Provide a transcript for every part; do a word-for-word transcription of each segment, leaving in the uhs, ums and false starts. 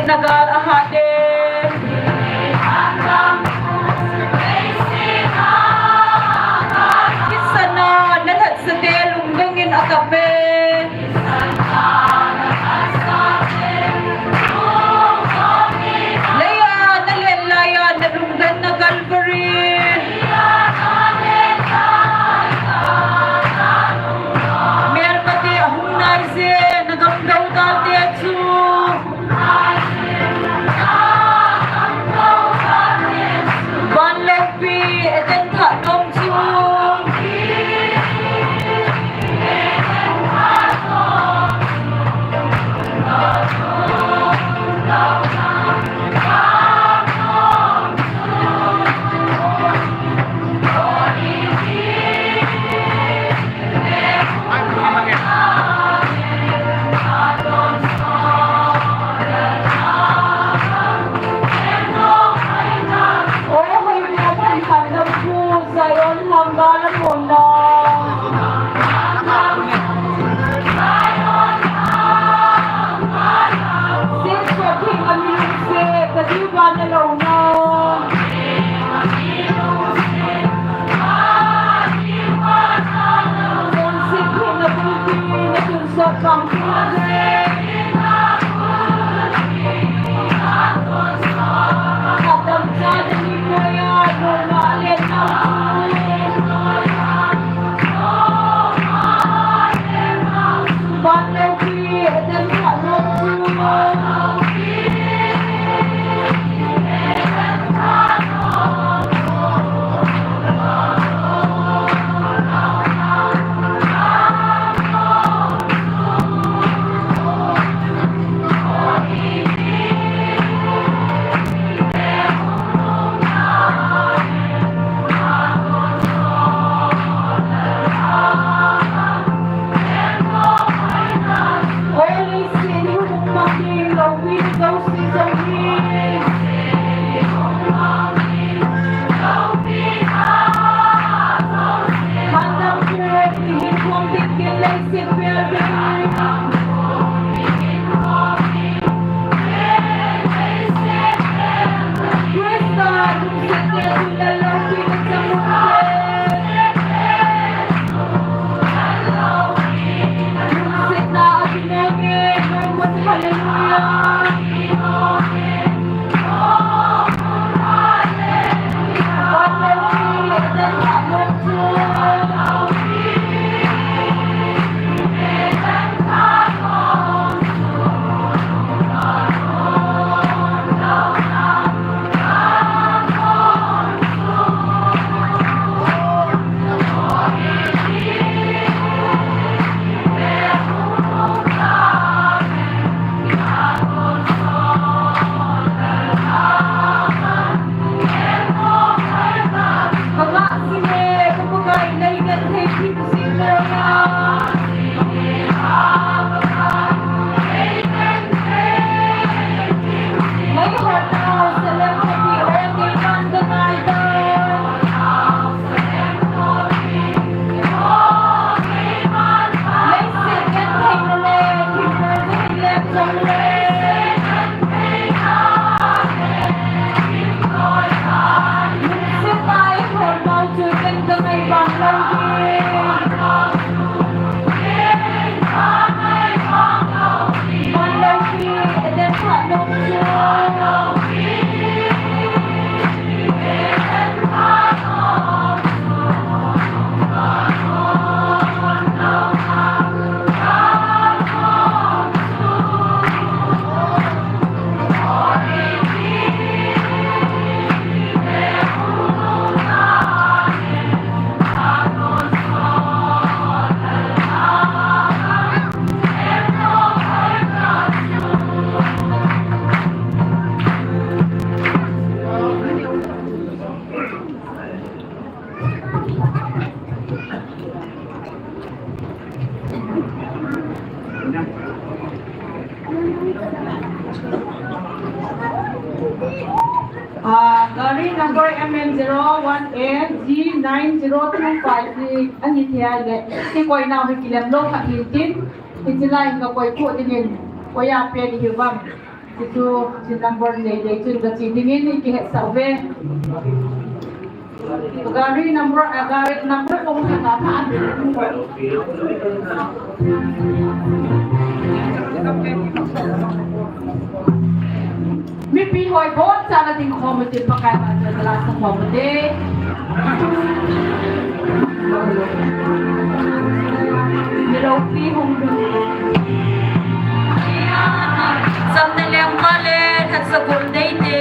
Nagal ahade. Kisana nalhat sate lungdongin akap e. Leiya nalen laiya nalungdonna Calvary. Melmate ahung naise, nagamdou talte chu. Vanloupi, Eden thah nom chu. Ah, gari number M N zero one A G nine zero two five hi ani thei le, ti koi nau hi kilem lou kha hi tin, hiche lai hi ka koi khu dingin, koi a pen hi vang. Chu number nei nei chu ka chi dingin i kihetsah uve. Gari number, a gari number kong ka ka. Mipi hoi boncha la ding khom u tin Pakai vahchoi la sa khom u te. Miloupi hung du. Samna lengpa le lhatsagol deite.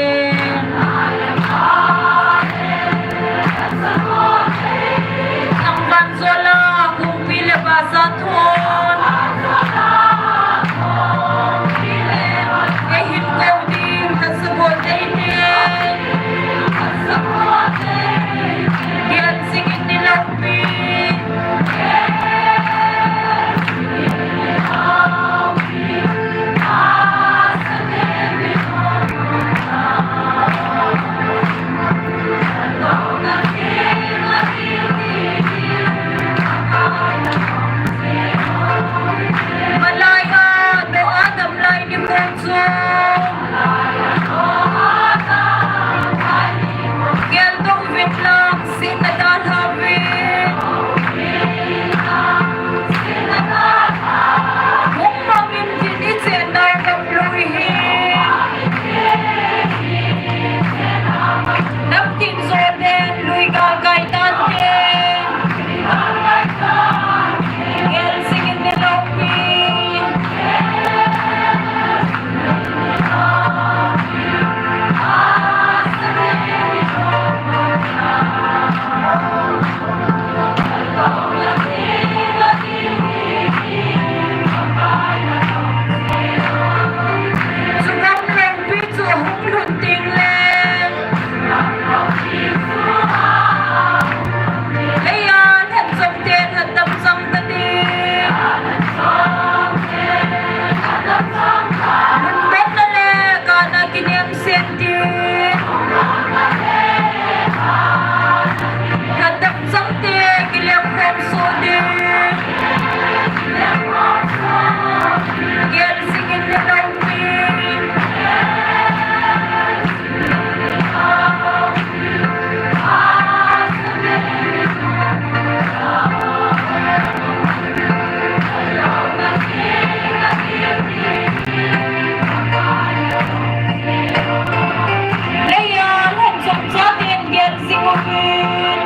Thangvanzola, Kungpi le Basathon. Ehin kou ding lhatsagol deite. Gelsing in niloupi. Malai a, Noah damlai nikho chu. Geldoh uvin lang, sihna dalha uvin. Hung mangin tin i chennau gamlui hi. Namtin Jordan lui galkai tante. Gelsing in niloupi. Chu gamlengpi chu hung lhun ding le. Leiya lhatchomte lhatdam chang ta ding. Lhunbetna le kana kinem sen ding. Lhatdam changte kilem khom soh ding. Gelsing in niloupi. Leiya lhatchom chaten gelsing uvin.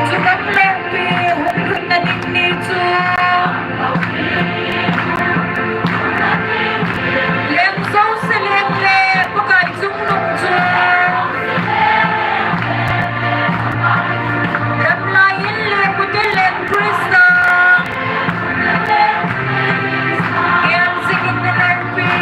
Chu gamlengpi hung lhunna ding ni chu. Leng jouse leng le Pakai chungnung chu. Damlai in leng ute leng Christa. Gelsing in niloupi.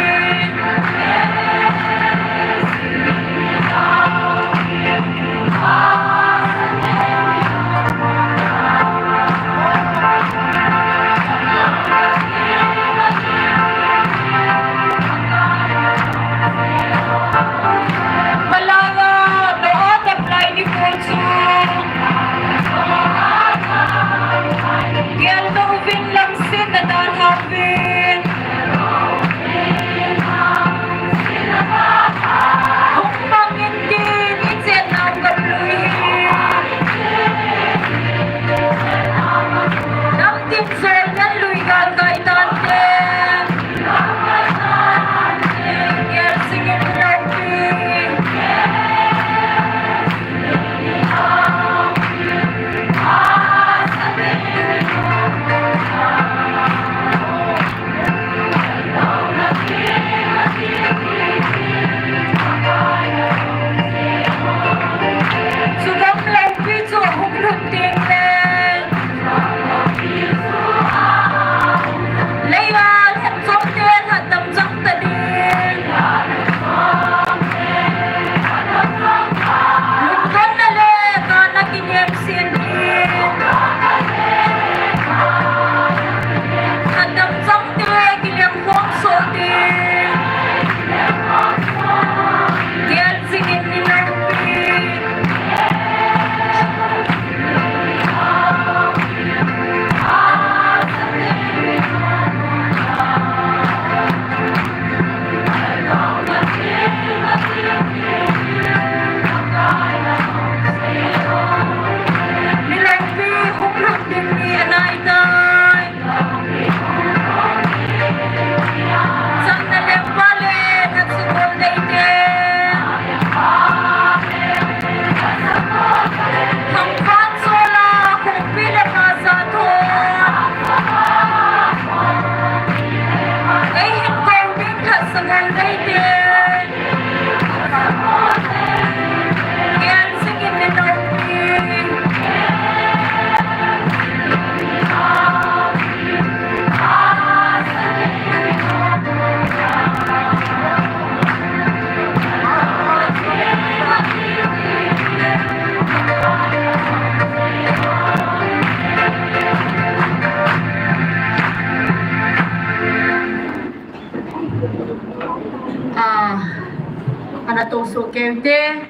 Te,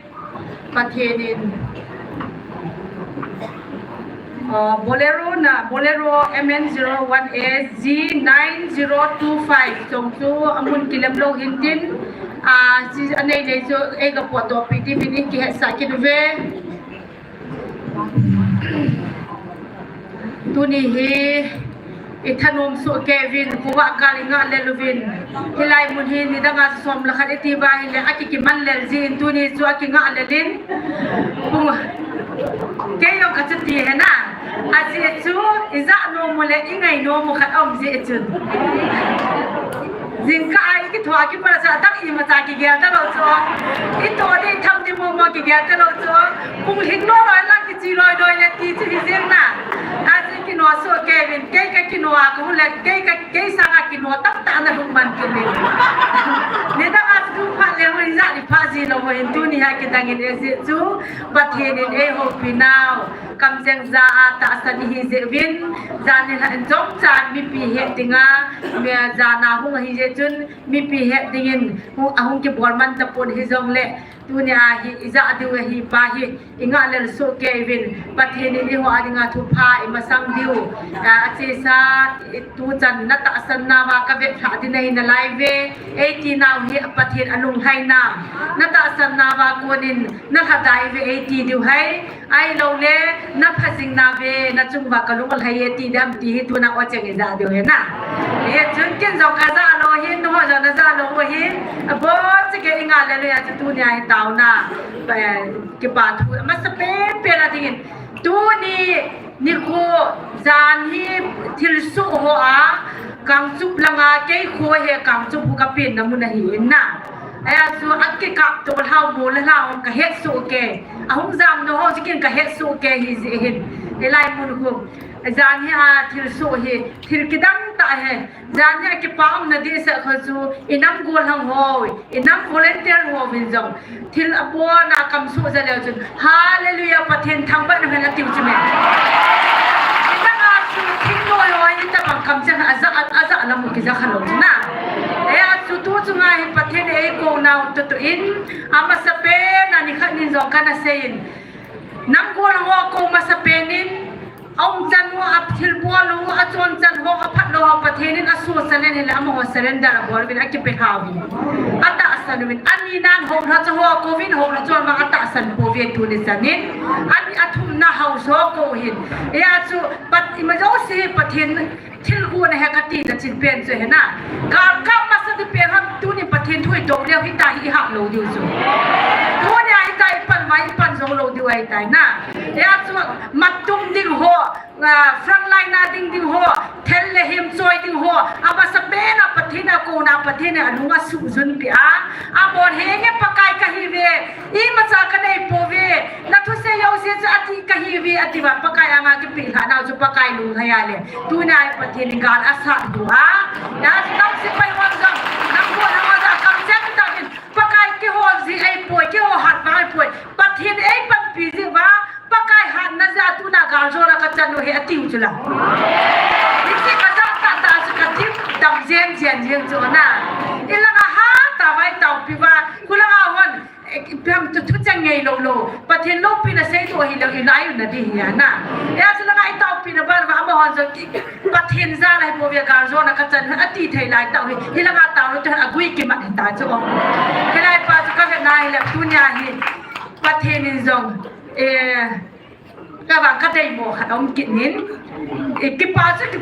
Pathen in, uh, Bolero na, Bolero M N zero one A Z nine zero two five, chong chu amun kilem lou hintin, uh, si anei nei chu eiga potdoh pi ti min in kihetsah kit uve. Tuni hi ithanom soh kei uvin, khovah gal ingah lel uvin. Hilai mun hi nidanga som le khat iti uva ahile, akikiman lel jin, tuni chu akingah lel in. Pung, kei jong kachuti hena. Ajeh chu, ijah nom u le, ingai nom u khat aum jeh chun. Jingkah a ikithoa kipat a chu, adang imacha kigel talou chu. Itoh ding tham ding momo kigel talou chu. Pung lhing loi loi lang kiche loi loi le ti chu hi jeng na. Ajeh kino soh kei uvin, kei kakino a kahung le, kei ka, kei sanga kino tamtah ana lhung man kit uvin. Nidang a chu phat le hung ijat iphat ji lou uvin, tuni a kidang in ajeh chu Pathen in eihoupi nau kamcheng ja a tahsan ihi jeh uvin, jan in ha in jong chan mipi het dinga, mi a jan a hung ahi jeh chun, mipi het dingin hung, ahung kibol man tapon hijongle, tunia hi ijah diu ahi pa hi, ingah lel soh kei uvin, Pathen in eiho a dinga thupha imasang diu, a, achesa, tuchan natahsan nauva kavet lhah ding ahi nalai ve, eiti nau hi Pathen alunglhai nam, natahsan nauva konin nalhadai ve eiti diu hai. Ahiloule, napha jing nave, nachung uva kalung alhai e ti dam ti hi tuna o cheng ijah diu hena. Hichun ken jong kajah lou hin, nuho jong najah lou hin. Abon cheh kei ingah lel u ahi chu tunia hi taona, eh, kipa thu, amasapen pen a dingin. Tuni nikho jan hi thilsoh ho a, Kangchup langa kei kho hi Kangchup hu kapenna mun ahi in na. Ajeh chu akikap to lhau mo le lhau kahet soh kei. Ahung jam nau ho chu ken kahet soh kei hi jeh hin. Hilai mun khu. Jan hi a thilsoh hi, thil kidang tah hi. Jan hi akipa umna dehset kho chu, inam gollhang ho, inam volunteer ho vin jong. Thil abon a kamsoh ja leu chun, Hallelujah, Pathen thangvah in amen atiu chu me. Nidang a chu thingnoi ho hi tabang kamcheng ajah, ajah lam u kija khalou chu na. Hijeh a chu tuchunga hi Pathen in eikou nau toh toh in, amasapen a nikhat nin jong kana sei in. Nam gollhang ho kou masapen in, aumchan u, athilbol u, achonchan ho, aphatlou ho, Pathen in asohchan in ahile amaho surrender abol uvin akipelha uvin. Atahsan uvin. Ani nan houlhacha ho kouvin, houlhacha ho vang atahsan pouve tuni chan in. Ani athumna haosa ho kou hin. Hijeh a chu Pat, imajouse hi Pathen thil gon ahi kati nachin pen chu hena. Galkap masa ding pen ham tuni Pathen thu idou leu hitia hi ihat lou diu chu. Tunia hitia ipan uva ipan jou lou diu ahitai na. Hijeh a chu mattum ding ho, ah, front line a ding ding ho, thil le him choi ding ho, amasapen a Pathen a kouna Pathen in alung asuhjunpeh a. Amahon henge Pakai kahiuve, imacha kanei pouve, nathusei jouse chu ati kahiuve, ati uva Pakai anga kipelhah nau chu Pakai lunglhai a le. Tunia hi Pathen in gal asat diu a. Hijeh a chu nam sepai hon jong, nam gollhang hon jong kamcheng tah in, Pakai keiho jeh ahipoi, keiho hat vang ahipoi. Pathen in eipanpi jeh uva, Pakai hatna jeh a tuna galjona kachan u hi atiu chu la. Hiche kajah tah tah chu kadip dam jen jen jeng chu na. Ilanga hatah uva itaopi uva, khulanga hon, eh, ipi ham tu thucheng ngei lou lou. Pathen loupina seidoh hilou, ilai u nading hi a na. Hijeh a chu langa itaopina ban uva amahon jong ki, Pathen jal ahipouve galjona kachan u ati thei lai tah u hi. Hilanga taona tu agui kimat hita chu. Hilai pa chu kavetna hile tunia hi Pathen in jong, eh, kavang kadeimo khat aum kit in. Eh, kipa chu ki,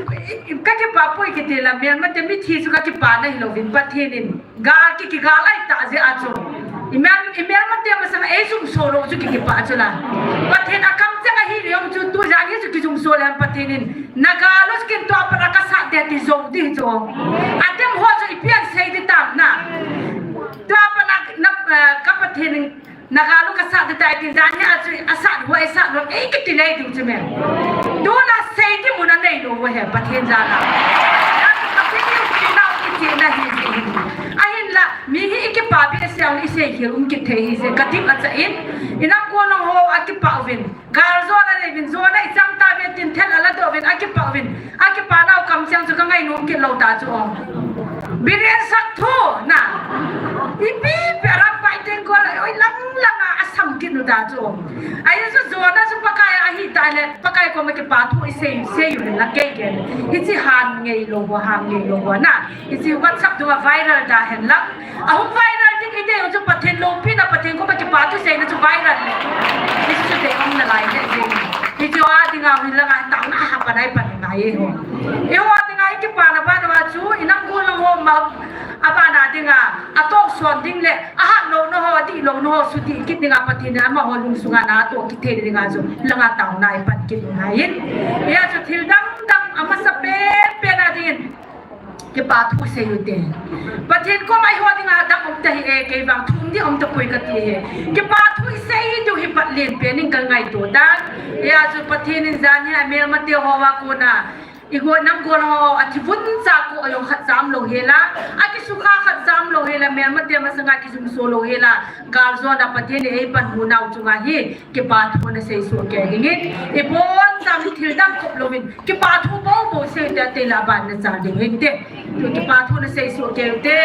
eh, kakipah poi kiti la, melmate mithi chu kakipana hilouvin Pathen in gal ki, kigal ahi tah jeh a chu. Imel, imelmate masanga eijumso lou chu kikipah chu la. Pathen akamcheng ahi jong chu tujan hi chu kijumso le Pathen in nagal u chu ken tua pat a kasat ding ti jou ding chu. Atem ho chu ipi asei ding tam na. Tua pat a na, eh, ka Pathen in nagal u kasat ding tai tin jan hi a chu asat ho, asat lou, ei kiti lei diu chu me. Tuna sei ding mun anei lou u ahi Pathen jal a. Pathen loupina u kiti na hi jeh hin. Ahinla, mi hi ikipah beh seh a isei khel um kit thei ahi jeh, kadip achah in, inam gollhang ho akipah uvin. Galjona nei uvin, jona ichang tauve tin thil aladoh uvin, akipah uvin. Akipah nau kamcheng chu kangai nom kit lou ta chu o. Biren sak thu na. Ipi ipi aram pai Tengkol, oi, lang lang a, asam kit u ta chu. Ahi chu Jonah chu Pakai ahi ta le, Pakai koma kipa thu isei, sei u le la kei kei. Hichi han ngei lou ho, han ngei lou ho na. Hichi WhatsApp dunga viral ta hen lang. Ahung viral ding ite chu Pathen loupina, Pathen koma kipa thu seina chu viral le. Hichi chu te hung na lai le ding. Hichi a dinga hin langa tauna ha panai pan ngai ho. Eiho dinga hi kipana bana chu inam gu lang ho ma, abana dinga, atoh son ding le, ahat louna ho, adih louna ho, suti kit dinga Pathen in amaho lungsunga na atoh kit thei dinga chu, langa tauna ipan kit ngai in. Hia chu thil dang dang amasa pen pen a dingin, kipa thu sei u te. Pathen koma eiho dinga dang um ta hi e, kei vang thum di um tapoi kati e. Kipa thu isei diu hi pat len pen in kangaito dan. Hia chu Pathen in jan hi amelmate hoa kona, igol namgol ho, athi vun cha ko ayong khat jam lou hela, akisukha khat jam lou hela, melmate masanga kijumso lou hela, galjona Pathen in eipan munau chunga hi, kipa thu nasei soh kei dingin, ibon jam thil dang kop louvin, kipa thu bou bou sei te te la ban na cha ding hinte. Tu kipa thu nasei soh kei te.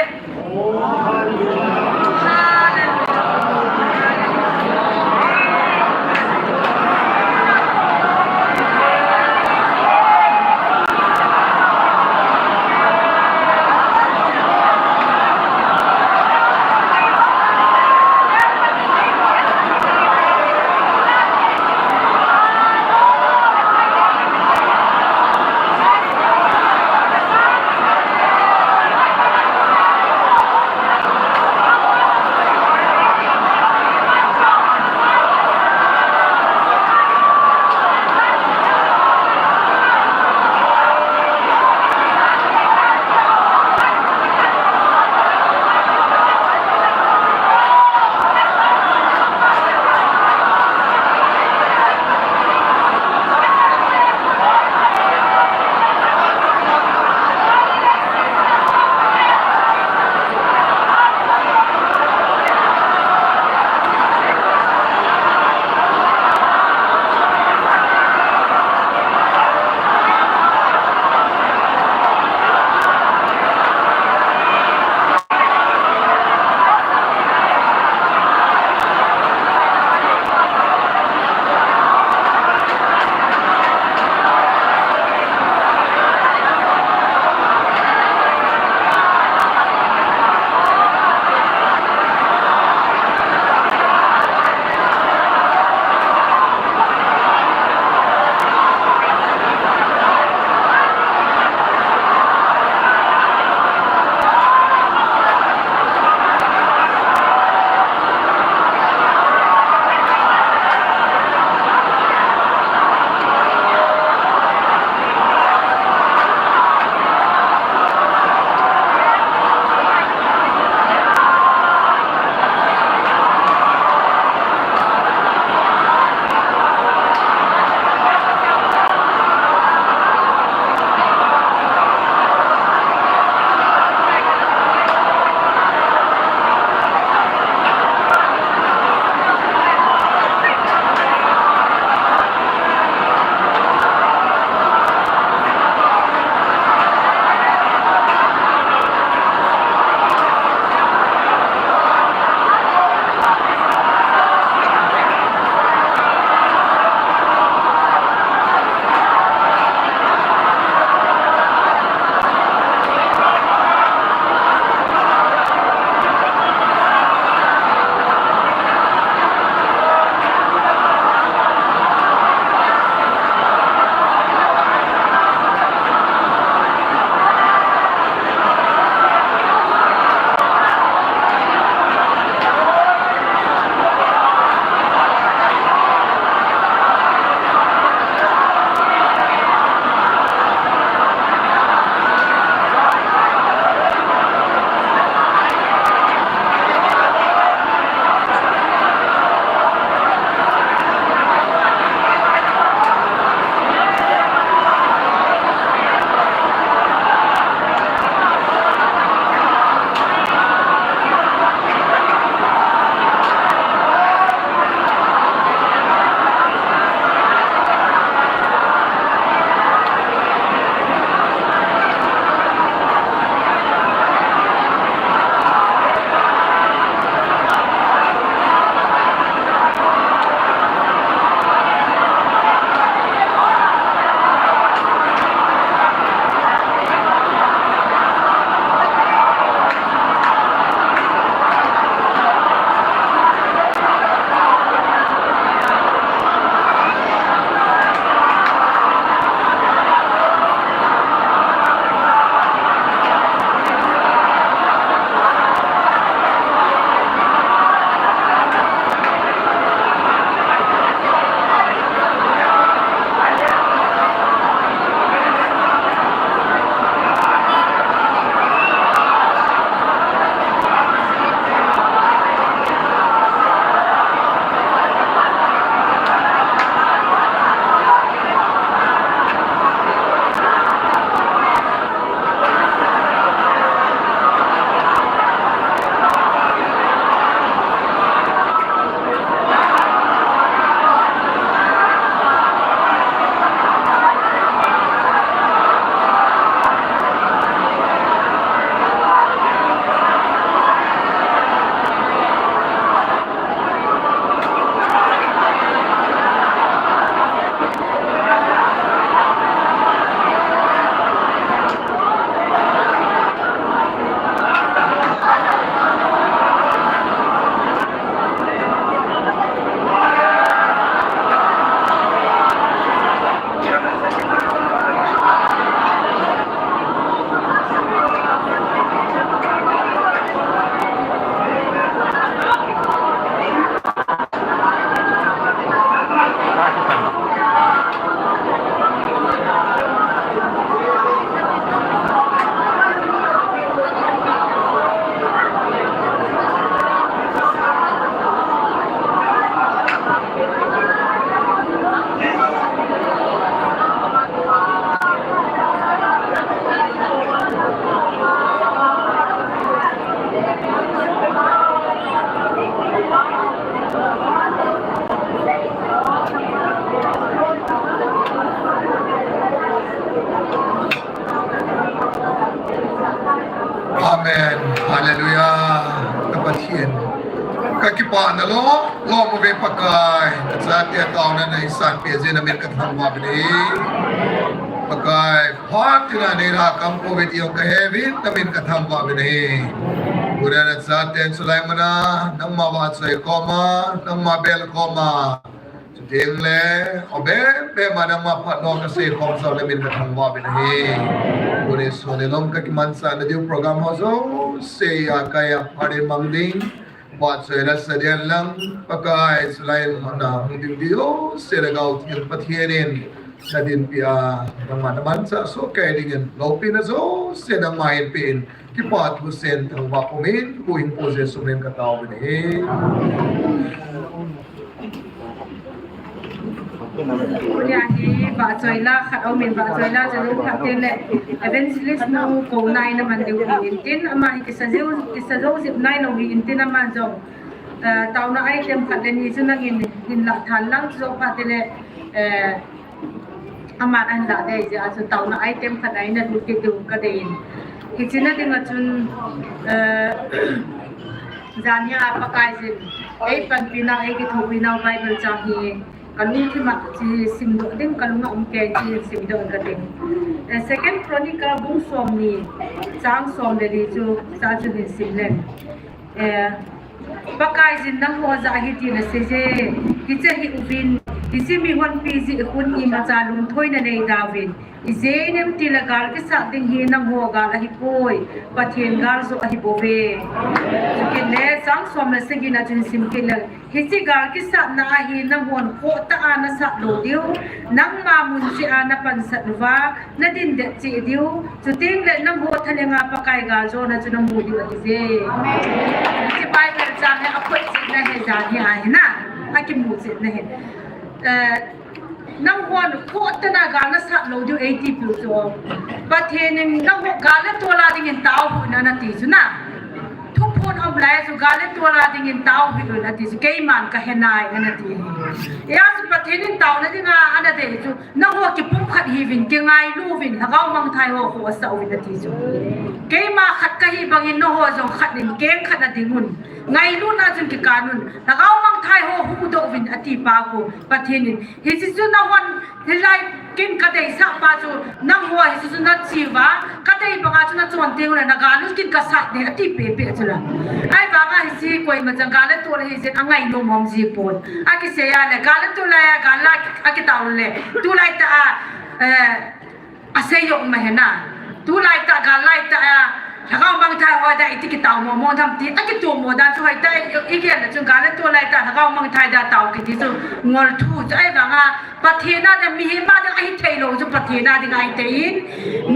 Nalom, lom uve Pakai, nachate taona nahin sanpeh jeh in namin kathangvah uvin ahi. Pakai, phat tina neina kampou ve ti jong kahe uvin, namin kathangvah uvin ahi. Tuna nachaten chulai muna, nangma vahchoi khom a, nangma bel khom a, chuteng le, abebe ma nangma phatna kasei khom jeh in namin kathangvah uvin ahi. Tuni sun nilom kakimanchah nadiu program ho jouse a kaiya phat in mang ding. Vahchoi lasa den lang, Pakai chulai muna hung ding jouse Lhagao Theng Pathen in nadinpi a, nangma namanchah soh kei dingin loupina jouse nangma hinpe in, kipa thusein thangvah pumin, Pu Hing Pu Jesu min in katao uvin ahi. Tuni a hi vahchoi la khat aumin, vahchoi la chu lungkhat teng le Evangelist nu kouna in aman diu ahi intin, ama hi kisa jou, kisa jou jep nailou ahi intin, ama jong, eh, taona item khat le ni chu nangin hin lah than lang, chu jou phat teng le, eh, aman ahin lah ding jeh a chu taona item khat a hin alut kit diu kadei in. Hiche na ding a chun, eh, janhi a Pakaiyin eipanpi nau, eikithopi nau Bible chang hi kalungthim a chu simdoh ding kalung a um kei, chu simdoh kate. Eh, Second Chronicle bung somni chang som le li chu, cha chu hin sim leng. Eh, Pakaiyin nangho jah a hitin aseiye, kicha hih uvin, hiche mihonpi jeh khun imacha lungthoina nei dauvin, ijeh inem itile gal kisat ding hi nangho gal ahipoi, Pathen gal joh ahibouve. Chukit le chang som le sagi na chun sim kit le, hiche gal kisatna a hi nanghon khohtah a nasat lou diu, nangma mun cheh a napansat uva nadin det cheh diu, chuteng le nangho thalhenga Pakai galjona chu namu diu ahiye. Hiche Bible chang hi apotchetna hi janhi ahi na, akimuchetna hi. Eh, nanghon khohtah a gal nasat lou diu eitipiu chu, Pathen in nangho gal le tol a dingin taohih un anati chu na. Thuphon aum lai chu gal le tol a dingin taohih un ati chu, keiman kahe nai anati hi. Hijeh chun Pathen in taona dinga anadei chu, nangho kipumkhat hiuvin, kingailu uvin, lhagao mangthai ho khoh asah uvin ati chu. Keima khat kahi bangin nangho jong khat in keng khat a ding un. Ngailutna chun kikan un. Lhagao mangthai ho huhdoh uvin ati pa khu Pathen in. Hiche chu nahon hilai kin kadeisah pa chu, nangho hiche chu nache uva, kadei banga chu nachon teng ule, nagal u kin kasat ding ati pepe chu la. Ahivanga hiche koima chan gal le tol ahijeh in angainom um jipon. Akisei a le, gal le tol a, gal la akitao le, tulaitah a, eh, asei jong um ahi na. Tulaitah, gal laitah a, lhagao mangthai ho dia iti kitao momo ham ti, akitomo dan chu hoitah, igel le chun gal le tol laitah, lhagao mangthai dia tao kiti chu ngol thu chu ahivanga, Pathen a ding, mihem a ding ahithei lou chu Pathen a ding ahithei in,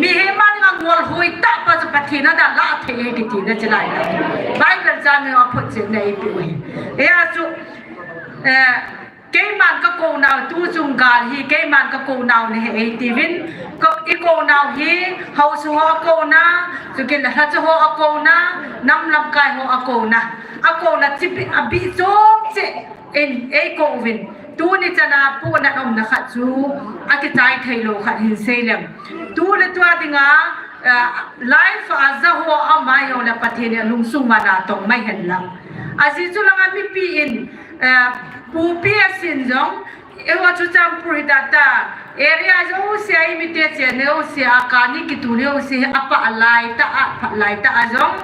mihem a ding a ngol hoitah pa chu Pathen a dia lah thei e kiti na chu laitah. Bible chang in aphotchetna eipeh u ahi. Hijeh chun, eh, keiman kakou nau, tuchung gal hi keiman kakou nau nahi eitiuvin, ka, ikou nau hi haosa ho akouna, chukit le lhacha ho akouna, nam lamkai ho akouna, akouna chipeh abih chom cheh in eikouvin, tuni chana pohnat umna khat chu akichai theilou khat hin sei leng. Tu le tua dinga, eh, life a ja ho amai ho le Pathen in alungsung uva natong mai hen lang. Ajeh chu langa mipi in, eh, pupi asin jong, eiho Churachandpur hi tah tah, area jouse a imite chena jouse a kani kitu jouse hi apah laitah a, aphat laitah a jong,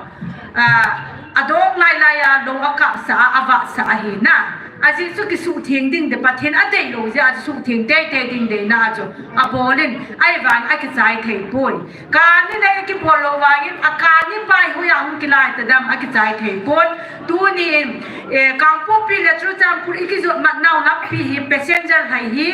ah, adong lailai a lou akapsah a, avahsah ahi na. Ajeh chu kisuhtheng ding dei, Pathen adeilou jeh a chu suhtheng teitei ding deina a chu abol in, ahivang akichai thei poi. Kani le kibol lou vangin, akani pai hoiya hung kilai tadem akichai thei pon. Tuni in, eh, Kangpokpi le Churachandpur ikijot mat nau lampi hi passenger lhai hi,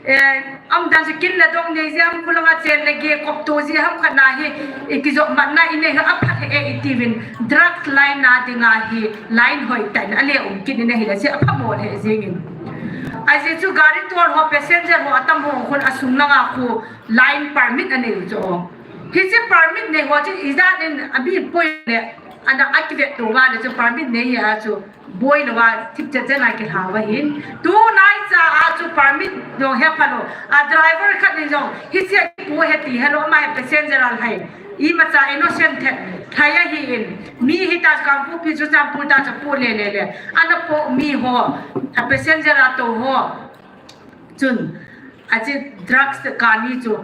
eh, umdan chu kin le dong nei jeh ham, kholanga chen le gei kop to jeh ham khat na hi, ikijot matna inei hi aphat e itiuvin, drug line na dinga hi line hoitah in ale um kit in ahile chu apha mo le jengin. Ajeh chu gari tol ho passenger ho atam ho khun asung langa khu line permit anei u chu. Hiche permit nei ho chu ijat in abih poi le, ana akivet to uva le chu permit nei a chu boi louva thip chet chet a kilha uva hin. Tulai cha a chu permit dong hepha lou. A driver khat in jong hiche a kipu ahi ti helou, ama hi passenger alhai. Imacha innocent the, thei ahi in, mi hita Kangpokpi chu Churachandpur ta chu po le le le. Ana po mi ho, a passenger a tou ho. Chun, achi drugs kani chu,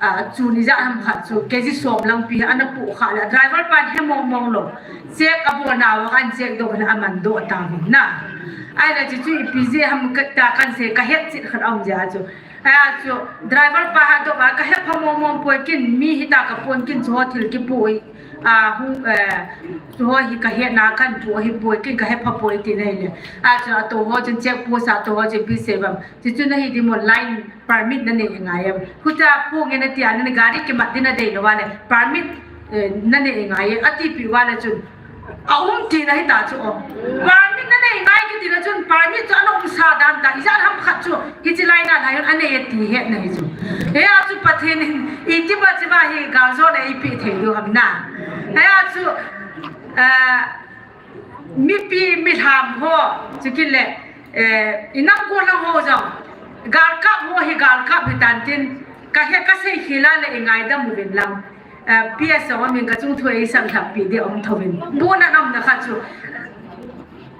a, chu ni ja ham khat chu, K G som lang pi ana po kha le, driver pan he mong mong lo. Check a bol na wa an check do na aman do ta hin na. Ai la chi chu ipi je ham ka ta kan se ka het chi khat om ja chu. Achu driver pa ha to ba ka hepha mong mong poi kin mi hita ka pon kin chu ho thil kipui. A hu, eh, chu ho hi ka hena kan pu hi poi kin ka hepha poi ti nei le. Achu ato ho chun check post a to ho chun pi se bam. Chi chu na hi di mo line permit na nei ngai em. Huta pu nge na ti a na gari kimat di na dei lo wa le. Permit, eh, na nei ngai em. Ati pi wa le chun. A um ti na hita chu o. Permit na nei ngai kiti na chun permit chu ana um sa dan ta. Ijat ham khat chu hichi lai na lai a nei ti het na hi chu. He a chu Pathen in iti ba chi ba hi gal jo na ipi thei diu ham na. He a chu, ah, mipi mi ham ho chu kile, eh, inam ko lang ho jong. Gal kap ho hi gal kap hi tan tin. Ka he ka sei khila le i ngaidam uvin lang. Eh, P S O min ka chung thu ei sang thap pi de om thovin. Bu na nam na kha chu.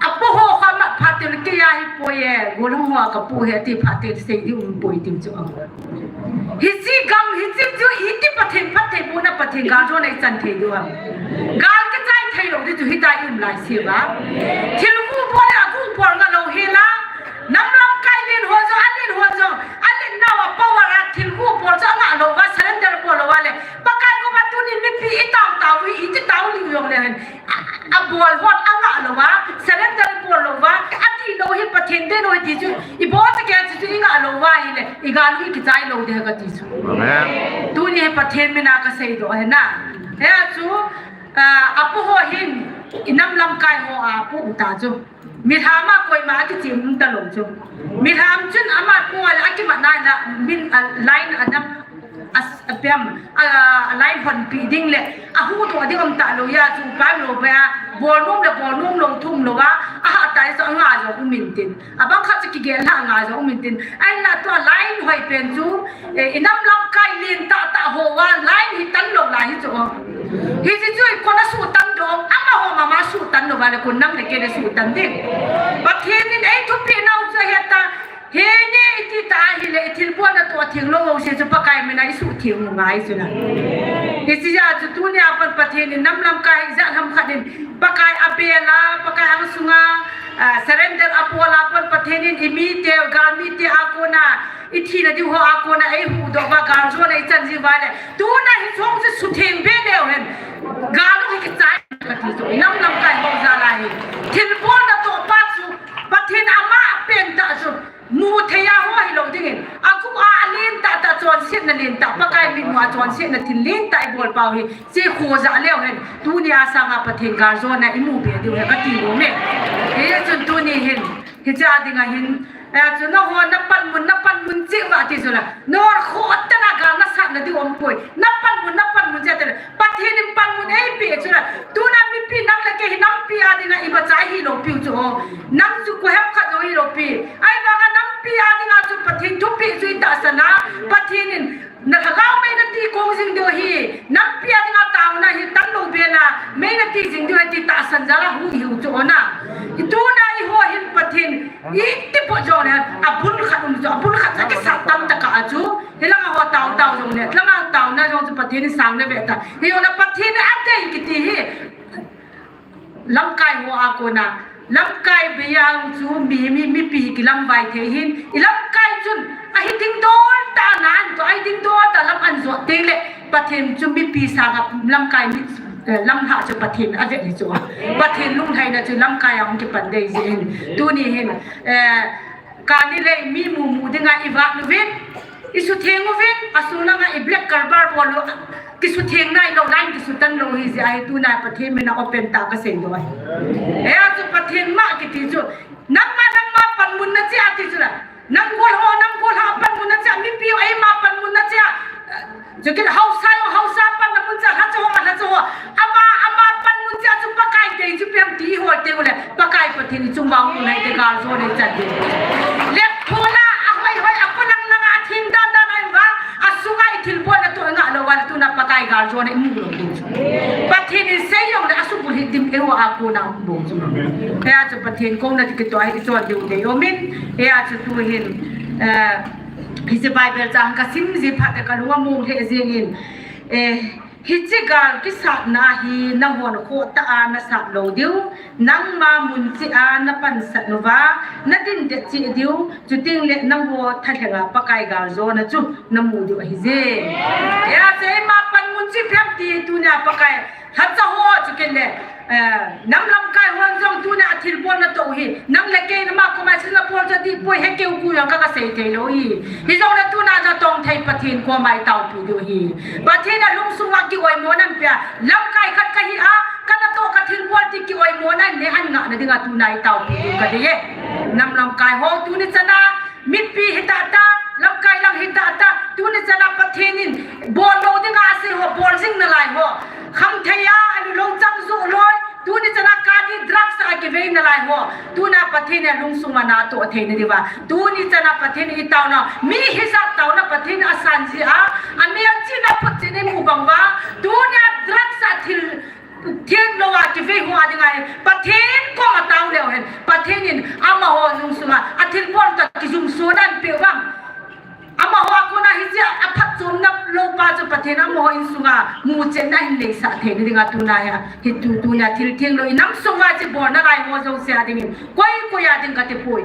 Apo ho kha ma pha te ke ya hi poi e, golhang ho ka pu he ti pha te sei di um poi ti chu. Hi chi gam hi chi chu iti Pathen pha te bu na Pathen gal jo nei chan thei du ha. Gal ke chai thei lo di chu hita i um lai si ba. Thil hu bol a hu bol nga lo hi la. Nam lamkai len ho jong, a len ho jong, a len nau a power a thil hu bol jong a ngah lou va, surrender bol lou va le. Pakai koma tuni mipi i tao tao u, i ti tao liu jong le hen. A, a bol hon a ngah lou va, surrender bol lou va, a ti lou hi Pathen de lou hi ti chu, i bol te ke chu chu i ngah lou va hi le, i gal u i kichai lou de ka ti chu. Amen. Tuni hi Pathen mina ka sei doh hen na. He a chu, a, apo ho hin, i nam lamkai ho a pu u ta chu. Milham a koima a kichim um ta lo chu. Milham chun ama kual a kimat nai la min a line a dam a, a piam a, a line hon pi ding le a hu to ding um ta lo ya chu pa lo ba bol nom le bol nom lo thum lo ba a ha tai so nga jo um in tin. A bang khat chu kigel ha nga jo um in tin. Ai na to line hoi pen chu, eh, i nam lamkai len ta ta ho wa line hi tan lo la hi chu. Hi chi chu i kon a su tan dong, ama ho mama su tan lo va le kon nang le ke le su tan ding. Pathen in ei thupi nau chu he ta, he nge i ti ta hi le i thil bol na to thing lo ho se chu Pakai mina i su thing u ngai chu na. Hi chi ja chu tuni a pan Pathen in nam lamkai ja ham khat in Pakai a bel a, Pakai ang sunga, a, surrender a bol a pan Pathen in i mi te, gal mi te a kona, i thina ding ho a kona ei hu doh va gal jo na i chan ji va le. Tuna hi chong chu sutheng be leu hen. Gal u hi kichai ka ti chu. I nam lamkai ho ja la hi. Thil bol na to pa chu. Pathen ama a pen ta chu. Mu thei a ho hi lo ding in. A gu a a len ta ta chonset na len ta. Pakai mi mu a chonset na thil len ta i bol pau hi. Chi kho ja leu hen. Tuni a sanga Pathen gal jo na i mu be diu he ka ti lo me. He chun tuni hin. Hi cha ding a hin. Eh, chu na ho na panmun, na panmun chi va ti chu la. Nor kho ta na gal na sa na di om poi. Na panmun, na panmun chi te. Pathen in panmun ei pe chu la. Tuna mipi nang le ke hi nampi a ding a i ba cha hi lo piu chu ho. Nang chu ko hem khat lo hi lo pi. Ai vang a nampi a ding a chu Pathen thupi chu i ta sa na. Pathen in Na lhagao mei na ti kong jing diu hi, nampi a dinga taona hi tan lo be na, mei na ti jing diu hi ti tahsan jal a hu hi u chu ona. I tuna i ho hin Pathen, i ti po jong le, a bul khat um chu, a bul khat sa kisa tan ta ka a chu, hi langa ho tao tao jong le, langa taona jong chu Pathen i sang le ve ta. Hi ona Pathen a te kiti hi, Lamkai ho a kona, lamkai beiya chu mi, mi, mipi kilamvai thei hin, i lamkai chun, ahi dingdol ta nan, to ahi dingdol ta lam an jot teng le, Pathen chu mipi sanga lamkai mi, eh, lamlhah chu Pathen a ve hi chu. Pathen lunglhaina chu lamkai a hung kipan dei jeh hin. Tuni hin, eh, Kani lei mi mumu dinga i vat uvin, i sutheng uvin, a sulanga i black karbar bol u, kisutheng nai lo, line kisutan lo hi jeh ahi tuna Pathen mina open ta ka sei lo ahi. Hia chu Pathen ma kiti chu, nangma, nangma panmun na chia ti chu la, nang gol ho, nang gol ho panmun na chia, mipi ho eima panmun na chia, Chukin hausa jong hausa panna mun cha, lhacha ho, lhacha ho. Ama, ama panmun cha chu Pakai dei chu piang ti hol teng ule. Pakai Pathen i chung vang mun hai te gal jo nei chan ding. Lep thola, a hoi hoi, a polang langa, a thim dan dan ai va. A sunga i thil bol na tu nga lo wan tuna Pakai gal Chon imu lou ding chu. Pathen in sei jongle asubulhit ding eiho a kona um bou chu. Hia chu Pathen kouna ti kitoh a ichon diu dei umin. Hia chu tuhin, eh, hiche Bible chang kasim ji phat a kalung among lheh jengin. Eh, hiche gal kisatna hi nahon khoh tah a nasat lou diu. Nangma mun cheh a napansat uva, nadin det cheh diu, chutengle nangho thalhenga Pakai galjona chu namu diu ahije. Hia chu eima panmun chu ipi ham ti tunia Pakai lhacha ho chu kile, eh, nam lamkai hon jong tunia athilbol natoh hi, nang le kei nama koma chu nabol chu dihpoi, hekeu ku jong ka, kasei theilou hi. Hijongle tuna natong thei Pathen koma itaopi diu hi. Pathen a lungsung a kioimo nan pia, lamkai khat kahi a, kanatoh kathilbol ti kioimo nan ne an ngahna dinga tuna itaopi diu kadei e. Nam lamkai ho tuni chana, mipi hita ta, lamkai lang hita ta, tuni chana Pathen in bol lou dinga asei ho, bol jing nalai ho. Khamthei a, alulou chang joh loi, tuni chana kadi drugs a kivei nalai ho. Tuna Pathen a lungsung a natoh theina diuva. Tuni chana Pathen itaona, mi hijat taona Pathen asan ji a, amelchihna photchetna imu bang uva. Tunia drugs a thil, thil lou a kivei ho a dinga hi Pathen koma tao leu hen, Pathen in amaho lungsung a athilbol toh kijumsona anapeh uvem. Amaho a kona hiche aphatchomna lou pa chu Pathen amaho insunga muchetna ahin neisah theina dinga tuna hi, hitu tunia thil thenglou inam sunga hiche bol nalai ho jouse a dingin koi koi a ding katipoi.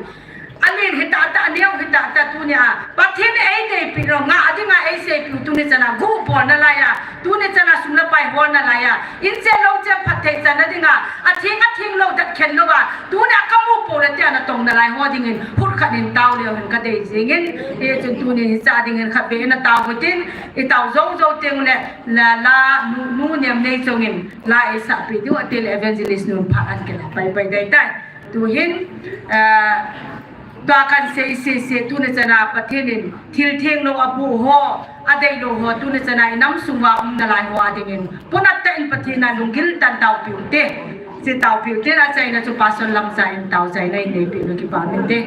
Alen hita ta, aneo hita ta tunia Pathen in eideipi lou, ngah dinga eiseipeh u tuni chana gu bol nalai a, tuni chana sum le pai hol nalai a, inchen louchen phatthei channa dinga, atheng atheng lou datkhen louva, tunia kamu pou le tia natong nalai ho dingin, hutkhat in tao leu hen kadei jingin, hichun tuni hiche a dingin khatvei nataovin tin, itao jou jou tengle, la, la, nu, nu Nemnei chongin, la eisahpeh diu, atile evangelist nun phat an kila, pai pai dei tai. Tuhin, eh, tua kansei sese tuni chana Pathen in thil thenglou aboh ho, adeilou ho, tuni chana inam sunga um nalai ho a dingin, punat tah in Pathen a lunggil tah in taopiu te. Hiche taopiu te, achaina chu Pastor Lamcha in tao chaina in neipeh u kipah inte.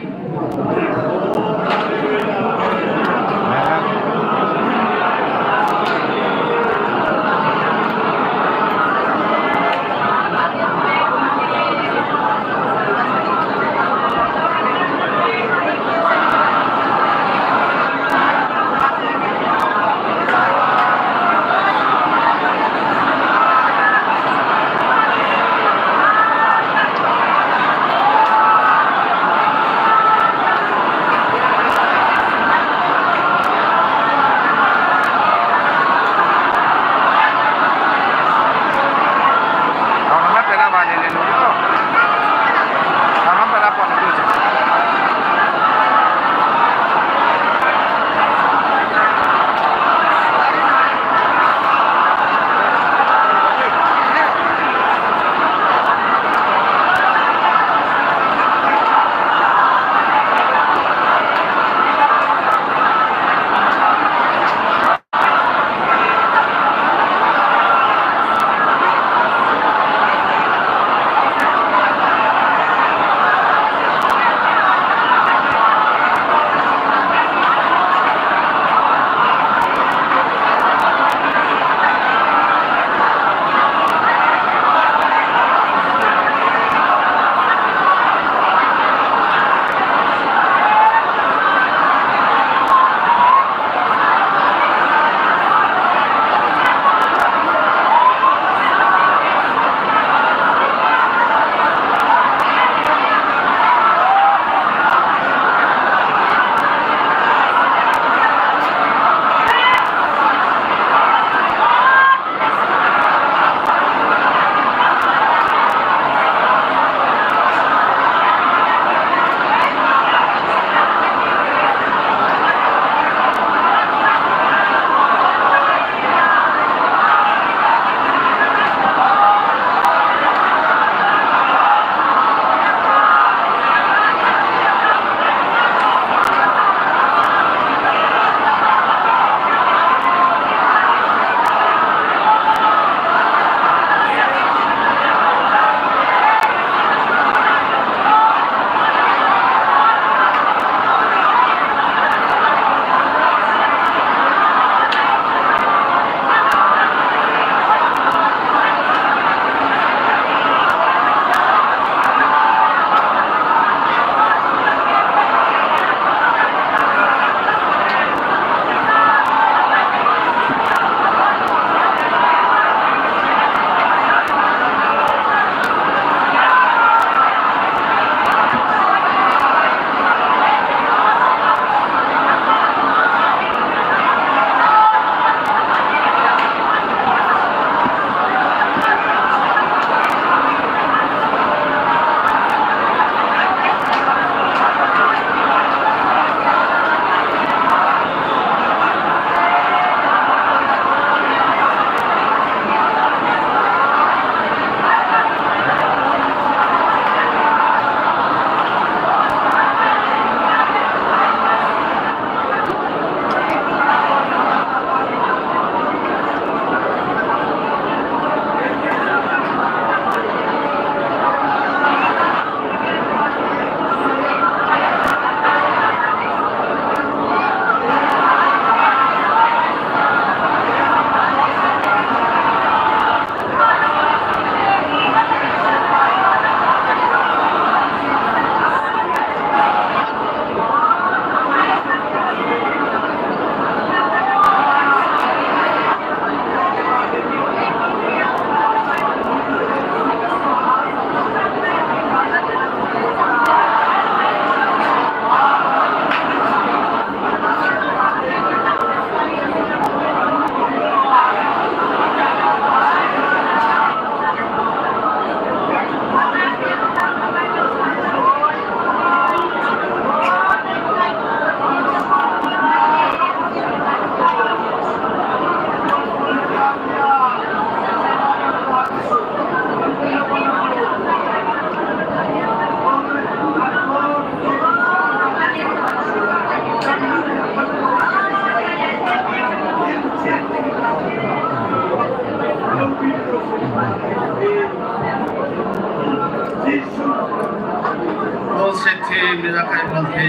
Pakai bol thei,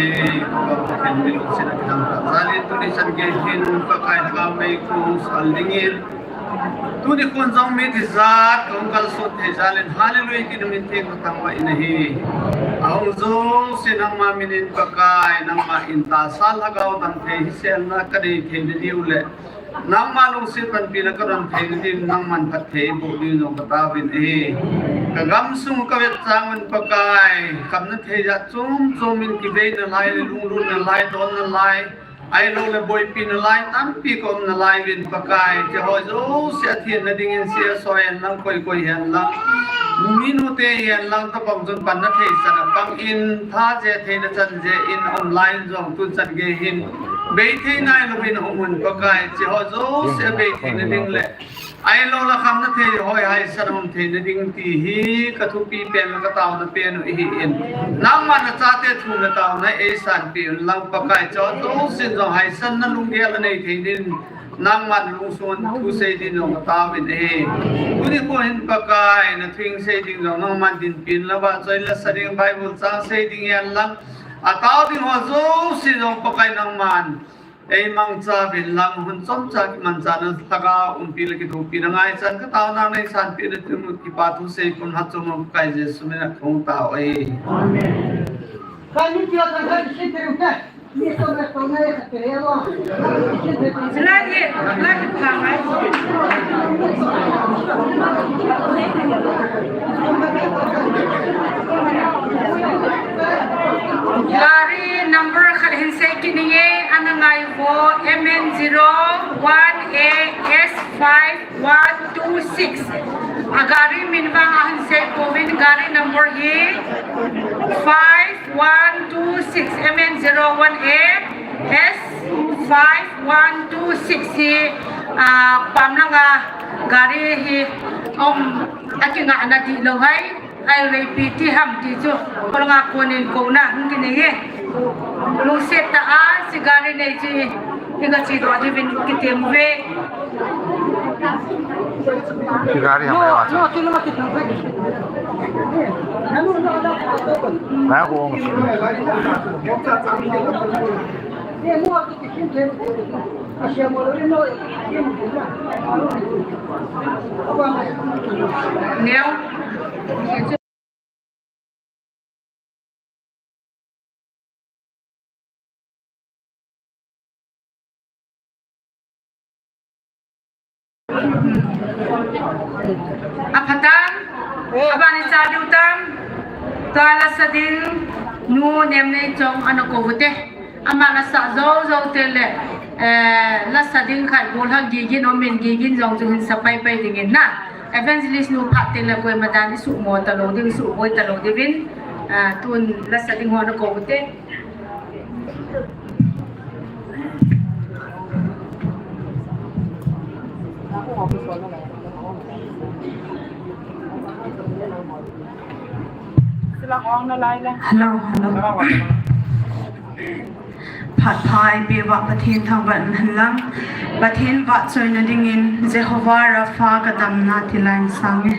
Pakai bol thei, mi lungset a kidang ta. Jalin tuni chan gei hin Pakai lhagao mei kong sal dingin. Tuni khun jong mi tijat kong kalson thei jalin, hallelujah, kei na min theng ka thangvah in ahi. Ahung jouse nangma minin Pakai, nangma in tahsa lhagao dam thei hiselna ka nei theina diu le nangma lungset panpina ka don theina din, nangman phatthei boh ding jong ka taovin ahi. Ka gamsung ka vetchang un Pakai, kamna thei jat chom chom in kivei nalai, lunglutna lai, donna lai, ahilou le boipi nalai, tampi ka um nalai uvin Pakai, hiche ho jouse athenna dingin se asoi hen lang, koi koi hen lang, minu te hen lang, tabang chun panna thei chan a pang in, tha je theina chan je in, online jong tun chan gei hin bei thei nai louvin um un Pakai, hiche ho jouse abei theina ding le ahilou le kamna thei hoi haisan um theina ding ti hi ka thupi pen le ka taona pen u ahi in. Nangma nachate thu le taona eisanpeh un lang Pakai, hiche ho jousen jong haisanna lunggel anei thei din, nangma nalungsung a thu sei din jong ka taovin ahi. Tuni khun hin Pakai, na thu sei ding jong nangman dinpi in lang, vahchoi lasa ding, Bible chang sei ding hen lang, atao ding ho jouse jong Pakai nangman eimangchavin lang, hun chomcha kimanchahna lhagao umpi le kithopina ngaichan ka taona neisanpeh na thu kipa thu sei pum hatchom Pakai Jesu min a kong tao ahi. Amen. Gari number khat hin sei kit inge, ana ngai uvo, M N zero one A S five one two six. A gari min vang ahin sei pouvin, gari number hi five one two six, M N zero one A S five one two six hi, ah, pam langa gari hi, um, akingah na dihlou hai. Ahilou le ipi ti ham ti chu, kolanga konin kouna hung kinei e. Lungset tah a, hiche gari nei chu, iga chedoh diuvin kitem uve. Hiche gari ham, no, no, tu lama kitem uve. Na ko. Neo. Aphatam, aban icha diu tam, tua lasa ding nu Nemneichong ana kou ute. Ama lasa jou jou teng le, eh, lasa ding khat golhang gigin, omin gigin jong chu hin sa pai pai dingin na. Evangelist nu phat teng le koima dan isuhmo talou diu, isuhboi talou diuvin, ah, tun lasa ding ho ana kou ute. Hello, hello. Phat pha eipeuva Pathen thangvah in hen lang. Pathen vahchoina dingin Jehovah Rapha kadamna ti lai in sang e.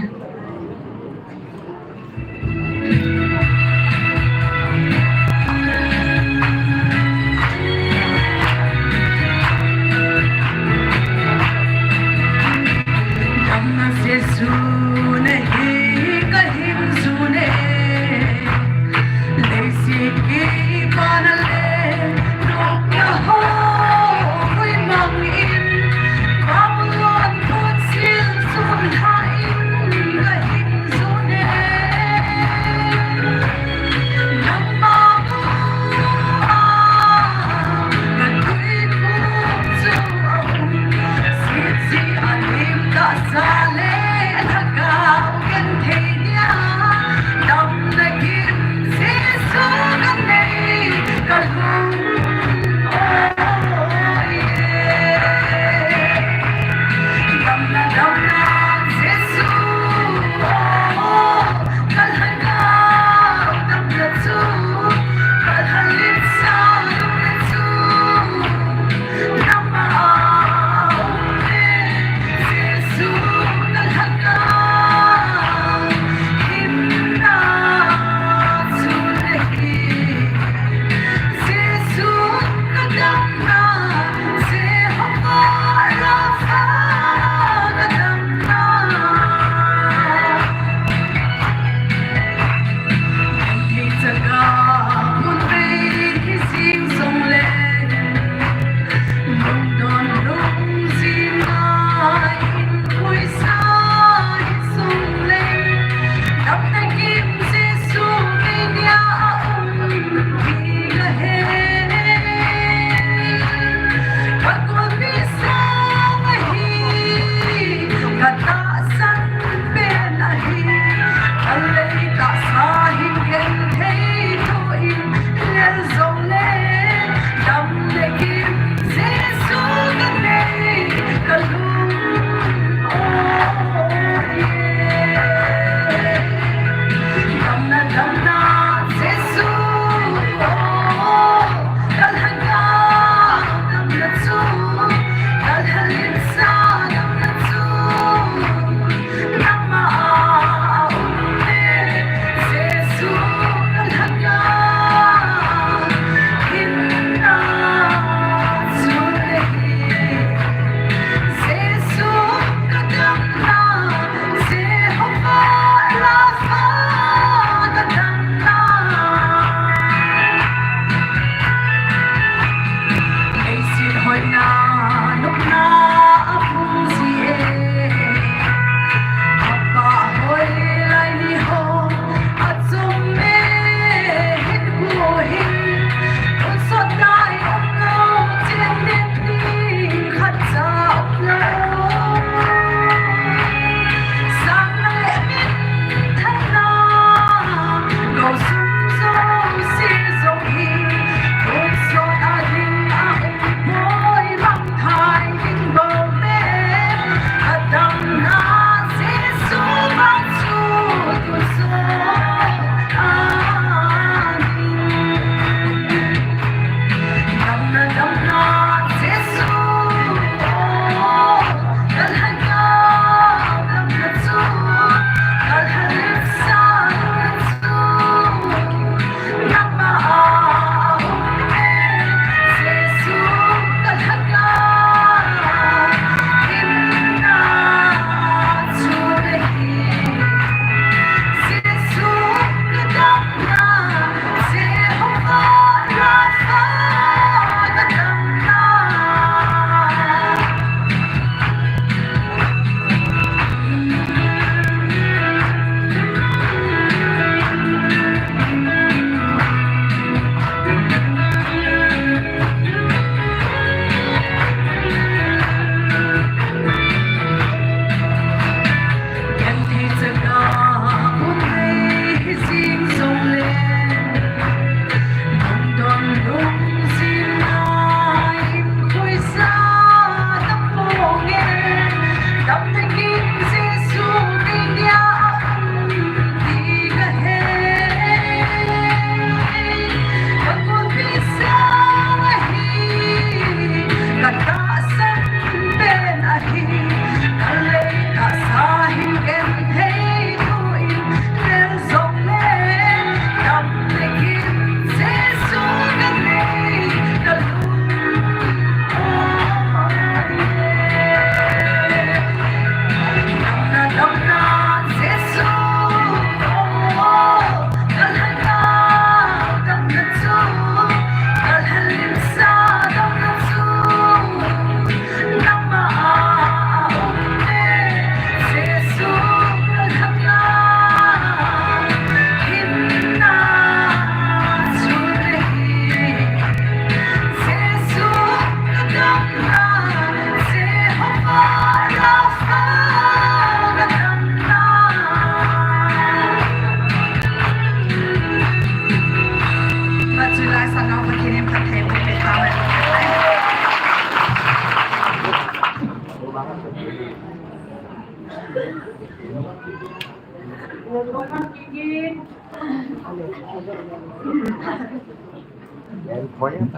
End point.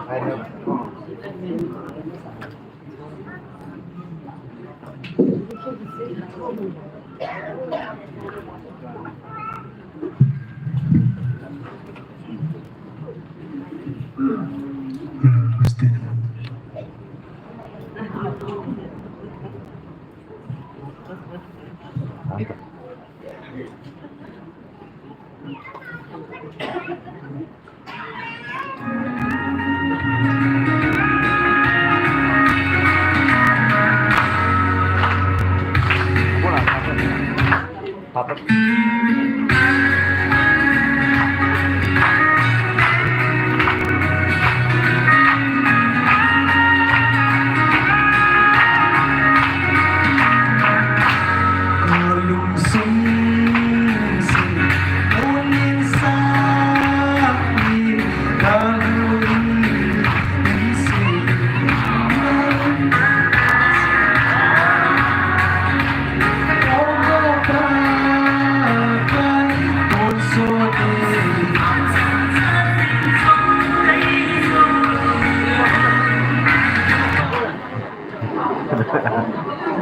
I know.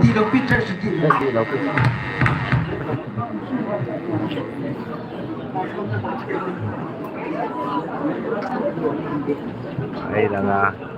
Dilo Peter si dilo. Dilo Peter. Ai, langa.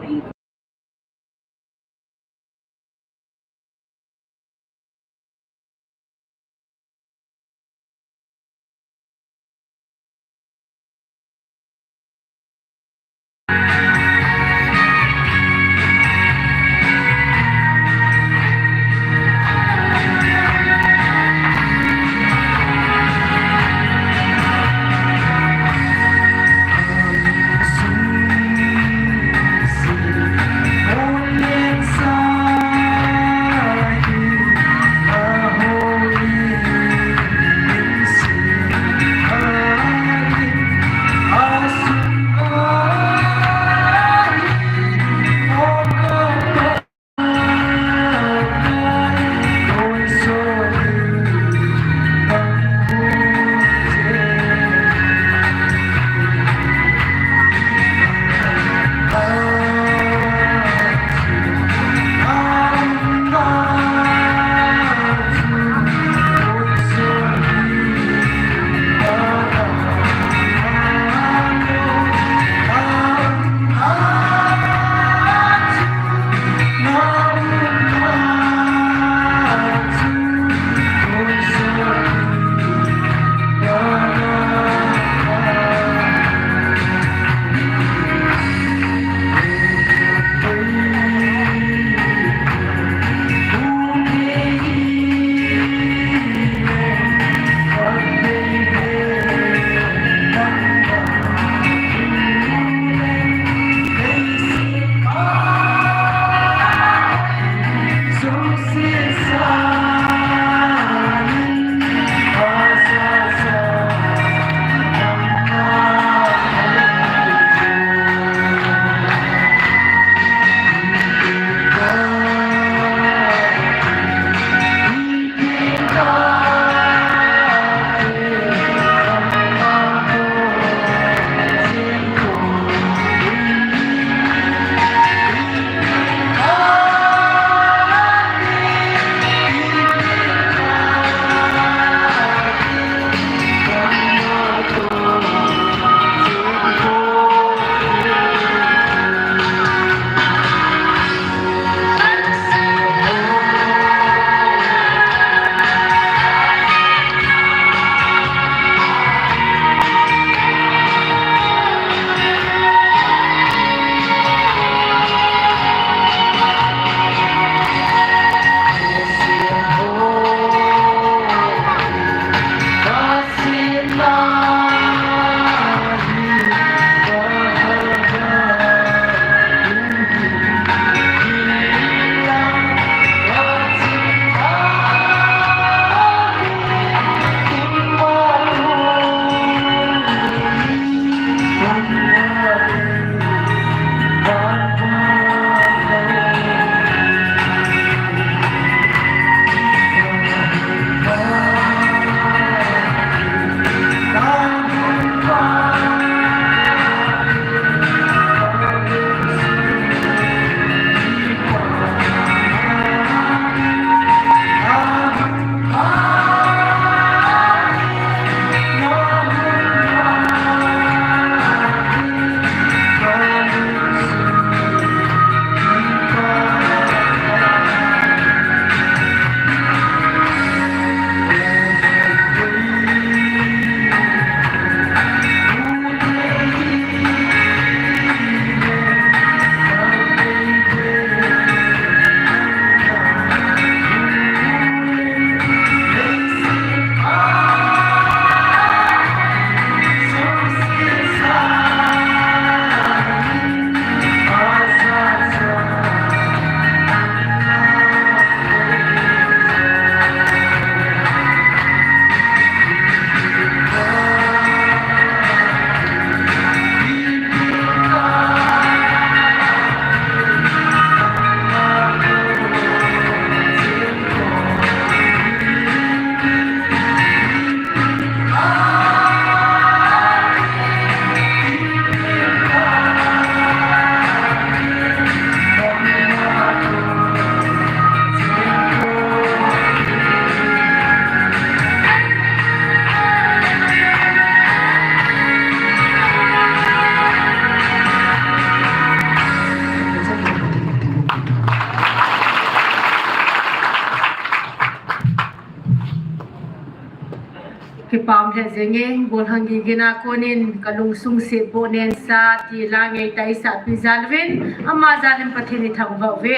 He jenge, golhang gigena konin kalungsung se po nen sa ti la ngei ta isa pi jalvin, ama jalin Pathen ithangvah uve.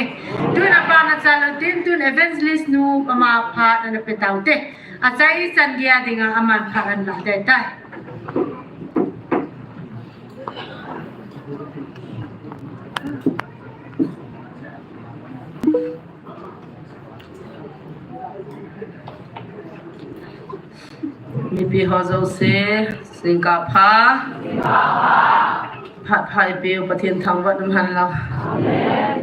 Tun apa na chalo tin tun evangelist nu ama pha na pe taute. Achai chan gia dinga aman pha an la dai tai. Mipi ho jouse, jingkah pha. Phat pha ipiu Pathen thangvah um hen lang.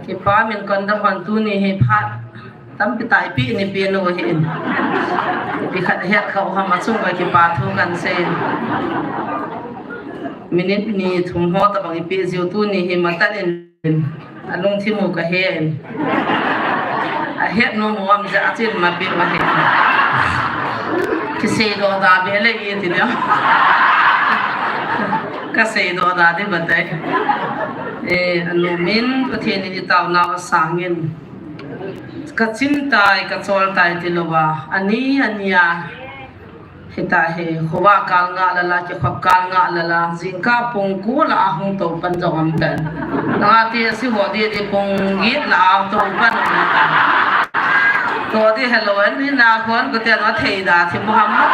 Kipa min kondam hon tuni hi phat tampi tah ipi ni pi nu hin. Ipi khat het kha u ham achung va kipa thu kan sei. Minute ni thum ho tabang ipi jiu tuni hi matan in. Alungthim u ka he in. Ahet nom u am ja chin ma pi ma he. Kisei doh da be le i ti ne. Ka sei doh da di batai. Eh, anu min Pathen in i taonau asangin. Ka chin tai, ka chol tai ti louva. Ani, ani a. Hita hi, khovah kal nga lala, kikhop kal nga lala, jingkah pung ko la ahung tou pan jong am tan. Nanga ti si ho di di pung get la a tou pan jong am tan. To di hello, an ni na khon ko ti an wa thei da, thi Muhammad.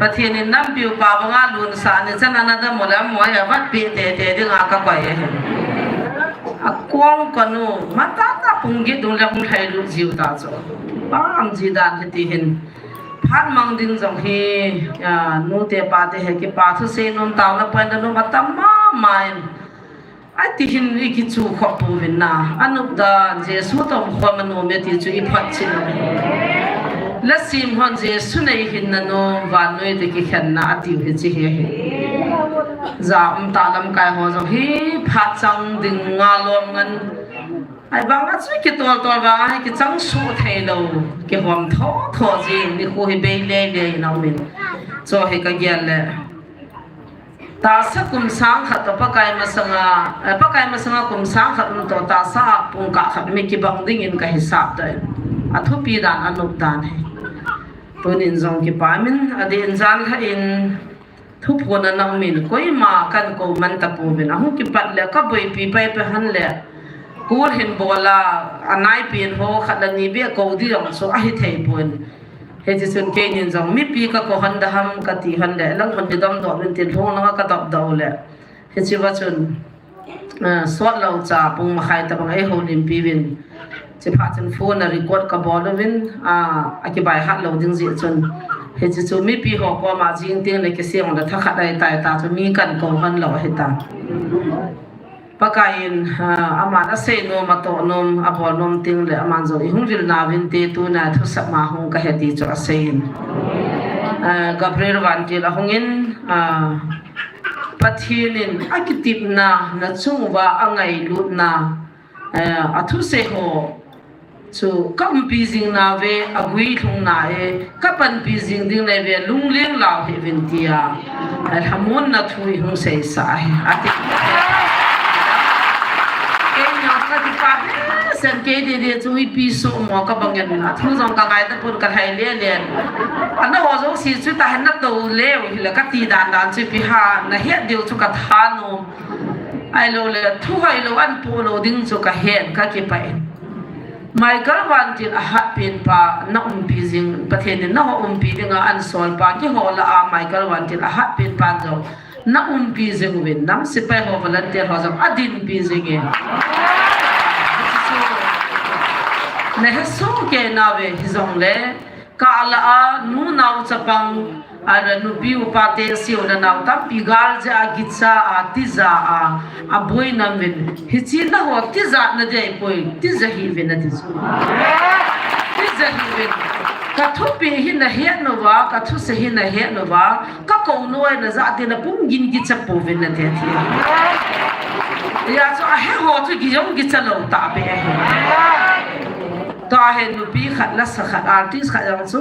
Pathen in nampiu pa banga lun sa ni chan ana da mo lam mo ya vat pi te te ding a ka koi e. A kuang kanu, matata pung get dung le hung thai lu jiu ta chu. Pam ji dan hi ti hin. Phat mang ding jong hi, a, nu te pa te he kipa thu sei nom tau na point da nom atam ma ma in. Ai ti hin i kichu khop pu vin na. Anup dan Jesu tom khom anom e ti chu i phat chin nom. La sim hon Jesu nei hin na nom vannoi te kikhen na a tiu hi chi hi hi. Ja um ta lamkai ho jong hi phat chang ding nga lom ngan. Ai bang a chu kitol tol bang a hi kichang su thei lo, kihom tho tho jing ni khu hi bei le le na min. Cho hi ka gel le. Tahsa kum sang khat to Pakai masanga, eh, Pakai masanga kum sang khat um to tahsa a pung kah khat mi kibang ding in ka hisap dai. A thupi dan a nup dan hi. Tunin jong kipa min a din jan ha in Thuphon a nang min koima kan ko man ta pu vin. Ahung kipat le ka boipi pai pe han le. Kul hin bola a nai pin ho khat la ni be ko di jong so ahi thei pun. He chi sun kei nin jong mipi ka ko han da ham ka ti han le. Lang hon di dom do min tin hung langa ka dop do le. He chi va chun. Ah, sot lo cha pung makhai tabang ei ho lim pi vin. Chi pha chun phone a record ka bol vin, ah, a kibai hat lo ding ji chun. He chi chu mipi ho koma jing ting le kisiang le tha khat ai tai ta chu mi kan ko han lo hi ta. Pakai in, ah, ama na sei nom, a to nom, a bol nom ting le ama jo i hung vil na vin te tu na thu sa ma hung ka he ti chu a sei in. Ah, Gabriel Vantil a hung in, ah, Pathen in a kitipna, na chung uva a ngailutna, eh, a thusei ho chu ka umpi jing na ve, a guilhung na e, ka panpi jing ding na ve, lungling lau hi vin tia, eh, lhamon na thu i hung sei sa he, a ti. Kei na ka ti pa, sen kei de de chu i pi so mo ka bang en na, thu jong ka ngai ta pun ka hai le le. Ana ho jong si chu ta hen na to le, u hi la ka ti dan dan chu pi ha, na he deu chu ka tha no. Ai lo le, thu hai lo an pu lo ding chu ka hen ka kipai. Michael Vantil a hat pen pa na umpi jing, Pathen in na ho umpi ding a an sol pa ki ho la a Michael Vantil a hat pen pa jong na umpi jing vin, nam sipai ho volunteer ho jong a din pi jing e. Na he so ke na ve hi jong le, Ka la a, nu nao chapang, a la nupi upa te siu la nao tampi gal ja a gicha a tija a, a boi nam vin. Hichi na ho tija na dei poi, tija hi vin a tija. Tija hi vin. Ka thupi hi na he no va, ka thuse hi na he no va, ka ko no ai na ja te na pum gin gicha po vin na te ti. Ya chu a he ho chu gi jong gicha lo ta be he. Tua hi nupi khat, lasa khat, artist khat jong chu,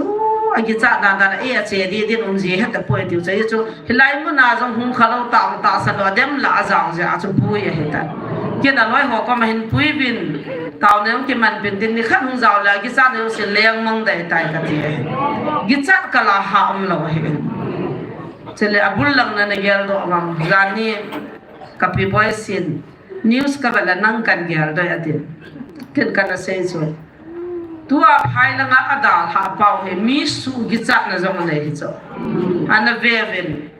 a gicha dan dan a, e a che di din um ji he ta poi tiu che chu, hilai mun a jong hung kha lo ta, ta sa lo, dem la a jao je a chu pui a he ta. Kin a loi ho kom a hin pui bin, Taona jong kimanpeh intin, nikhat hung jao le, kichat na jong si leng mang dai tai kati. Kichat kala ha umlou ahi. Chule abul lang na nagel doh vang. Jani kapi boi sin. News kavet le nang kan gel doi atin. Ken kana sei chu. Tua phai langa adalhah pau hi mi suh kichatna jong anei hi chu. Ana ve uvin.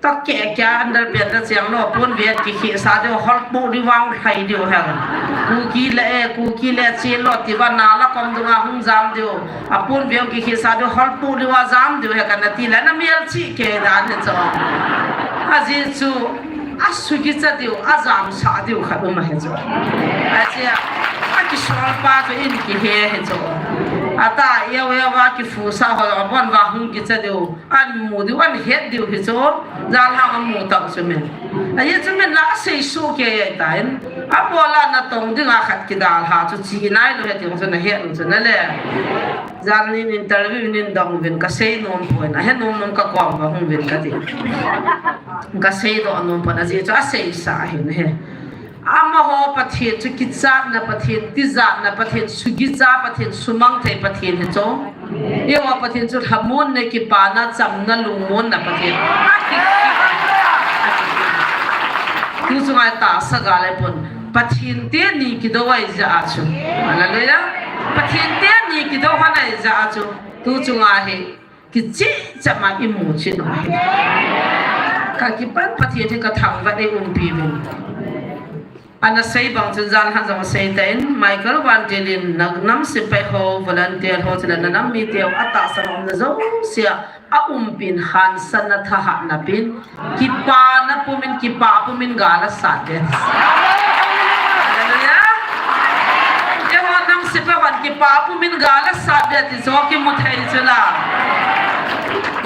Toh keh keh a andal pen ta cheng lou, pon vet kikhehsa diu, holpu diu, vang lhai diu hen. Kuki le e, Kuki le che lou ti va na la kom dunga hung jam diu. Apon vet kikhehsa diu, holpu diu a jam diu hen kana ti le na mial chi ke dan ni chu. Ajeh chu. Asuh kicha diu, ajamsah diu khat um ahi chu. Ache a, akisol pa chu in kihe hi chu. Ata, eu, eu, akifusa ho, abon va hung kicha diu, amu diu, ahet diu hi chu. Jalhang amu tau chu min. Ahi chu min la asei suh kei tai. Abola natong dinga khat kidalha chu chi nailou heti chu nahet chu nale. Jalni interview nin dong uvin kasei nom pon. Ahe nom nom kakom va hung uvin kati. Kasei doh nom pon ajeh chu aseisa ahin ahi. Amaho Pathen chu kichatna Pathen, tijatna Pathen, sugicha Pathen, sumang thei Pathen hi chu. Eiho Pathen chu lhamonna, kipana, chamna, lungmonna Pathen. Tuchunga tahsa gal ahipon. Pathen teni kidou ahi jeh a chu. Hallelujah. Pathen teni kidou ahi jeh a chu. Tuchunga hi. Kicheh cheh ma imu chin u ahi. Kakipan Pathen hi kathangvah in eiumpi uvin. Ana sei bang chun jan han jong sei tan, Michael Van Til in na nam sepai ho, volunteer ho, chule na nam mite ho, atahsan umna jouse a, aumpin hansanna thahatna pen, kipana pumin, kipa pumin gal asat ve. Hallelujah. Eiho nam sepai hon kipa pumin gal asat ve ti chu kimu thei chu la.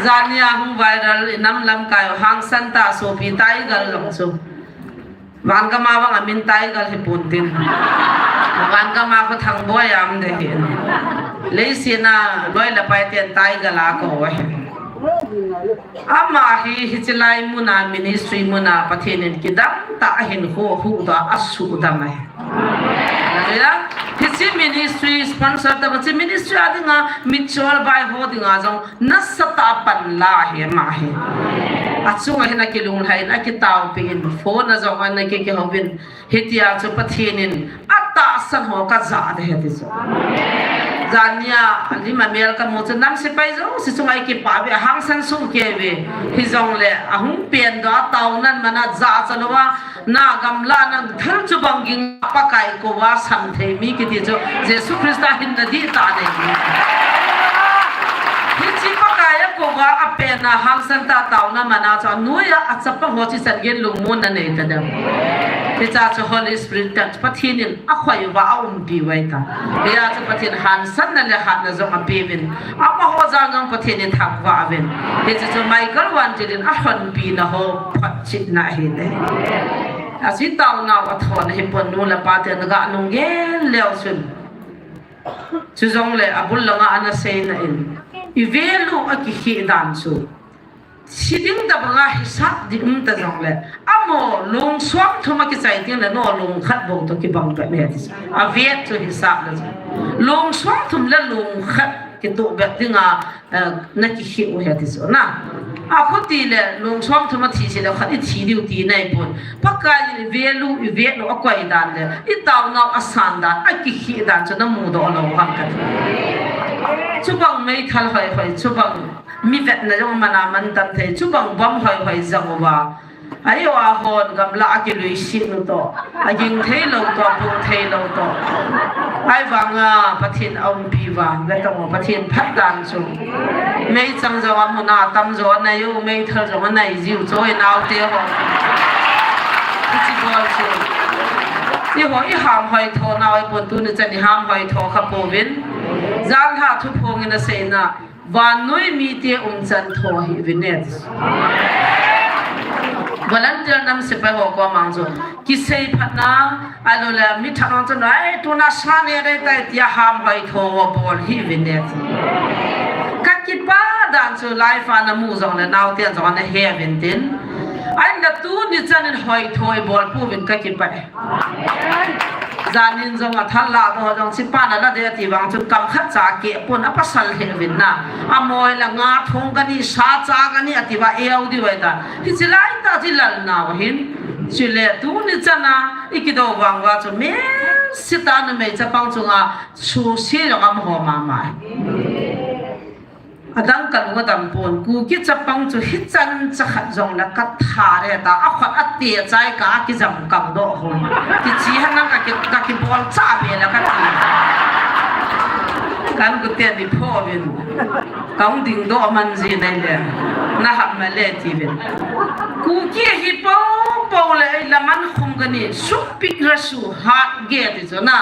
Jania hung viral inam lamkai hangsan ta sopi Tiger lang chu. Vangam a vang amin Tiger hi pon tin. Vangam a kho Thangboi a um de hi. Leiset a loi le pai ten Tiger a kou ahi. Ama hi hiche lai muna ministry muna Pathen in kidang tah a hin hu, huhdoh a, asuhdam ahi. Hallelujah. Hiche ministry sponsor tah, hiche ministry a dinga mitchol bai ho dinga jong nasatah a panla ahi ama hi. Achunga hin akilunglhai in akitaopi in phone a jong ana ki, kihouvin. Hitia chu Pathen in atahsan ho kajah de hiti chu. Jania, alim amel kamu chu nam sepai jouse chunga ikipah uve, ahangsan soh kei uve. Hijongle, ahung pen doh a taonan mana jahcha louva, na gamla nang thal chu bang ging Pakai kouva sam thei mi kiti chu, Jesu Christa hinna dihtah nei mi. Hiche Pakai a kouva apen a hangsan tah a taona mana chu, anoiya achapa ho chichan gei lungmonna nei tadem. Hiche chu Holy Spirit tah chu Pathen in akhoi uva aumpi uva ahitai. Hia chu Pathen hansanna le hatna jong apeuvin. Amaho jal jong Pathen in thangvah uvin. Hiche chu Michael Van Til in alhonpina ho photchetna ahi ne. Aji taonau athon ahipon, nu le pa ten aga nunggel leu chun. Chujongle abul langa ana seina in. I value akikheh dan chu. Thi ding tabanga hisap ding um ta jongle, amaho long som thum a kichai teng le, nangho long khat bou toh kibang bep ahi ati chu. Avet chu hisap le chu. Long som thum le long khat kitoh bep dinga, eh, nakikheh u ahi ati chu na. Akhuti le long som thum a thi se le khat ithi diu tina ahipon. Pakai in i value, i value akoi dan le, i taonau asan dan, akikheh dan chu namudoh lou ham kati. Chubang meithal hoi hoi, chubang Mi vetna jong mana mantam thei, chubang bom hoi hoi jong uva. Ahi uva hon gamla a kilui sin u toh. Aging thei lou toh, apoh thei lou toh. Ahivanga Pathen aumpi uva, vetang u Pathen phat dan chu. Meichang jong amun a tam jo anei u, meithal jong anei jiu chu, i naote ho. Hiche bol chu. Eiho i ham hoi tho nau ahipon, tuni chan i ham hoi tho kha pouvin. Janhi thuphong in aseina. Vannoi mite umchan tho hih uvin e. Volunteer nam sepai ho koma chu. Kisei phatna, ahilou le, mi thang chu, "Ai, tuna sa ne dei tai," tia ham hoi tho bol hih uvin e. Ka kipah dan chu live a namu jongle, naote jong ana he uvin tin. Ahinla tuni chan in hoi tho i bol pouvin ka kipah e. Janin jong athal lah doh jong, "Chi pa nala de," ati vang chun kam khat cha keh pon, apasal hel vin na. Amoi la nga thong kani, sa cha kani ati va eu di vai ta. Hichi lai ta chi lal nau hin. Chule tuni chana i kido vang va chu mel sita numei chapang chunga susi jong amaho mama. Adang kalung adam pon, Kuki chapang chu hichan cha khat jong la katha re ta, akhut ati chai ka kijam kang doh ho. Kichi han lang ka ki, ka kibol cha be la kati. Kan kute ni pho vin. Kang ding doh man ji nai le. Na ham ma le ti vin. Kuki hi po po le laman khum kani, supik rasu hat ge ti chu na.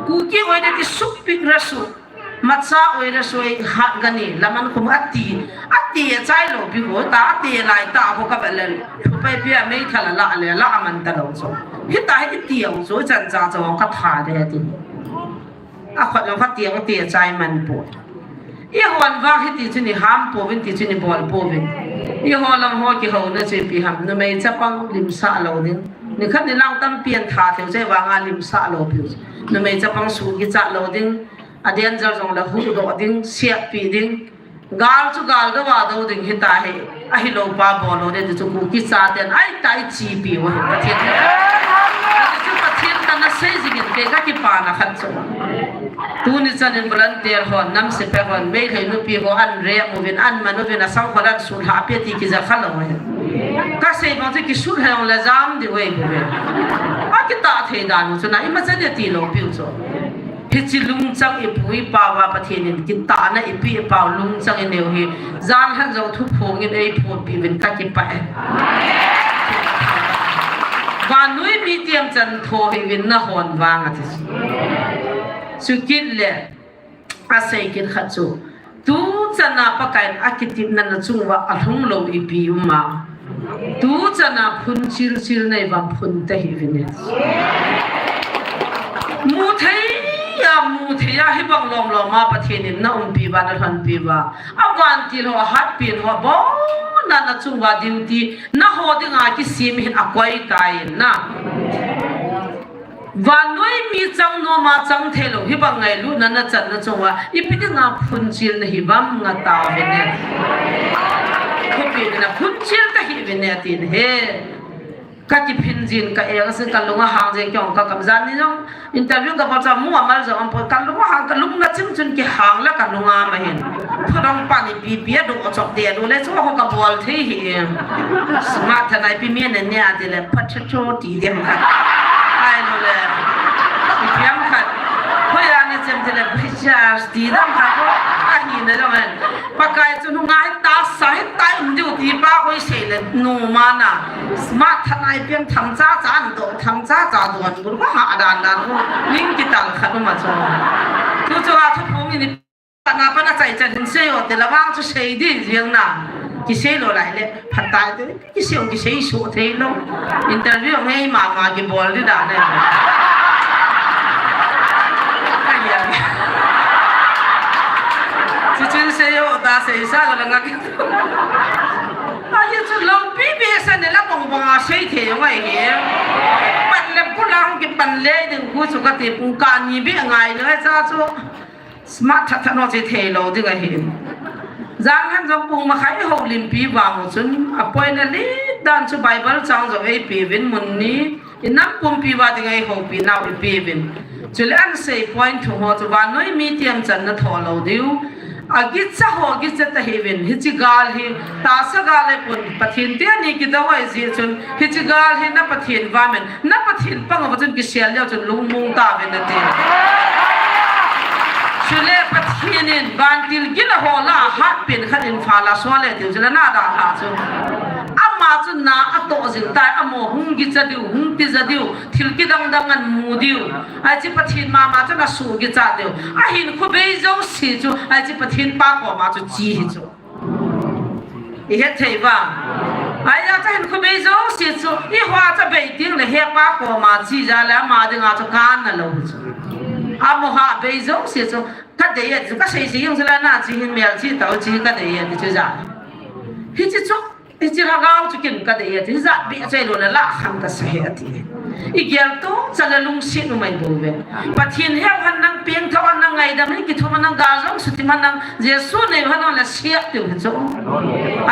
Kuki oi de ti supik rasu. Macha oi rasu hat kani, laman khum ati, ati chai lou pi ho ta, ati lai ta ho ka ba le, pai pi a mei thala la le, la man ta lou chu. Hita hi iti au chu, chan cha chu katha de ti. Akhut jong kati, ati chai man po. I hon vang hiti chu ni ham po vin ti chu ni bol po vin. I ho lam ho kihou na chu pi ham, numei chapang limsah lou ding. Ni khat ni lang tampi an tha theu chai vang a limsah lou piu. Numei chapang su kicha lou ding. A danger jong la huhdoh ding, siatpi ding. Gal chu gal doh a doh ding hita hi. Ahilou pa bol lou de ti chu Kuki chaten ai tai chipi u hi Pathen. Ti chu Pathen kana sei jingin kei ka kipana khat chu. Tuni chanin volunteer hon, nam sepai hon, Meitei nupi ho an rem uvin, an man uvin, asang khol an sulha pe ti kija kha lou hi. Ka sei bang chu kisulha jong la jam di wei bu ve. Akitah thei dan u chu na, imacha de ti lou piu chu. Hichi lungchang ipu ipa va Pathen in kitahna ipi ipa u lungchang inei u hi, jan han jong thuphong in eiphonpi uvin kakipah e. Vannoi mi tiamchan tho hih uvin nahon vang ati. Chukit le, asei kit khat chu. Tu chana Pakai in akitepna nachung uva alhung lou ipi um a. Tu chana phun chil chil nei vang phun tahih uvin e. Mu thei a, mu thei a, hibang lom lom a Pathen in na umpi uva, na lhonpi uva. A vantil ho, a hatpi ho, abon a nachung uva duty, naho dinga kisem hin akoi tai na. Vannoi mi chang nom a chang thei lou, hibang ngailutna nachan nachung uva, ipi dinga phun chil nahi uvam nga tao vin e. Khopi uvin a phun chil tahih uvin e tin he. Ka kiphin jin ka eng sin ka lung ahang jin kei ong ka kam jan ni jong interview ka bol cha mu amal jong ampoi ka lung ahang ka lung na chim chun kihang la ka lung ama hin. Phadong pan ipi pi a do chop de do le chu ho ka bol thei hi. Smat thanai pi mi ne ne a ti le phat cho ti dem kha. Ai lo le. Ipi am khat. Hoi a na chem ti le pictures ti dem kha ko. Ahi na jong en. Pakai chu nu ngai ta sa hi ta um diu ti pa hoi sei le nu ma na. Smat thanai piang tham cha cha an do tham cha cha do an bur ko ha dan dan ko. Ning kital khat ma cho. Tu cho a thu phung ni. Pana pana chai chan hin sei o te la vang chu sei di jeng na. Kisei lou lai le phat tai te. Kisei ong kisei so thei lou. Interview ngei mama kibol di dan e. Ai ya. Chuchun sei o ta sei sa la nga ki. Ai chu lou pi pi sa ne la bong bong a sei thei ong ai he. Pan le pu la hong kipan le ding khu chu kati pung ka ni bi ngai le cha chu. Smat that that no che thei lou ding ahi. Jan han jong pung ma khai houlimpi vang u chun, apoi na le dan chu Bible chang jong eipe uvin mun ni, inam pumpi uva ding eihoupi nau ipe uvin. Chule an sei point thu ho chu vannoi mi tiamchan na tho lou diu. Agicha ho gicha tahih uvin, hichi gal hi, tahsa gal e pun, Pathen te ni kidou ai ji chun, hichi gal hi na Pathen vamin, na Pathen pang uva chun kisel leu chun lungmong ta uvin ati. Chule Pathen in vantil gil a ho la hat pen khat in pha la so le tiu chule na da ha chu. Ama chu na ato jing tai, amo hung gicha diu, hung tija diu, thil kidang dang an mu diu. Ai chi Pathen mama chu na su gicha diu. Ahin khu bei jo si chu, ai chi Pathen pa koma chu chi hi chu. I het thei uva. Ai a cha hin khu bei jo si chu, i hua cha bei ting le he pa koma chi ja le ama dinga chu kan na lou chu. Amo ha bei jo si chu, ka dei a chu, ka sei si jong chu la na chi hin mel chi tau chi ka dei a chu ja. Hi chi chu, hi chi lhagao chu kin ka dei a chu, hi ja bi a chai lo le la kham ka sa he ati. I gel to, chala lungset u mai bou ve. Pathen heuhen nang pengthah hen nang ngaidam hen kithum hen nang galjong sutim hen nang Jesu neiu hen nang le siat tiu hen chu.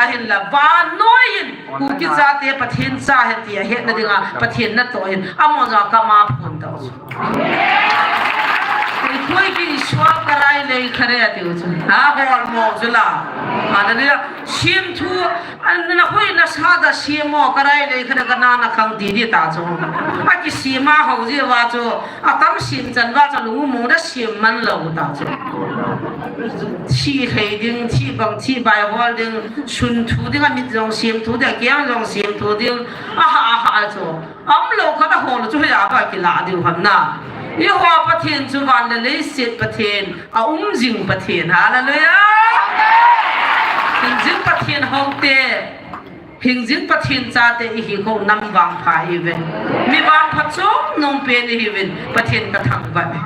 Ahinla vannoi in Kuki chate Pathen cha ahi ti ahetna dinga Pathen natoh hin. Amaho jong kama phon tau chu. Ikhui ki Isua karai lei khare atiu chu. Ha, holmo chu la. Hallelujah. Semthu, an na hui na sa da semo karai lei khare kana na khang di di ta chu. Akisem a hou ji uva chu. Atam sem chan uva chu lungmong da sem man lou ta chu. Thi lhei ding, thi bang, thi bai hol ding, sun thu ding, amit jong sem thu ding, akeng jong sem thu ding. Aha, aha chu. Umlou khat ahol chu hoiya ba kila diu ham na. Eiho Pathen chu van le leiset Pathen, aum jing Pathen. Hallelujah. Hing jing Pathen houte. Hing jing Pathen chate ihi kho nam vangpha ihiuve. Mi vangpha chom nom pen ihiuvin Pathen kathangvah e.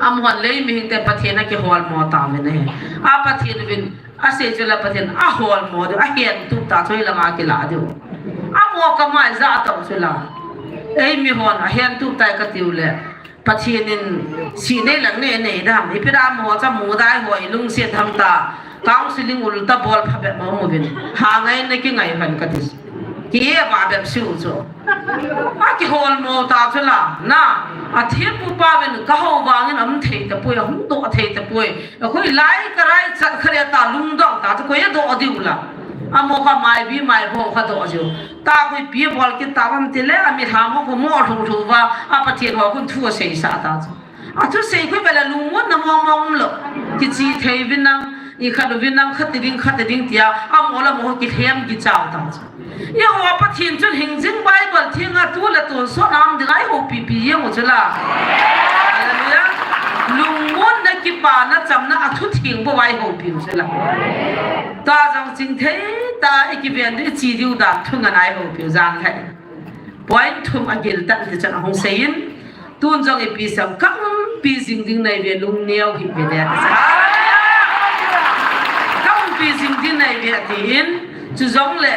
Amahon lei mihing te Pathen akiholmo tauvin ahi. A Pathen uvin Asei chu la Pathen aholmo diu, ahentup ta chu hoilanga kila diu. Amaho kama ijat tau chu la. Ei mihon ahentup tai katiu le. Pathen in sih nei lang nei nei dam. Ipi dam ho cha mu dai ho ilungset ham ta. Counseling ulta bol phabep mo muvin. Ha ngai na kingai han kati. Ki e ba bep siu chu. Akiholmo ta chu la. Na. Athempu pa uvin kahou vangin aum thei tapoi, ahung doh thei tapoi. Akhui lai karai chat khare ta lungdong ta chu koi adoh diu la. Amaho kha maibi maibo kha doh jiu. Ta khuipi bol kit ta vam tile, ami lhamo kho mo lhu lhu uva, a Pathen ho khun thu aseisa ta chu. Athusei khu vele lungmonna mong mong umlou. Kichih thei uvin nang, ikhat uvin nang, khat ding, khat ding tia, amaho le amaho kilhem kichao ta chu. Eiho Pathen chun hing jing Bible thenga tu le tonsot a um dinga eihoupi pi jeng u chu la. Hallelujah. Lungmonna kipana chamna athutheng bou a eihoupi u chu la. Ta jong chingthei ta ikiven diu iche diu dan thu ngen a eihoupi u jan lheh. Point thum agil tan ti chan ahung seiyin. Tun jong ipi sam kaumpi jing ding naiuve lungneo hih uve le. Kaumpi jing ding naiuve tin chu jong le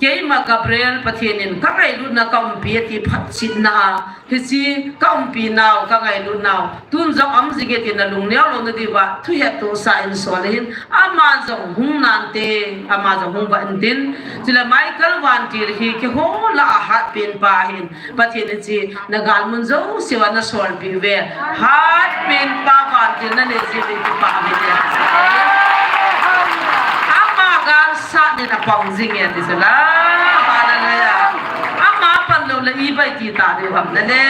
Keima Gabriel Pathen in kangailutna kaumpi ati phatchetna a, hiche kaumpi nau kangailutnau tun jong aum jing e tina lungneo louna diuva thuhettohsa in sol ahin, ama jong hung nante, ama jong hung vah intin, chule Michael Vantil hi keiho lah a hatpen pa ahin, Pathen in hiche na galmun jousea nasolpeh uve. Hatpen pa Vantil nanei jeh uvin kipah uve. Ama galsat nin apang jing e ti chu la. Hallelujah. Ama pan lou le ibai ti ta diu ham nale.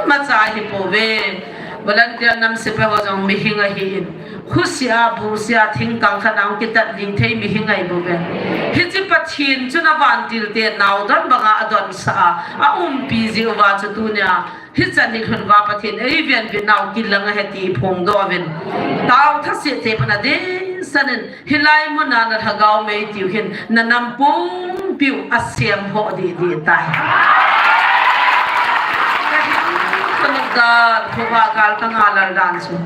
Imacha hi pouve. Volunteer nam sepai ho jong mihing ahin. Khosea, bosea, thingkang khat a hung kitat ling thei mihing ahi bouve. Hiche Pathen chun avantil te naodon banga adonsah a, aumpi jeh uva chu tunia, hichan hi lhun uva Pathen eiven vetnau kilang ahi ti phongdoh uvin. Tao thase te pan adeh sanin, hilai muna na lhagao mei tiu hin, na nam pumpiu asem ho didi tai. Ka hin ka nop dan, khovah gal ka ngalal dan chu.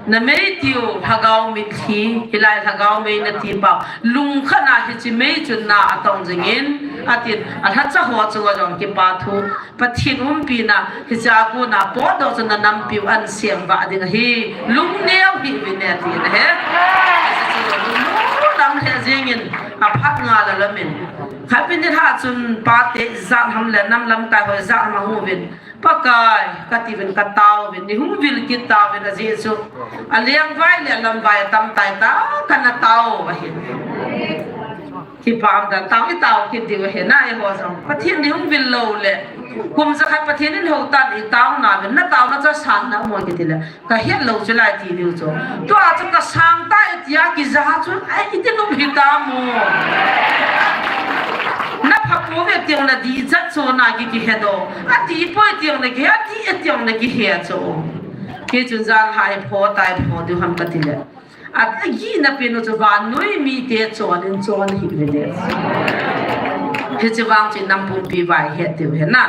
Na mei tiu, lhagao mitlhi, hilai lhagao mei nati pau. Lungkhat na hiche mei chun na atong jingin, atin, alhacha ho chunga jong kipa thu. Pathen umpina, hiche a kona potdoh chun na nampiu ansem vah ding ahi. Lungneo hih uvin atin ahi. Hiche chu lungmu lam lheh jengin, aphat ngalal amin. Khatvei nilhah chun pate ijat ham le nam lamkai ho ijat ham ahung uvin. Pakai, kati uvin, katao uvin, neihung vil kit tauvin ajeh chu. Alengvai le alamvai atam tai ta, kana tao ahi. Kipah um dan tao, itao kit diu ahi na, eiho jong. Pathen neihung vil lou le. Kum jakhat Pathen in hou tan itao nauvin, nataona chu asan na mo kiti le. Kahet lou chu lai ti diu chu. Tua chu kasang tai tia kija chu, ai, iti nop hita mo. Na pha pouve tiu na dichat chu na ki kihe doh. Ati poi tiu na kihe, ati e tiu na kihe chu. Kei chun jan hai pho tai pho diu ham kati le. Agihna pen u chu vannoi mite chon in chon hih uve le. Hiche vang chu nam pumpi vai het diu ahi na.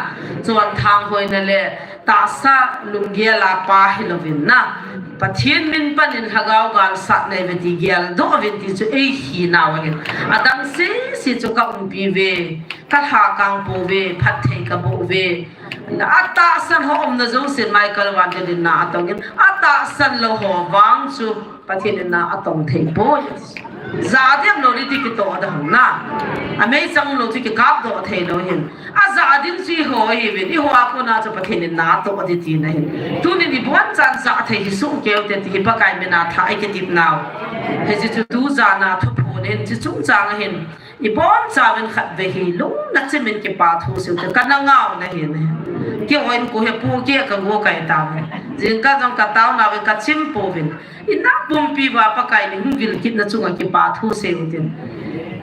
Chon thanghoina le tahsa lunggel a pa hilouvin na. Pathen min panin lhagao galsat nei ve ti geldoh uvin ti chu eihinau ahin. Adang sese chu ka umpi uve, ka lhakang pouve, phatthei ka boh uve. Atahsan ho umna jousen Michael Vantil in na atongin, atahsan lou ho vang chu Pathen in na atong thei poi. Jahden lou ding ti kitoh ding ahin na. Amei chang lou ti kikapdoh thei lou ahin. Ajahden chu eiho ahiuvin, eiho a kona chu Pathen in na atoh ding tina ahin. Tunin ibonchan jahthei hi sohkei ute ti hi Pakai mina thah eikitepnau. Hiche chu tujan a thuphon ahin, hiche chungchang ahin. Ibonchauvin khatvei hi lungna chimin kipa thu seute, kana ngaona ahin. Keiho in kho hepu kei kago kai tauve. Jingkah jong kataonauve, kachim pouvin. Inam pumpi uva Pakai in eihung vil kitna chunga kipa thu seutin.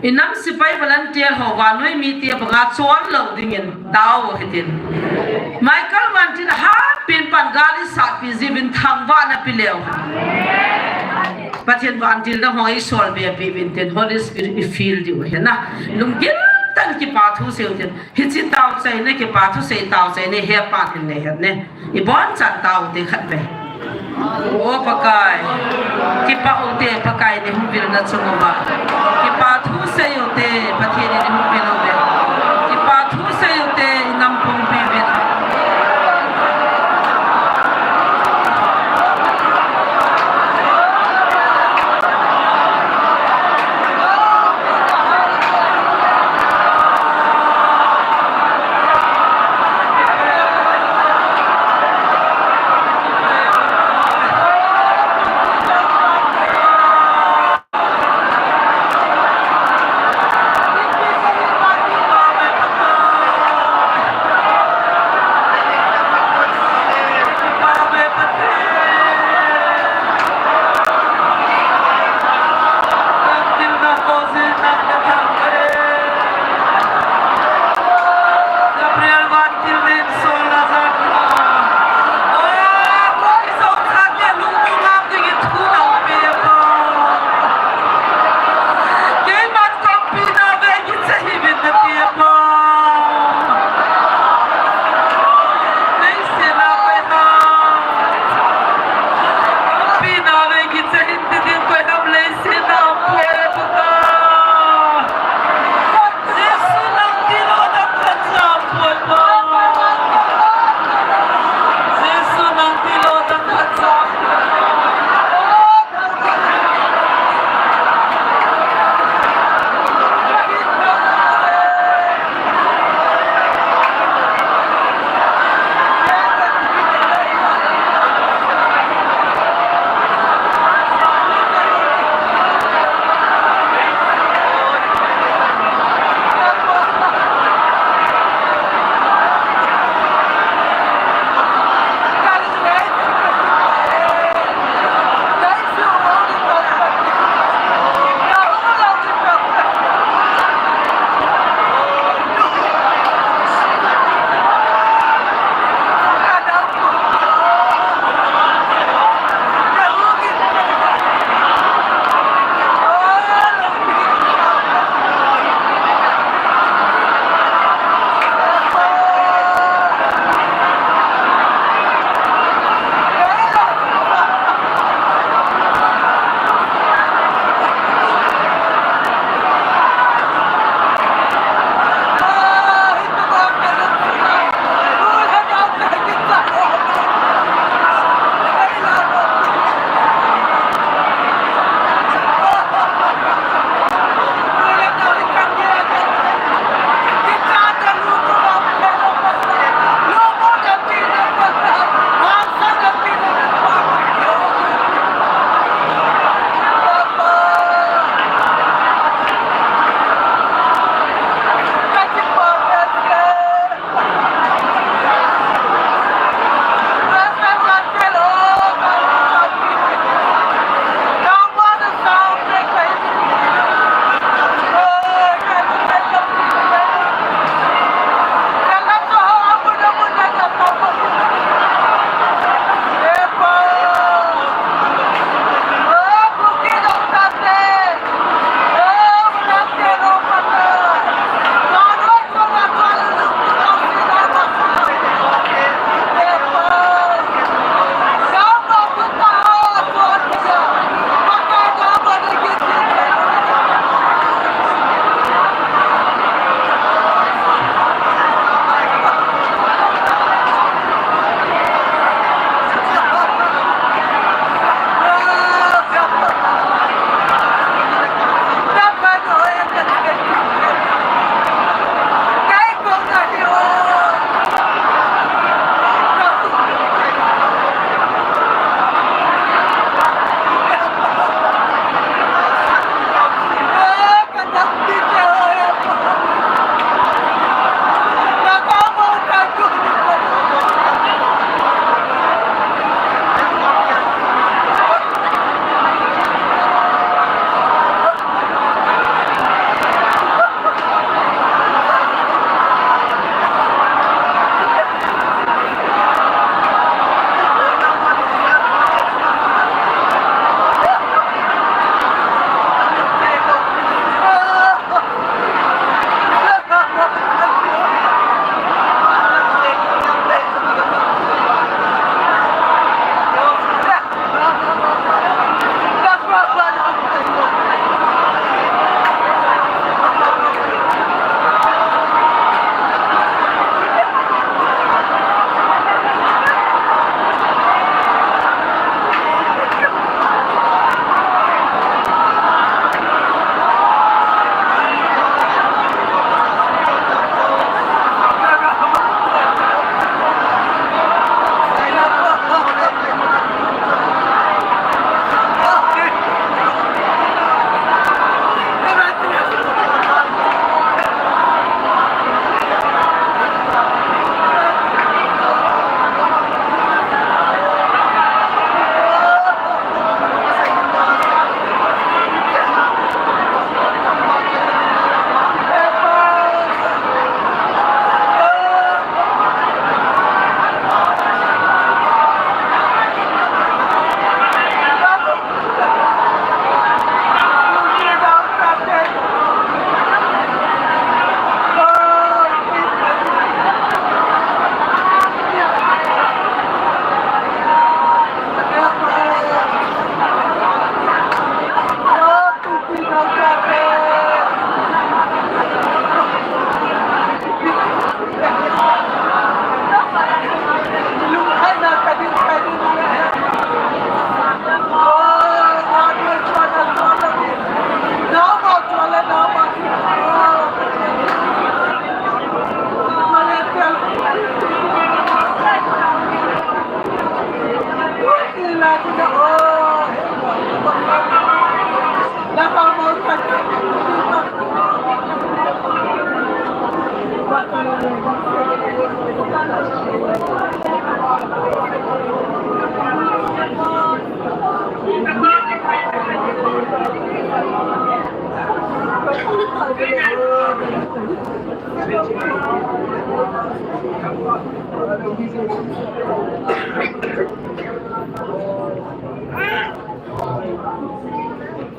Inam sepai volunteer ho vannoi mite banga chon lou dingin tao hitin. Michael Vantil hapen pan gal eisatpi jiuvin thangvahna pe leu. Pathen vantil dang ho eisolbe pi uvin tin Holy Spirit eifill diu ahi na. Lunggil tah in kipa thu seutin. Hiche taochaina kipa thusei taochaina hepan hin nei hen ne. Ibonchan taote khatvei. O Pakai. Kipah ute Pakai in eihung vilna chunguva. Kipa thu sei ute Pathen in eihung vil uve. Kipa thu sei ute inam pumpi uvin.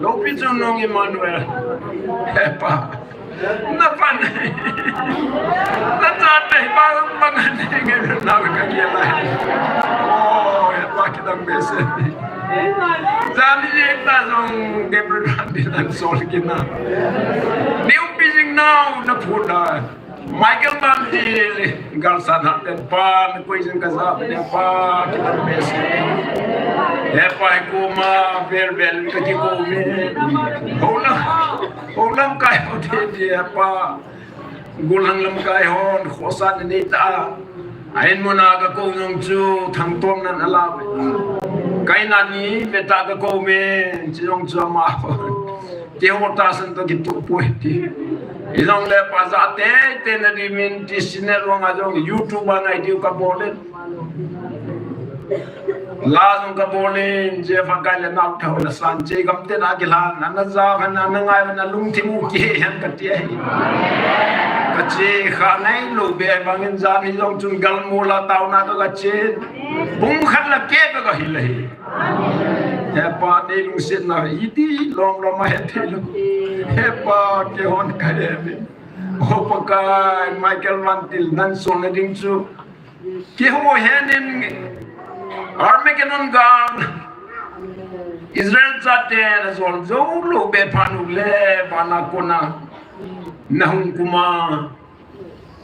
Lopi Chungnung Emmanuel. Hepa. Na pan. Na cha te ba ba ngan ne nge na ka ye lai. Oh, hepa kidang bese. Jani ye ta jong Gabriel Van Til nan sol kina. Niu pi jing nau na phu da. Michael Van Til, gal san hat den pan, koi jing ka ja den pa, kidang bese. Hepa koma, vel vel ka kiko me. Hola, hola kai ho te dia pa. Gulang lamkai hon, khosa ni ta. Ain mona ka ko jong chu, thang tom nan ala. Kai na ni, ve ta ka ko me, chi jong chu ama hon. Keiho tahsan toh kitoh poi ti. Ijongle pa ja teitei na di min ti sine long a jong YouTube a ngai diu ka bol in. La jong ka bol in, Jeff a kai le nau thau la san che gam te na kila, na na ja khan na na ngai na lungthim u kihe hen ka ti ahi. Ka che kha ngai lou be bang in ja ni jong chun gal mu la tau na ka che. Bung khat la ke ka ka hi la hi. Hepa, nei lungsetna iti lom lom a he thei lou. Hepa, keihon ka he ve. O Pakai, Michael Van Til nan solna ding chu. Keiho hen in Armageddon gal. Israel chate na sol jou lou be phan u le vana kona. Na hung kum a.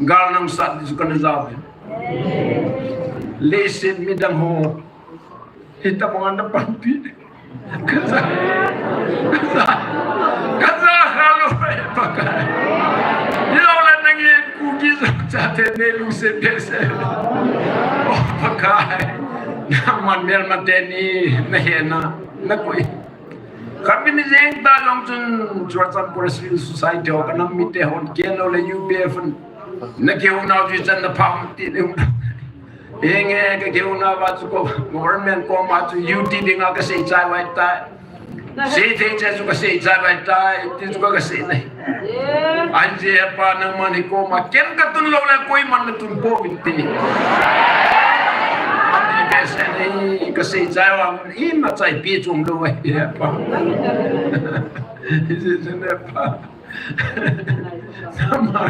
Gal nang sat di chu kana ja ve. Leiset midang ho. Hita bang ana panpi. Ka ja. Ka ja. Ka ja kha lou e Pakai. Hilou le nangin Kuki jong chate nei lungset behseh. O Pakai. Nangman melmate ni na hena. Na koi. Khat beh ni jeng ta jong chun Churachandpur Civil Society ho ka nam mite hon ken lou le U P F hon. Na kihou nau chu chan na pham ti ni. Henge ka kihou nau va chu ko government koma chu U T dinga ka sei chai vai tai. Sei thei chai chu ka sei chai vai tai. Ti chu ka, ka sei nai. An je pa nangman hi koma ken ka tun lou le koiman na tun pouvin ti. An ti behseh nei ka sei chai va. Ima chai pi chom lou ahi hepa. Isi sene pa. Nama,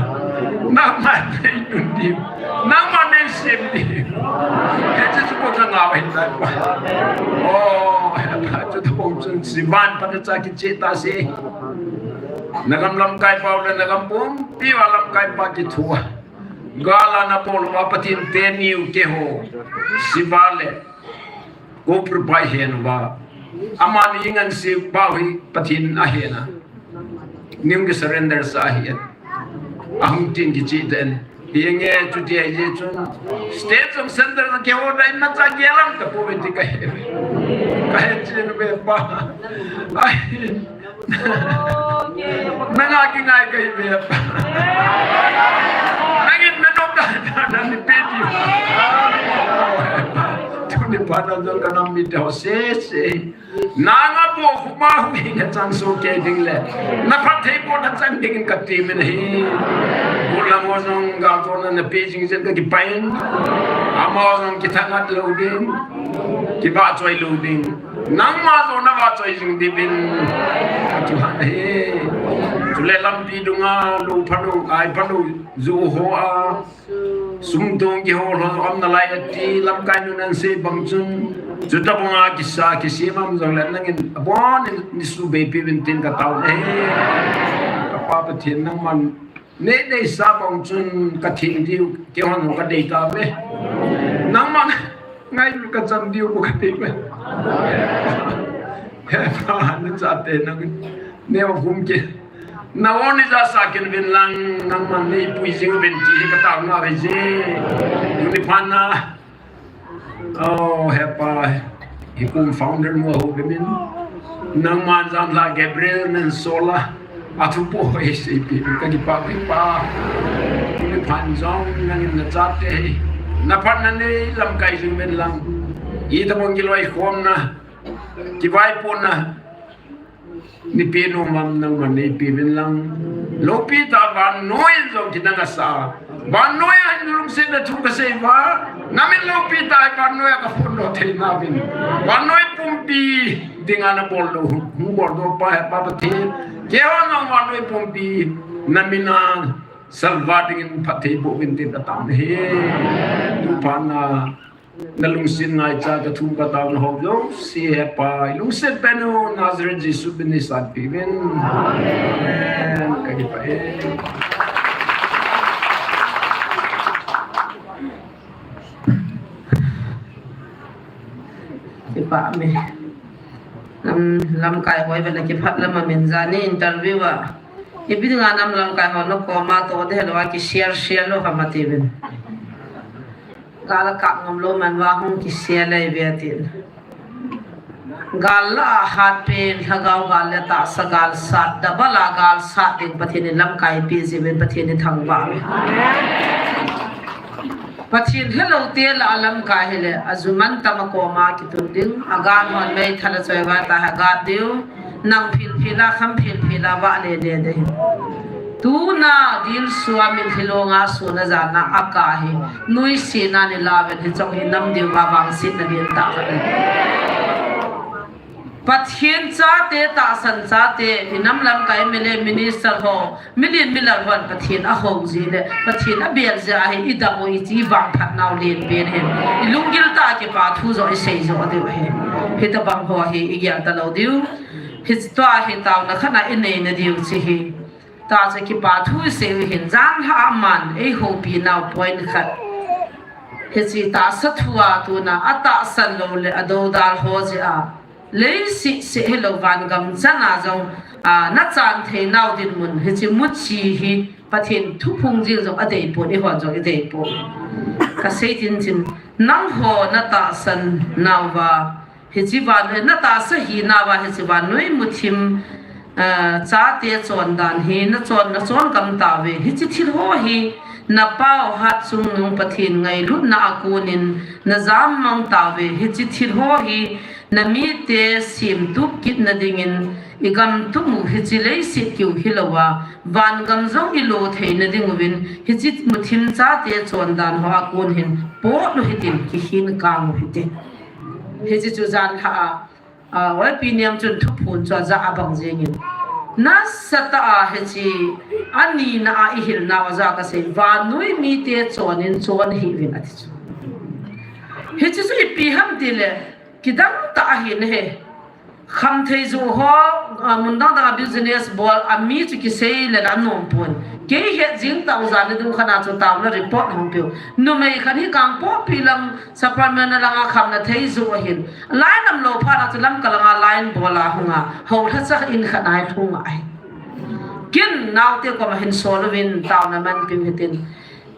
nama nei tun diu. Nama nei sem diu. Hiche chu ko ka ngah ahi tai pa. Oh, hepa chu ta bong chun sivan pa ta cha kiche ta se. Na gam lamkai pa u le na gam pumpi va lamkai pa kithua. Gal a na bol uva Pathen te niu keiho. Siva le. Cobra pai hen uva. Amani ngan se bau hi Pathen a hena. Ning ki surrender sa ahi en. Ahung tin kiche den. Hinge chuti ahi je chun. State jong center jong keiho dai na cha gelam ta pouve ti ka he. Ka he chen ve pa. Ai. Nanga kingai kahi ve. Nangin na nom da, da, da ni pe diu. Tuni pa na jong ka nam mite ho sese. Nanga bou khu ma hu hi na chang so ke ding le. Na phatthei bou na chang ding ka ti min hi. Bou lam ho jong ga to na na pe jing jen ka kipain. Ama jong kithangat lou ding. Kivahchoi lou ding. Nangma jong na vahchoi jing diuvin. Ka chu ha hi. Chule lampi dunga lou phalou, ai phalou, ju ho a. Sum tong kihol ho am nalai ati lamkai nun an sei bang chun. Chuta banga kisa, kisem am jong le nangin abon in ni su be pi vin tin ka tao ne. Ka Pa Pathen nangman Nei, nei sa bang chun ka theng diu, keihon ka dei ta ve. Nangman, ngai ka chan diu ka dei ve. He pa, na chate nang, ne o hum ke. Na o ni ja sa ken vin lang, nangman nei pui jing vin ti ka ta na ve je. Ni phan na. Oh, he pa, hi kum founder mu ho be min. Nangman jan la Gabriel nen sola. A thu po he sei pi ka ki pa ki pa. Ni phan jong nangin na chate hi. Na phat na nei lamkai jing men lang. I ta bang ki loi khom na. Ki vai po na. Nipi nung mam nangman neipi uvin lang. Loupi tah vannoi jong kinang asa. Vannoi a hin lungsetna thu kasei uva. Namin loupi tah vannoi a kaphondoh thei nauvin. Vannoi pumpi dinga nabol lou. Hung boldoh pa Hepa Pathen. Keiho jong vannoi pumpi namin a salva dingin phatthei boh uvin tin kataona ahi. Tuphat na nalungset ngaicha kathum kataona ho jouse Hepa, ilungset pen u Nazareth Jesu min in sanpeh uvin. Amen. Kakipah e. Kipah e. Nam, lamkai ho ivet le kipah lam a min jani interview a. Ipi dinga nam lamkai ho nakoma toh ding hilou a ki share share lou ham atiuvin. Gal a kap ngam lou man uva hung ki share le ve atin. Gal lah a hatpen, lhagao gal le tahsa gal sat, double a gal sat ding Pathen in lamkai peh jiuvin Pathen ithangvah uve. Pathen helou te lah a lamkai hile, ajuman tam a koma kitun ding, agal hon meithal a choi uva tah a gat diu, nang philphil a, kham philphil a, vah lele ding. Tuna dilsu a mitlhi long a sun a jan a akah hi, nuisat a nila uvin hiche hi nam diu a vangsetna len tah khat ahi. Pathen chate, tahsan chate, inam lamkai M L A minister ho, milen milal hon Pathen ahou jeh le, Pathen abel jeh a hi idam u, ichi vangphat nau len pen hin. Ilunggil tah a kipa thu joh isei joh diu ahi. Hitabang ho hi igel talou diu. Hiche tua hi taona khat a inei nadiu chu hi. Tahsa kipa thu isei u hin, janhi aman eihoupi nau point khat. Hiche tahsa thu a tuna atahsan lou le adoudal ho jeh a, leiset seh hilou vangam chan a jong, a, nachan thei nau dinmun, hiche muchi hi Pathen thuphung jing jong adei pon, eihon jong idei pon. Kasei tin chin, nangho natahsan nauva, hiche vannoi, natahsa hinauva hiche vannoi muthim, eh, chate chondan hi nachon, nachon gam tauve. Hiche thil ho hi napao hatchungnung Pathen ngailutna a konin najam mang tauve. Hiche thil ho hi namite semtup kitna dingin, igam tup u hiche leiset keu hilouva, vangam jong ilo theina dinguvin, hiche muthim chate chondan ho a kon hin pot u hitin, kihin kang u hitin. Hiche chu janhi a, a, Oipi Niang chun thuphon chu ajah abang jengin. Nasatah a hiche, anina a ihilnau ajah kasei, vannoi mite chonin chon hih uvin ati chu. Hiche chu ipi ham tile, kidang tah ahin ahi. Khamthei joh ho, a, mun dang dang a business bol a mi chu kisei le la nom pon. Kei het jing tah u jan le dungkhat a chu taona report hung peu. Numei khat hi Kangpokpi lang, Sapermeina lang a khamna thei joh ahin. Line lam lou phat a chu Lamka lang a line bol a hung a. Houlhacha in khat a hi hung a hi. Kin naote koma hin sol uvin taona man ping hitin.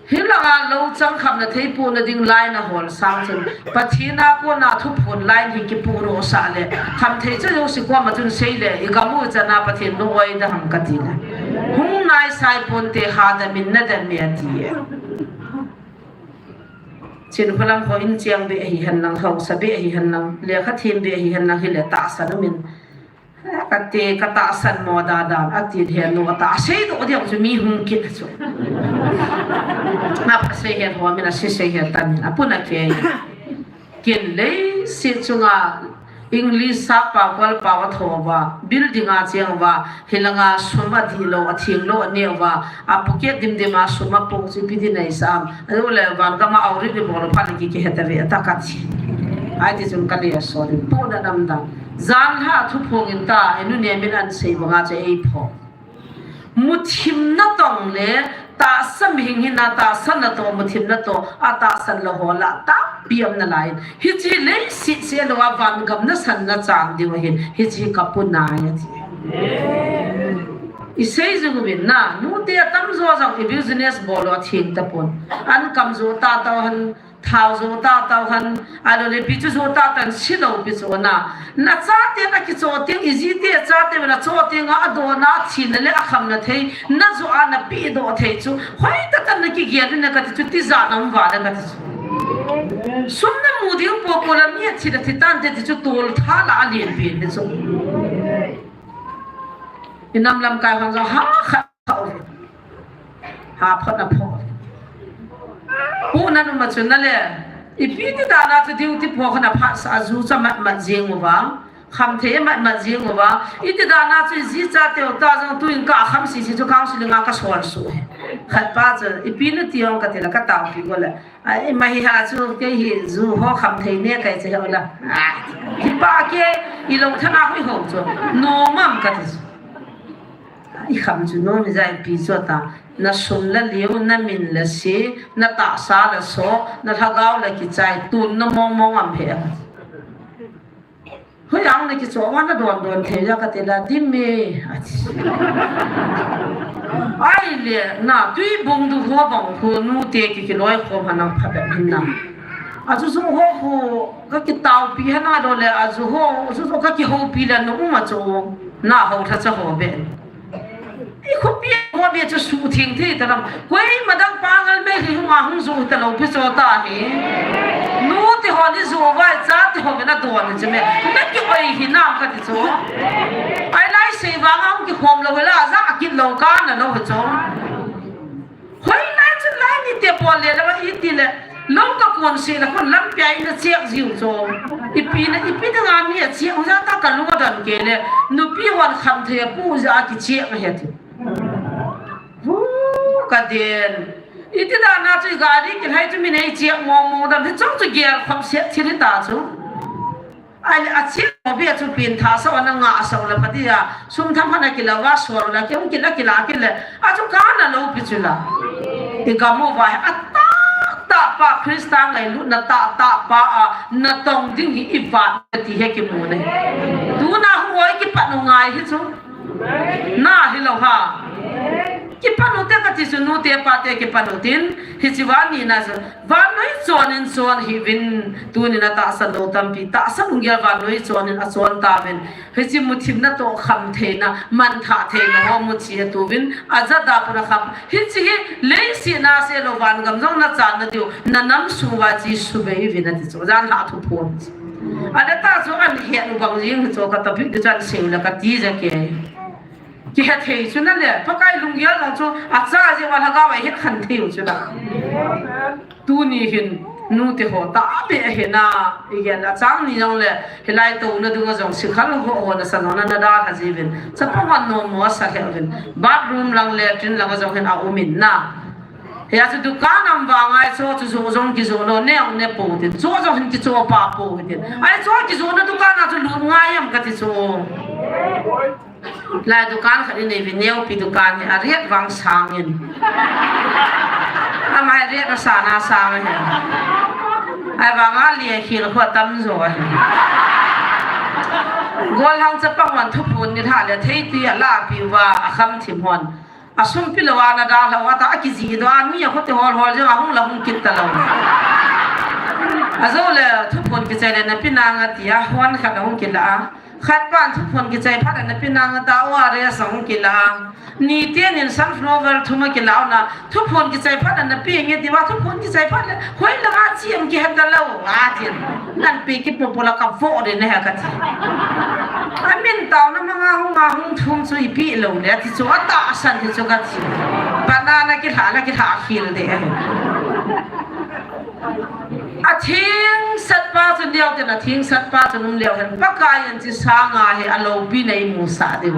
Hilanga lou chang khamna thei pohna ding line ahol sang chun, Pathen a kona thuphon line hi kipohdoh sah le, khamthei cha jouse koma chun sei le, igam u chana Pathen lung-oi da ham kati le. Hung naisai ponte, hadam in nadam e ati e. Chinkholam ho in cheng beh ahi hen lang, haosa beh ahi hen lang, lekha them beh ahi hen lang, hile tahsan umin. Kati, katahsan mo dadan, ati le nu ata, asei doh diu chu mi hung kit chu. Napha sei het ho min, asei sei het tan, apun akei. Kin leiset chunga English sap pao, kol pao athouva, building a cheng uva, hilanga sum adih lou, atheng lou, aneh uva, a pocket dimdim a sum apoh chu ipi ti neisah am. Ahilou le vangam a auri ni bol phat le ki, kihet tave ata kati. Ahi ti chun kale asol in, pohna namdan. Janhi a thuphong in ta, inu ne min an sei banga chu eipho. Muthim natong le, tahsa mihing hina, tahsa natoh, muthim natoh, atahsan lou ho lah, tampi um nalai. Hiche leiset seh lou a vangam nasan nachan diu ahin, hiche kapuna ahi ati. Isei jing uvin na, nute atamjo jong i business bol u atheng tapon. An kam jo ta tau hen, thao jo ta tau hen, ahilou le pi chu jo ta tan silou pi chu na. Nachaten akichoh teng, ijite chate vena choh teng a adona, athina le akhamna thei, najo a napehdoh thei chu, hoitah tah in nakigel in na kati chu, tijat na um vale kati chu. Sum namu ding popo la mi athi le thi tante ti chu tolthat la alen pen ti chu. Inam lamkai hon jong ha khat pho. Ha pho na pho. Pu na nu ma chun na le. Ipi ti dan a chu duty pho khat na phat sa ju cha mat mat jing uva. Khamthei mat mat jing uva. Iti dan a chu ji cha teu ta jong tuin ka kham sisi chu counseling a ka sol su. Khat pa chu ipi nu ti ong ka ti la ka tao pi go le. Ai, ma hi ha chu kei hi ju ho kham thei ne kai che ho la. Ah, hi pa ke i lo thana hui ho chu. No mam ka ti chu. I kham chu no mi jai pi chu ta. Na sum la liu, na min la si, na tahsa la so, na lhagao la kichai, tun na mong mong am he. Hoi ang na kicho, wa na don don thei ja ka te la, dim me, a ti. Ai le, na tui bung du ho bang ho nu te ki ki loi khom ha nang pha be hin na. A chu chu ho ho, ka ki tao pi ha na do le, a chu ho, chu chu ka ki ho pi le nu ma chu, na ho tha cha ho be. I khopi ho be chu su thing thei ta lam. Koima dang pangal me hi hung a hung zu ta lo pi cho ta hi. Nu ti ho ni zu vai cha ti ho be na do ni chu me. Na ki oi hi nam ka ti chu. Ai lai sei vang a hung ki khom lo la za a kit lo ka na lo chu. Hoi lai chu lai ni te po le la i ti le. Lo ka kon se la kon lampi a i na chek jiu chu. Ipi na, ipi na nga mi a chek ja ta ka lu don ke le. Nupi hon kham thei a pu ja ki chek he ti. Hu, ka den. Iti dan a chu gari kilhai chu mi nei chiang mong mong dan hi chong chu gel khop siat thil hi ta chu. Ai le a chiang mo bia chu pin tha sa na nga sa la pati ya. Sum tham hana kila wa so la kiang kila kila kila. A chu ka na lo pi chu la. I ga mo wa a ta ta pa Krista ngai lu na ta ta pa a na tong ding hi i va ti he ki mu ne. Tu na hu oi ki pa no ngai hi chu. Na hi lo ha. Kipan u te ka ti chu nu te pa te kipan u tin. Hi chi van ni na chu. Van noi chon in chon hi vin. Tu ni na tahsan lo tampi. Tahsan ung gel van noi chon in a chon ta vin. Hi chi mu thim na to kham thei na. Man tha thei na ho mu chi a tu vin. A za da pu na kham. Hi chi hi lei si na se lo van gam jong na chan na diu. Na nam su va chi su ve vin a ti chu. Jan la thu phon. A da ta chu an he nu bang jing chu ka ta pi du chan se la ka ti ja ke. Kihe thei chu na le, Pakai lunggel jong chu, a cha jeh uva lhagao a het khan thei u chu na. Tuni hin, nu te ho ta be a he na, i gen a chang ni jong le, hilai to na dung a jong si khal ho ho na sa jong na na da kha ji vin. Chapang wan no mo sa he vin. Bathroom lang le, tin lang a jong hin a um in na. He a chu dukan am va ngai chu, chu jo jong ki jo lo, ne ang ne po tin. Chu jong hin ki chu pa po tin. Ai chu ki jo na dukan a chu lut ngai am ka ti chu. Lai dukan khat i nei vin neo pi dukan hi a riat vang sang in. Amai riat a sana sang hi. Ai vang a lia khil khu a tam zo hi. Gol hang chapang wan thuphun ni tha le thei ti a la pi uva a kham thim hon. A sum pi lo a na da lo a ta a ki ji do a mi a khu ti hol hol jo a hung la hung kit ta lo. A zo le thuphun ki chai le na pi na nga ti a hon khat a hung ki la a. Khat pan thuphun kichai phat a na pi nang ta O R S a hung kila. Ni te nin sunflower thum a kila na thuphun kichai phat a na pi nge diva thuphun kichai phat le hoi la a chi am ki heta lo a tin. Nan pi ki popo la ka vo de ne ha ka ti. A min tau na manga hung a hung thum chu i pi lo le ti chu a ta san ti chu ka ti. Banana ki hla la ki hla khil de. A thing sat pa chu neo te na thing sat pa chu nung leo hen Pakai in chi sanga hi a lopi nei mu sa diu.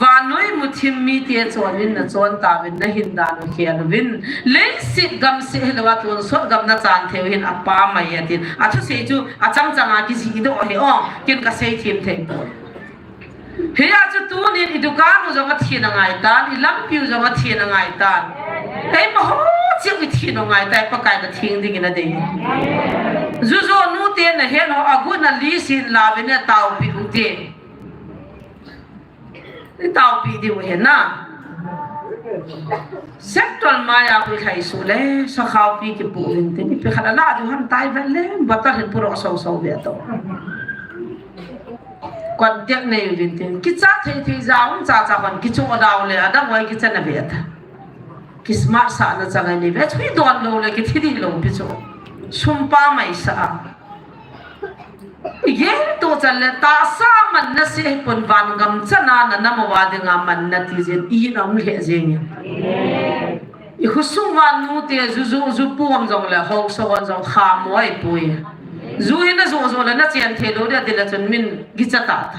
Vannoi muthim mi te chon in na chon ta vin na hin dan u khel vin. Leiset gam se hi lo a tun sot gam na chan theu hin a pa mai a tin. A thu sei chu a chang chang a ki ji do hi o kin ka sei thim thei. Hia chu tunin i dukan u jong a thin a ngai tan, i lampi u jong a thin a ngai tan. Ei ma ho chiu i thin a ngai tai Pakai na thing ding in a dei. Jujo nu te na hen ho a gu na li sin la ve ne tau pi u te. I tau pi diu he na. Sek tol mai a pi khai su le, sa khau pi ki pu vin te, ni pi khala la du han tai vel le, batal hin pu ro so so ve to. Contact nei u vin tin. Kicha thei thei ja um cha cha hon kichu a dau le a dang wai kicha na ve ta. Kismart sa na cha ngai ni ve. Chui don lo le kithi di lo pi chu. Sum pa mai sa a. Igel to chan le tahsa manna se hi pon, vangam chana na nam uva dinga manna ti jin i na um lheh jeng e. I khosung uva nute ju ju ju pom jong le haosa hon jong khammo ahipoi. Ju hi na ju ju le na chen thei lou dia ti le chun min kicha tata.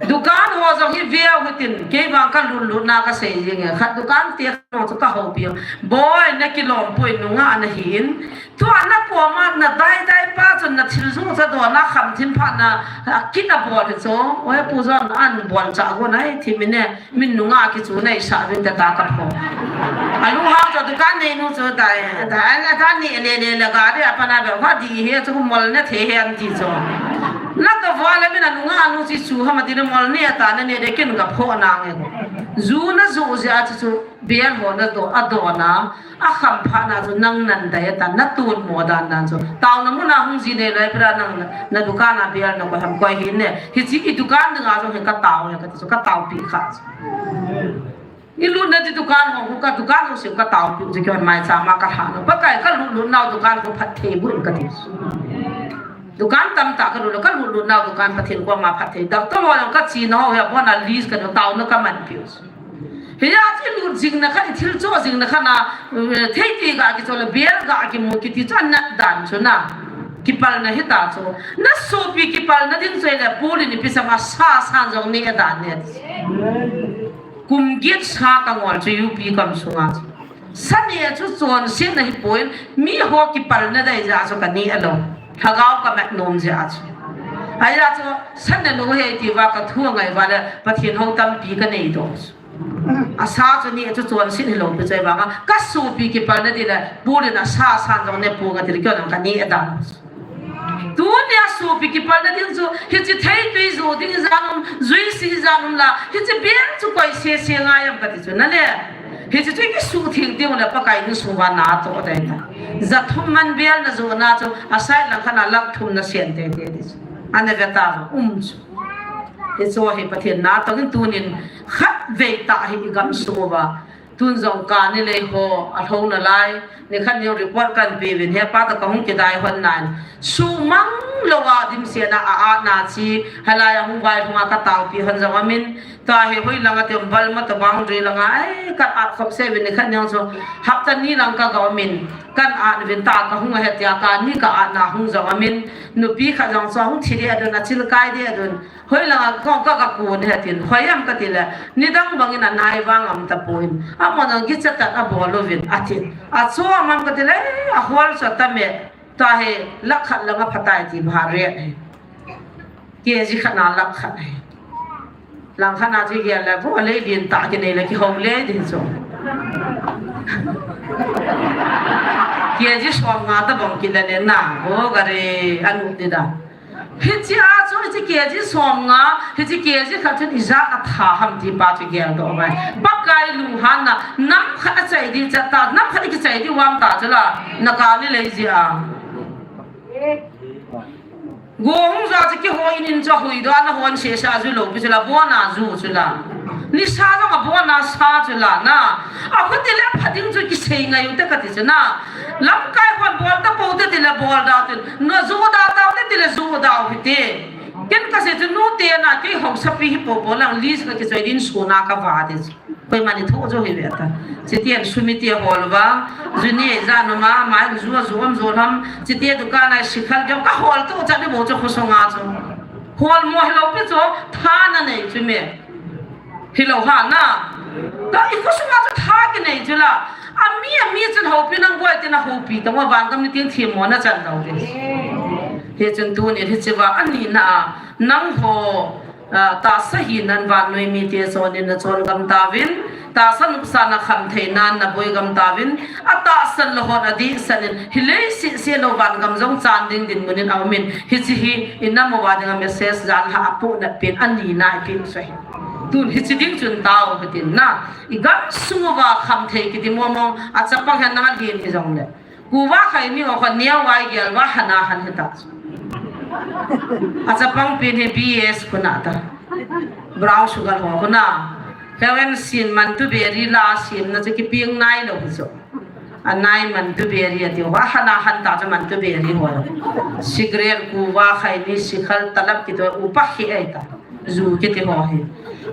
Dukan ho jong hi veu hitin, kei vang ka lut lut na ka sei jing e. Khat dukan te ka nong chu ka houpi. Boi, na kilom poi, nungah na hin. Tua na koma na dai dai pa chun na thil jong cha do na kham thim pha na, a, kit a bol hi chu. Oi, pu John, an bol cha go nai thi mi ne. Min nungah kichu nei sa vin ta ta ka pho. A lu ha chu dukan nei nu chu tai. Ta an ta ni le le le ga de apa na be ha di he chu mol ne the he an ti chu. Na ka vua le min a nungah nu chi chu ha ma ti ne mol ne ta ne ne de kin ka pho na nge. Ju na ju ji a chu chu bel ho na do a do na. A kham pha na chu nang nan dai ta na tun mo dan dan chu. Tau na mu na hung ji ne lai pra nang na, na dukan a bel na ko ham ko hi ne. Hi chi i dukan dinga chu hi ka tau he ka ti chu ka tau pi kha chu. I lut na ti dukan ho ka dukan ho sim ka tau pi chu ki hon mai cha ma ka ha no. Pakai ka lut lut nau dukan ho phat thei bu ka ti chu. Dukan tam ta ka lut ka lut lut nau dukan Pathen ko ma phat thei. Doctor ho ka chi no ya bona list ka no tau na ka man pi chu. Hiya chi lut jing na kha, i thil cho jing na kha na, eh, thei ti ga ki cho le bel ga ki mu ki ti cho na dan cho na. Kipal na hi ta cho. Na sopi kipal na ding cho le puli ni pi sa ma sa san jong ni a dan ne. Kum giet sa ka ngol chu U P kam sunga. Sa ne chu chon sin na hi poin mi ho kipal na dai ja cho ka ni a lo. Lhagao ka mat nom ja cho. Ai ja cho sa ne lo he ti va ka thu ngai va le Pathen ho tampi ka nei do. A sa chu ni chu chon sin hi lo pi chai vanga. Ka sopi kipal na ti le, pu le na sa san jong ne pu nga ti le kyo nang ka ni a dan. Tu ni a sopi kipal na ding chu, hi chi thei tui zu ding zan um, zui si zan um la, hi chi biang chu koi se se ngai am ka ti chu na le. Hi chi chu ki su thing ding le Pakai ni su va na to dai ta. Za thum man bial na zu na chu, a sai lang kha na lak thum na sian te te ti chu. Ane ve ta um chu. Hi chu hi Pathen na tongin tunin khat vei ta hi i gam sung uva. Tun jong ka ni lei ho a lhona lai. Ni khat ni report kan pe vin he pa ta ka hung kidai hon nan. Sumang lou a dim sian a a na chi. Halai a hung vai hung a ka tau pi hon jong amin. Ta hi hoi langa tem bal ma ta bang rui langa. Ai ka a khop se vin ni khat ni jong so. Hapta ni lang ka ga amin. Kan a vin ta ka hung a he tia ka ni ka a na hung jong amin. Nupi khat jong so hung thi de adun a chil kai de adun. Hoi langa kong ka ka kun he tin, hoi am ka ti le, nidang bangin a nai vang am ta poin, a mon ang gicha tat a bol uvin, a tin. A chu am am ka ti le, a hol sa ta me, ta he, lak khat langa phatai ti bha re he. K G khat na lak khat he. Lang khat na ti ge le, bo le din ta ki nei le ki hong le din so. K G som nga ta bang ki le le na, bo ga re, anu ti da. Hichi a chu, hichi K G som nga, hichi K G khat chun ijat a tha ham ti pa chu gel doh mai. Pakai lunghanna, nam khat a chai di chat ta, nam khat a kichai di uvam ta chu la, na ka ni lei ji a. Go hung ja chu kihoi in in chu hui doh na hon se sa ju lou pi chu la, bona ju chu la. Nisa jong a bona sa chu la na. A khuti le pha ding chu kisei ngai u te ka ti chu na. Lamkai hon bol ta po te ti le bol dau tin. Na ju dau tau te ti le ju dau hi te. Ken ka se chu nu te na kei hong sapi hi po po lang li ka kichoi din su na ka va te chu. Koima ni tho jo hi ve ta. Chitian sumi ti hol va. Ju ni ja no ma ma ju ju am ju ham. Chiti dukan a sikhal jo ka hol tu cha ni bo chu khosong a chu. Hol mo hi lou pi chu tha na nei chu me. Hi lou ha na. Ka i khosung a chu tha ki nei chu la. A mi, a mi chun houpi nang boi tin a houpi ta mo van kam ni tin thi mo na chan dau de. Hi chun tu ni hi chi va ani na a. Nang ho, a, tahsa hi nan vannoi mi te so ni na chon gam ta vin. Tahsa nupsa na kham thei nan na boi gam ta vin. A tahsan lo hon a di sanin. Hi lei si si lo van gam jong chan ding din munin a umin. Hi chi hi i nam uva ding a message jan ha a pu na pin ani na i pin so hi. Tun hichi ding chun tau hitin na. I gam sung uva kham thei kiti mo mo a chapang hen nang a din hi jong le. Kuva khai mi ho khan nia vai gel va hana han hita. A chapang pin hi B S kuna ta. Brown sugar ho kuna. Heaven sin man tu beri la sin na chu kiping nai lo hi so. Anai man tu beri ati ho, ahana han ta chu man tu beri ho. Cigarette, kuva, khaini, sikhal, talap kiti ho, upa hi ai ta. Ju kiti ho hi.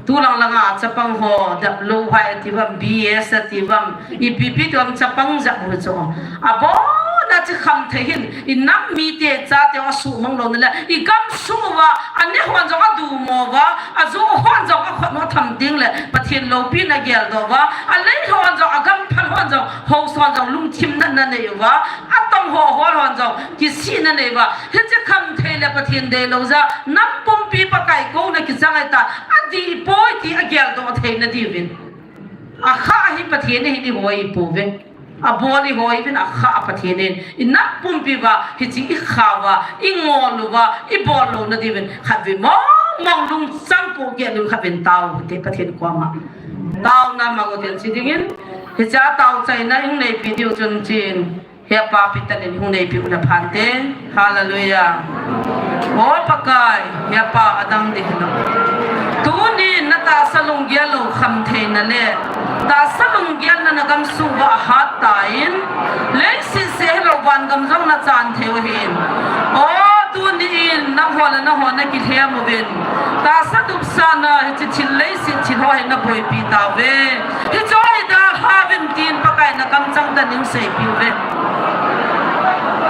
Tu lang langa chapang ho, dap lou hai ati vam, B S ati vam, ipi pi ti vam chapang jat ho chu. Abona chi khamthei hin, inam mite chate ho asuhmang lou nale, igam suh uva, ane hon jong adumo uva, ajo hon jong akhut u atham ding le, Pathen loupina geldoh uva, alei hon jong, agam phal hon jong, housa hon jong, lungthim na, na nei uva, atong ho hol hon jong, kisihna nei uva, hiche khamthei le Pathen deilou jeh a, nam pumpi Pakai kouna kichang ahi ta, adih poi ti ageldoh theina diuvin. Akha hi Pathen ahin ihoi pouve. Abol ihoi uvin, akha a Pathen ahin. Inam pumpi uva, hiche ikha uva, ingol uva, ibol louna diuvin. Khatvei mong mong lungchang pohgel un khatvei tao u hite Pathen koma. Taona mang u hite chi dingin. Hiche a taochaina in neipi diu chun chin. Hepa Peter in hung neipi u le phante. Hallelujah. O Pakai, hepa adang ding hilo. Tunin na tahsa lunggel lou khamtheina le tahsa lunggelna na gamsung uva ahat tan, leiset seh hilou van gam jong na chan thei u ahin. O tunin nangho le nangho na kilhem uvin, tahsa dupsahna hiche thil leiset thil ho hi na boipi tauve. Hiche hi dalha uvin tin Pakai na kamchang tah in seipeh uve.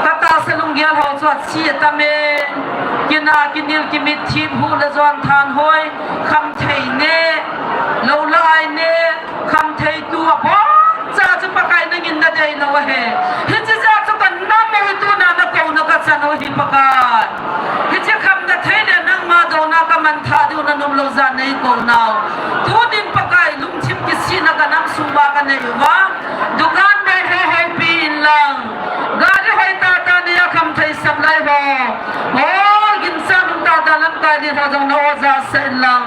Ka tahsa lunggel ho chu achi atam e. Kina, kinel, kimitthip, huh le jon, thanhoi, khamthei ne, lou le ai ne, khamthei tu aboncha chu Pakai nangin na deilou ahi. Hiche jeh a chu ka nam u hi tuna na kouna ka chan u hi Pakai. Hiche khamna thei le nangma douna ka mangthah diu na nomlou jeh a nei kou nau. Tunin Pakai lungthim kisihna ka nam sung uva ka nei uva. Dukan mol ho hoipi in lang. Gari hoi tah tah nei a khamthei sap lai ho. O, ginchat um tah tah lamkai nei ho jong na oja sah in lang.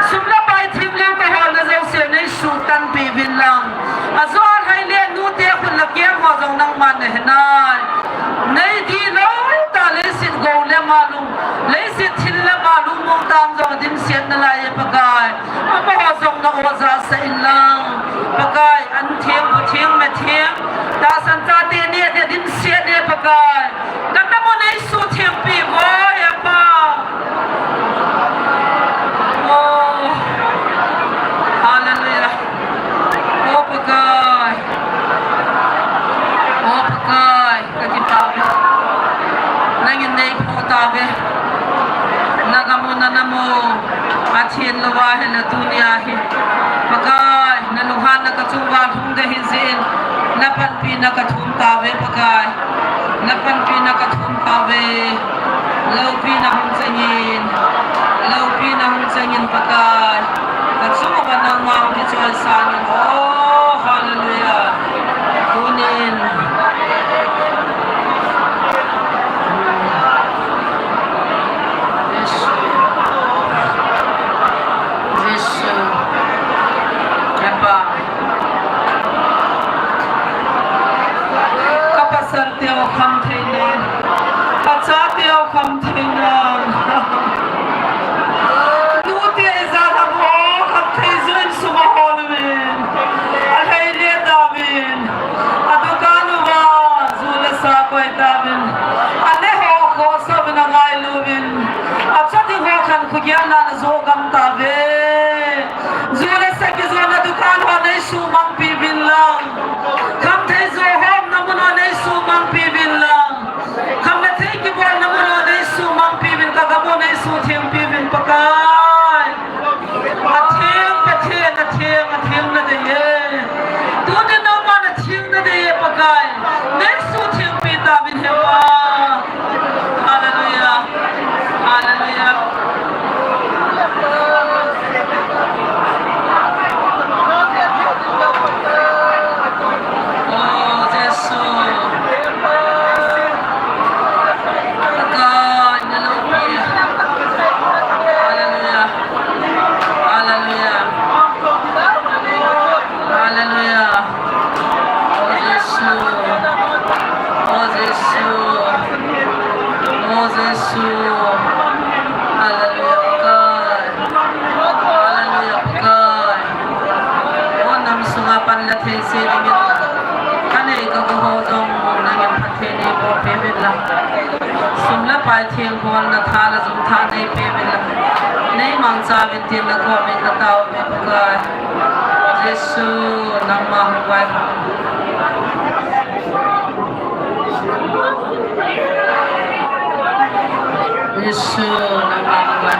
Sum le pai themgao ka holna jouse nei suhtanpeh uvin lang. Ajo a lhai le nute khut le keng ho jong nangman na he nai. Nei dihlou tah leiset gou le malung, leiset thil le malung mong tam jong dimset nalai e Pakai. Amaho jong na oja sah in lang. Pakai, an theng, bu theng, me theng, tahsan chate ne, ne dimset ne Pakai. Ka nam u nei suhthengpeh uvo, Hepa. O, hallelujah. O Pakai. O Pakai. Ka kipah uve. Nangin nei phoh tauve. Na gam u na nam u athen louva ahile tunia hi, Pakai, na lunghanna ka chung uva lhung ding ahi jeh in, na panpina ka thum tauve, Pakai. Na panpina ka thum tauve. Loupina hung changin, loupina hung changin, Pakai. Ka chung uva nangma hung kichoisang in. O, hallelujah. Tunin. Jesu. Jesu. Hepa. Ka pasal teu khamthei nan. Ka cha teu khamthei nan. Nute ijat ham ho khamthei jeh in sum ahol uvin. Alhai le tauvin. Adukan uva ju le sa koi tauvin. Ane ho khohsah uvin angailu uvin. Acha ding ho khankho gelna in ajo gam tauve. Ju le sa kijona dukan ho nei suhmangpeh uvin lang. Khamthei jo homna mun ho nei suhmangpeh uvin lang. Khamthei kibolna mun ho nei suhmangpeh uvin, ka gam u nei suhthengpeh uvin Pakai. Atheng Pathen, atheng, atheng nadei e. Tunin nangman atheng nadei e Pakai. Nei suhthengpeh tauvin Hepa. Hallelujah. Hallelujah. Sum le pai theng hol na tha le jum tha nei pe uvin lang. Nei mangcha uvin tin na kom in ka tao uve Pakai. Jesu nangma hung vai. Jesu nangma hung vai.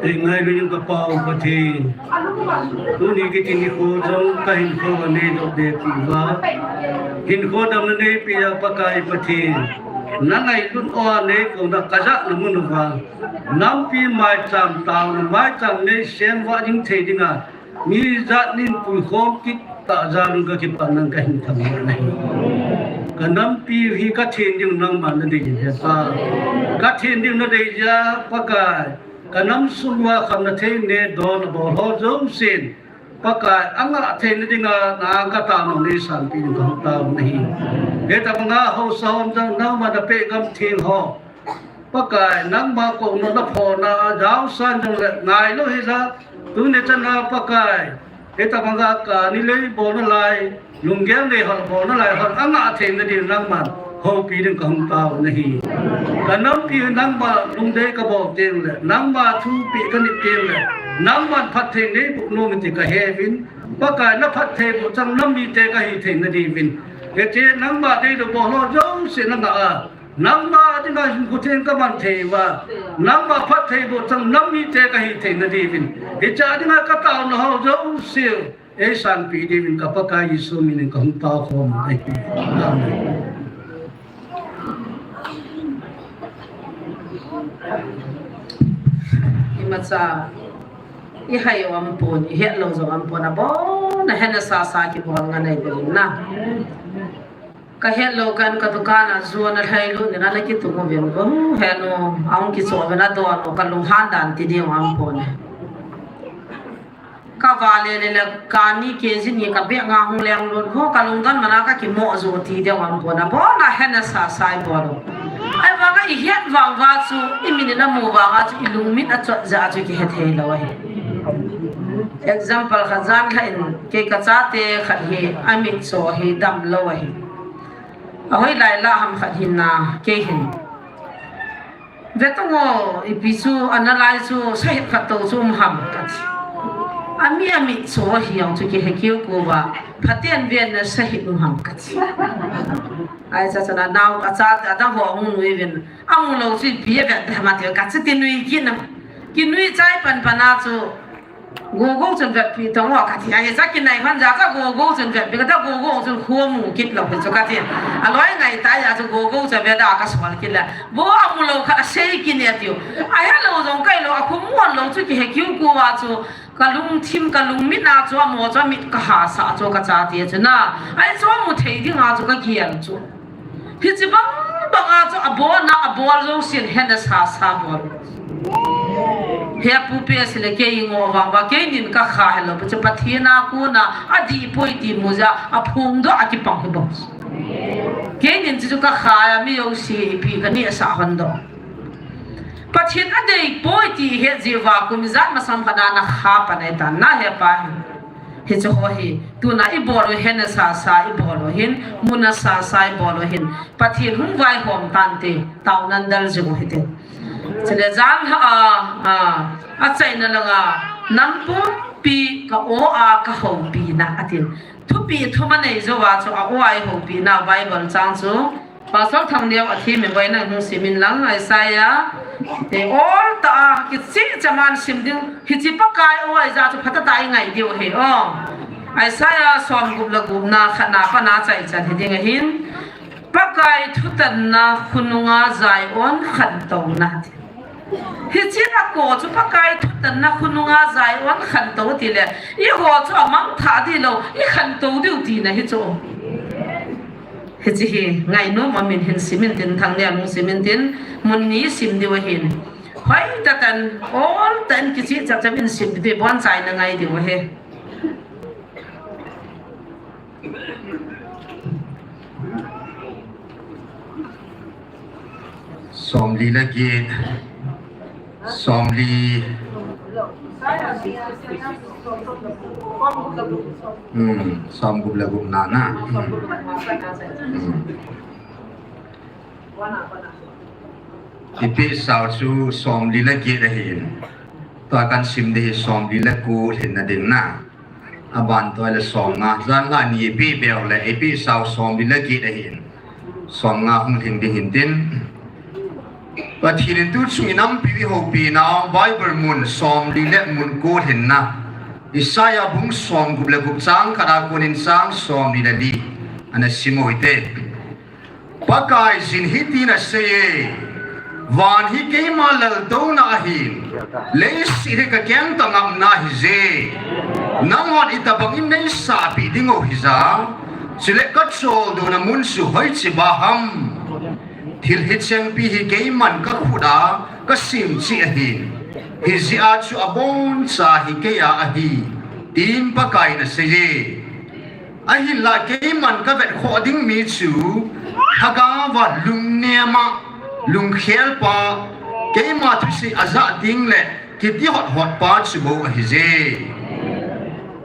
Ei ngailun ka Pa u Pathen. Tuni kiti nikho jong ka hinkho a nei doh be pi uva. Hinkho damna nei pia Pakai Pathen. Na ngailun o a nei kona ka jahna mun uva. Nampi maicham taona maicham nei sem vah ding thei dinga. Mi jat nin puikhom kit tah jal un ka kipah nan ka hin thangvah nahi. Ka nampi hi ka then ding nangma na dei ding he Pa. Ka then ding na dei jeh a Pakai. Ka nam sung uva khamna thei ne don a bol ho jousen. Pakai a ngah theina dinga na ka taona nei sanpi ding ka hung tao nahi. Hitabanga haosa hon jong nangma na peh gam theng ho. Pakai, nangma kona na phona, jaosan jongle, ngailou hija, tuni chana Pakai, hitabanga kani lei bolna lai, lunggel nei hol bolna lai, hol a ngah theina din nangman, houpi ding ka hung tao nahi. Ka nampi nangma lungdei ka bol tengle, nangma thupi ka nit tengle, nangman phatthei nei boh nom in ti ka he uvin, Pakai na phatthei boh chang nam mite ka hi theina diuvin. Hiche nangma deidoh bol ho jouse na ngah a. Nangma dinga hinkho theng ka man thei uva. Nangma phatthei boh chang nam mite ka hi theina diuvin. Hiche dinga ka taona ho jouse. Ei sanpi diuvin ka Pakai Jesu min in ka hung tao khom e. Amen. Imacha, i hai u aum pon, i het lou jong aum pon, abon a hena sasa kibol ngai nai bou na. Ka het lou kan ka dukan a ju ana lhai lut nin ana kitung uvin, oh, henu, ahung kichoh uvin adon u, ka lunghan dan ti ding aum pon. Ka vale le le kani K G ni ka beh nga hung leng lut ho, ka lungdon mana ka kimo jo ti ding aum pon, abon a hena sasa i bol u. Ahivanga i het vang uva chu, i min in amu vanga chu, i lungmin achot jeh a chu kihe thei lou ahi. Example khat jan lhah in, kei ka chate khat hi, amit cho hi, damlou ahi. Ahoilai lah ham khat hin na, kei hin. Ve tang o, ipi chu, ana lai chu, sahit khat tou chu um ham, kati. Ami, amit cho hi jong chu kihe kiu ku uva, phaten ven na sahit um ham, kati. Ahi cha chana nao, achate, adang ho ahung nui uvin, amu lou chu ipi avet be ham ati, kati ti nui kit na. Kinui chai pan pan a chu, Gogo chun vetpi tong o kati. Ahi cha kinai hon jeh a cha Gogo chun vetpi kati, Gogo chun khu amu kit lou chu kati. Aloi ngai tah jeh a chu Gogo chu veda ka sol kit le. Vo amu lou khat asei kit ne tiu. Ahe lou jong kai lou, akhu muan lou chu kihe kiu ku uva chu. Ka lungthim, ka lungmit a chu amo chu amit ka hahsa chu ka chate chu na. Ahi chu amu thei dinga chu ka gel chu. Hiche bang banga chu abol na, abol jousen hena sasa bol. He pu pe sile kei i ngoh vang uva, keinin ka kha helou, pa chu Pathen a kona, adih poi ti mu jeh a, aphongdoh a kipang hi bou. Keinin chu ka kha a, mi jouse ipi ka nehsah hon doh. Pathen adei poi ti het jeh uva, kum ijat masang khat a na kha pan ahitan na he pa hi. Hiche ho hi, tuna i bol u hena sasa i bol u hin, muna sasa i bol u hin, Pathen hung vaihom tante, taonan dal jing u hite. Chule jan lhah a, a, achaina langa, nam pumpi ka o a ka houpi na, atin. Thupi thum anei jou a chu a o a i houpi na, Bible chang chu, Pastor Thangneo a theme boi nang hung sim in lang, Isaiah, eh, ol tah a, kicheh cheh man sim ding, hiche Pakai o a i ja chu phatah tah a i ngai diu ahi, o. Isaiah somgup le gupna khatna pana achaichan hiding ahin, Pakai thutanna khonunga Zion khantouna. Hiche a ko chu Pakai thutanna khonunga Zion khantou tile, eiho chu amangthah ding lou, ikhantou diu tina hichu. Hiche hi ngainom umin hin simin tin, Thangneo lung simin tin, mun ni sim diu ahin. Hoitah tah in, oltah in kicheh chapchap in sim diu, bonchaina ngai diu ahi. Somli le get, somli, hmm, somgup le gupna na. Hmm. Hmm. Ephesa chu somli le get ahin. Tua kasim ding hi somli le ko lhinna ding na. Aban tua le somnga. Jan la ni ipi beu le Ephesa somli le get ahin. Somnga hung lhing ding hintin. Pathen in tuchung inampi ihoupina Bible mun somli le mun ko lhinna. Isaiah bung somgup le gup chang khat a konin chang somli le li. Ana sim u hite. Pakaiyin hitin aseiye, van hi keima laltouna ahin, leiset hi kakengtah ngapna ahije. Nanghon itobang in neisahpeh diu hija, chule kacholdouna mun chu hoiche ba ham. Thil hichengpi hi keiman kakhut a kasem cheh ahin, hijeh a chu aboncha hi keia ahi, tin Pakaiyin aseiye. Ahinla keiman kavetkhoh ding mi chu, lhagaova lungnema, lungkhelpa, keima thusei ajah ding le kiti hothotpa chu bou ahije.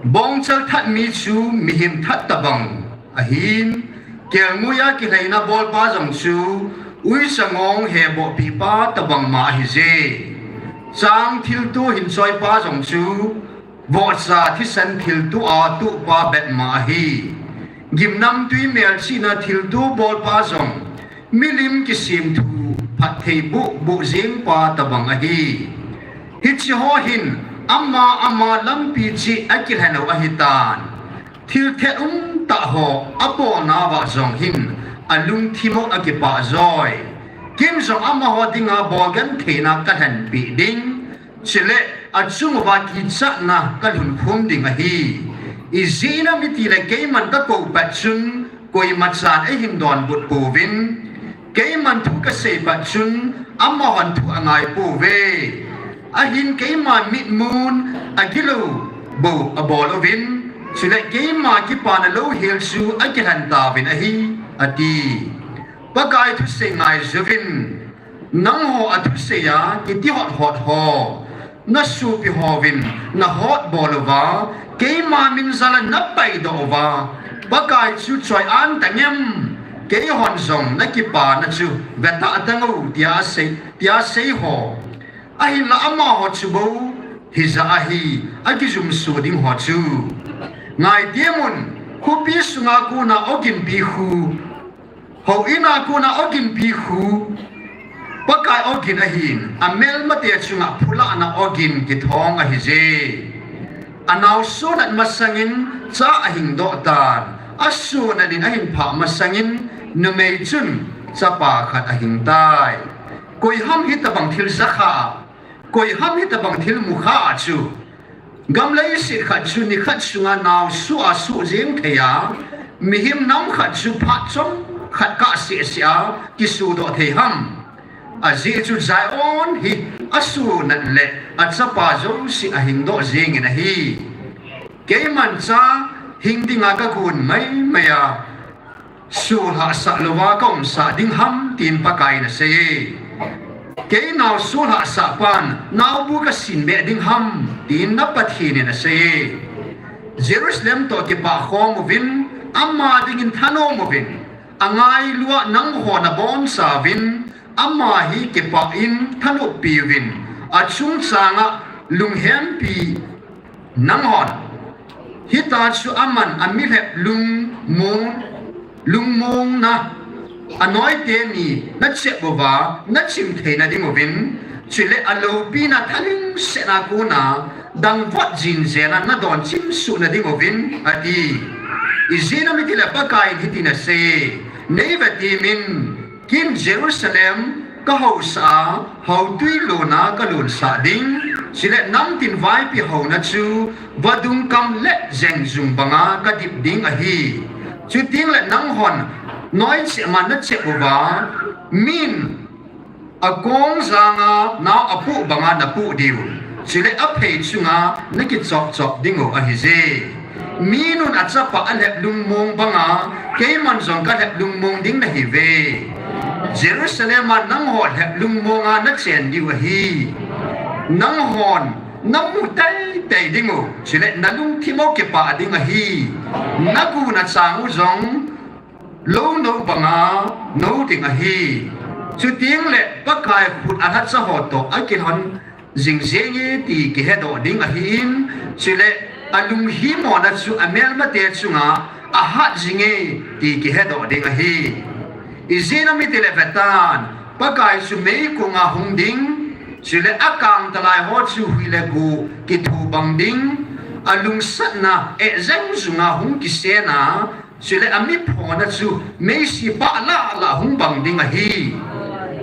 Bongchal that mi chu mihem that tobang ahin, kelngoi a kilhaina bolpa jong chu uicha ngong hebohpipa tobang ma ahije. Chang thilto hinchoipa jong chu vohcha thisan thilto a tohpa betma ahi. Gimnamtui melchihna thilto bolpa jong milim kisemthu phatthei bohboh jengpa tobang ahi. Hicheho hin ama ama lampi cheh akilhen u ahitan. Thil thet umtah ho abolnauva jong hin alungthim u akipah joi. Ken jong amaho dinga bolgentheina kalhenpeh ding. Chule achunguva kichatna kalhunkhum ding ahi. Ijeh inem itile keiman kakou pet chun koimachan eihin donbut pouvin. Keiman thu kasei pet chun amahon thu angai pouve. Ahin keima mitmun agilou bou abol uvin. Chule keima kipana louhel chu akilhen tauvin ahi, ati. Pakai thusei ngaijouvin. Nangho athusei a kiti hothot ho, nasopi hovin nahotbol uva, keima min jal a napaidoh uva, Pakai chu choi-an tangem, keihon jong nakipana chu vetah tango, tia sei, tia sei ho. Ahinla amaho chu bou hija ahi, akijumso ding ho chu. Ngaitih un, khopi sunga kona ogin pi khu, houin a kona ogin pi khu, Pakai ogin ahin, amelmate chunga phulahna ogin kithong ahije. Anaosoh nat masangin cha ahingdoh tan, asoh nat in ahin phah masangin numei chun chapa khat ahingtai. Koiham hitobang thil jakha, koiham hitobang thil mukha chu. Gam leiset khat chu nikhat sunga naosoh a soh jeng thei a, mihem nam khat chu phat chomkhat kah sehseh a kisodoh thei ham. Ajeh chu Zion hi asoh nat le achapa jouse ahingdoh jengin ahi. Keiman cha hing dinga kagon maimai a, soh lhahsah louva kaumsah ding ham, tin Pakaiyin aseiye. Kei naosoh lhahsah pan naobu kasinbeh ding ham, tin na Pathen in aseiye. Jerusalem toh kipah khom uvin, ama dingin thanom uvin, angailua nanghon abonchauvin, ama hi kipah in thanoppi uvin, achungchanga lunghempi nanghon. Hita chu aman amilhep lungmong, lungmongna, anoite ni nachep uva, nachim theina ding uvin, chule aloupina thalhingsetna kona dangvot jinjena nadon chimsuh nading uvin, ati. Ijeh inem itile Pakaiyin hitin asei, Nei vetemin, ken Jerusalem kahousah a, houtui lona kalunsah ding, chule namtin vaipi houna chu vadung kam le jengjung banga kadip ding ahi. Chutengle nanghon noicheh ma nachep uva, min akong janga nao apoh banga napoh diu, chule aphei chunga nakichop chop dingu ahije. Minun achapa alhep lungmong banga keiman jong kalhep lungmong ding nahiuve. Jerusalem a nangho lhep lungmonga nachen diu ahi. Nanghon namu teitei dingu, chule nalungthim u kipah ding ahi. Nagu nachang u jong lou nou banga nou ding ahi. Chutengle Pakai khut alhacha ho toh akilhon jingjenge ti kihedoh ding ahin, chule alunghimona chu amelmate chunga ahat jinge ti kihedoh ding ahi. Ijeh inem itile vetan, Pakai chu meikonga hung ding, chule akangtalai ho chu hui le go kithobang ding, alungsatna eh jengjunga hung kisena, chule amiphona chu meisi pah lah lah hung bang ding ahi.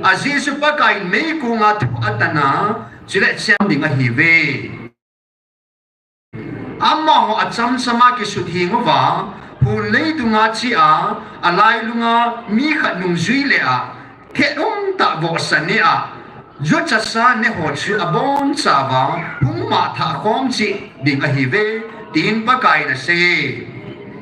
Ajeh chu Pakaiyin meikonga thu atana, chule chem ding ahiuve. Amaho achamchama kisutheng uva, hon leidunga chea, alailunga mi khat nungjui le a, thet umtah vohsa nea, juchasa neho chu abonchauva hung mahthah khom cheh ding ahiuve, tin Pakaiyin aseiye.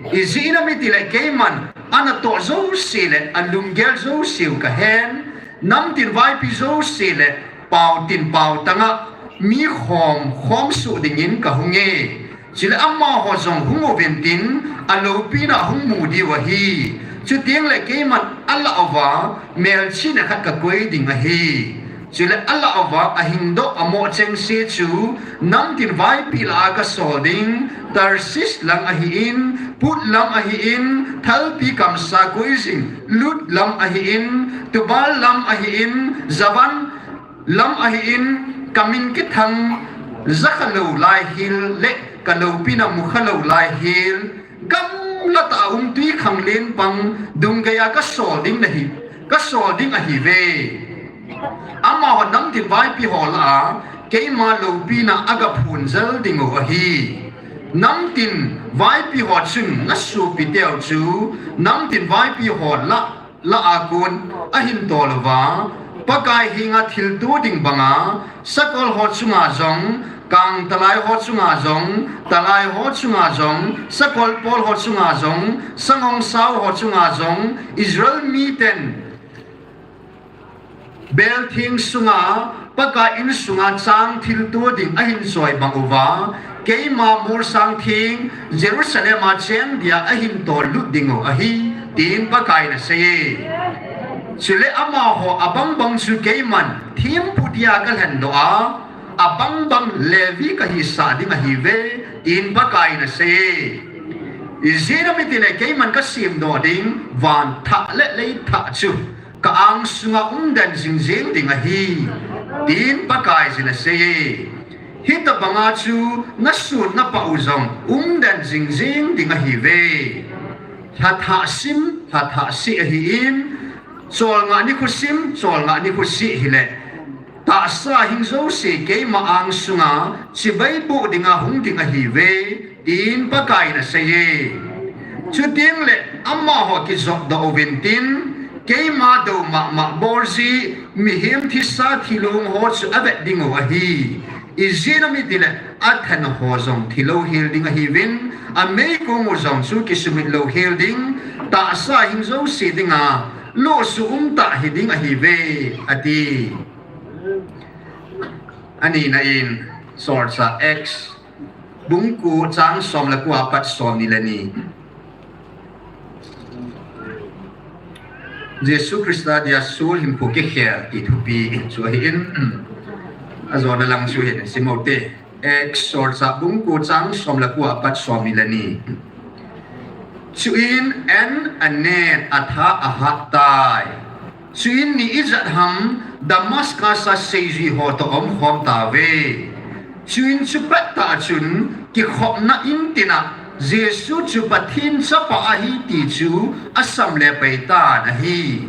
Ijeh inem itile keiman anatoh jouse le alunggel jouseu kahen, namtin vaipi jouse le paotin paotanga mi khom khomsuh dingin kahunge. Chule amaho jong hung uvintin, aloupina hung mu diu ahi. Chutengle keiman alah uva melchihna khat kakoi ding ahi. Chule alah uva ahingdoh amoh chengse chu namtin vaipi lah a kasol ding, Tarshish lang ahin, Put lam ahin, thalpi kamsa koi jing Lud lam ahin, Tubal lam ahin, Javan lam ahin, kamin kithang jakhalou laihel le kaloupina mukhalou laihel, gamlatah a um twikhanglen pang dunggeiya kasol ding nahi, kasol ding ahiuve. Amaho namtin vaipi ho lah a keima loupina agaphonjel dingu ahi. Namtin vaipi ho chun nasopiteu chu namtin vaipi ho lah lah a kon ahin tol uva, Pakai henga thilto ding banga, sakol ho chunga jong, kangtalai ho chunga jong, talai ho chunga jong, sakol pol ho chunga jong, sangongsao ho chunga jong, Israel miten beltheng sunga, Pakai insunga chang thilto ding ahin choi bang uva, keima molsang theng Jerusalem a cheng dia ahin tollut dingu ahi, tin Pakaiyin aseiye. Chule amaho abangbang chu keiman thempu dia kalhendoh a, abangbang Levi kahisah ding ahiuve, tin Pakaiyin aseiye. Ijeh inem itile keiman kasemdoh ding van thah le lei thah chu ka angsunga umden jingjeng ding ahi, tin Pakaiyin aseiye. Hitobanga chu nasun napah u jong umden jingjeng ding ahiuve. Lhathah sim, lhathah seh ahin, cholngah nikho sim, cholngah nikho seh hile, tahsa hing jouse keima angsunga chibai boh dinga hung ding ahiuve, tin Pakaiyin aseiye. Chutengle amaho kijopdoh uvintin, keima dou mahmah bol jeh, mihem thisa thilong ho chu avet dingu ahi. Ijeh inem itile athen ho jong thilou hel ding ahiuvin, ameikong u jong chu kisumit lou hel ding, tahsa hing jouse dinga lohsuh umtah hiding ahiuve, ati. Anina in, Solchah Acts, bung ko chang som le ko apat somni le ni. Jesu Christa dia sol hinkho kikhel ti thupi chu ahin, ajona lang chu hin sim u hite. Acts Solchah bung ko chang som le ko apat somni le ni. Chuin an anen, atha ahat tai. Chuin ni ijat ham Damascus a seijui ho toh omkhom tauve. Chuin chupat tah chun kikhopna in tin a Jesu chu Pathen chapa ahi ti chu asam le pai tan ahi.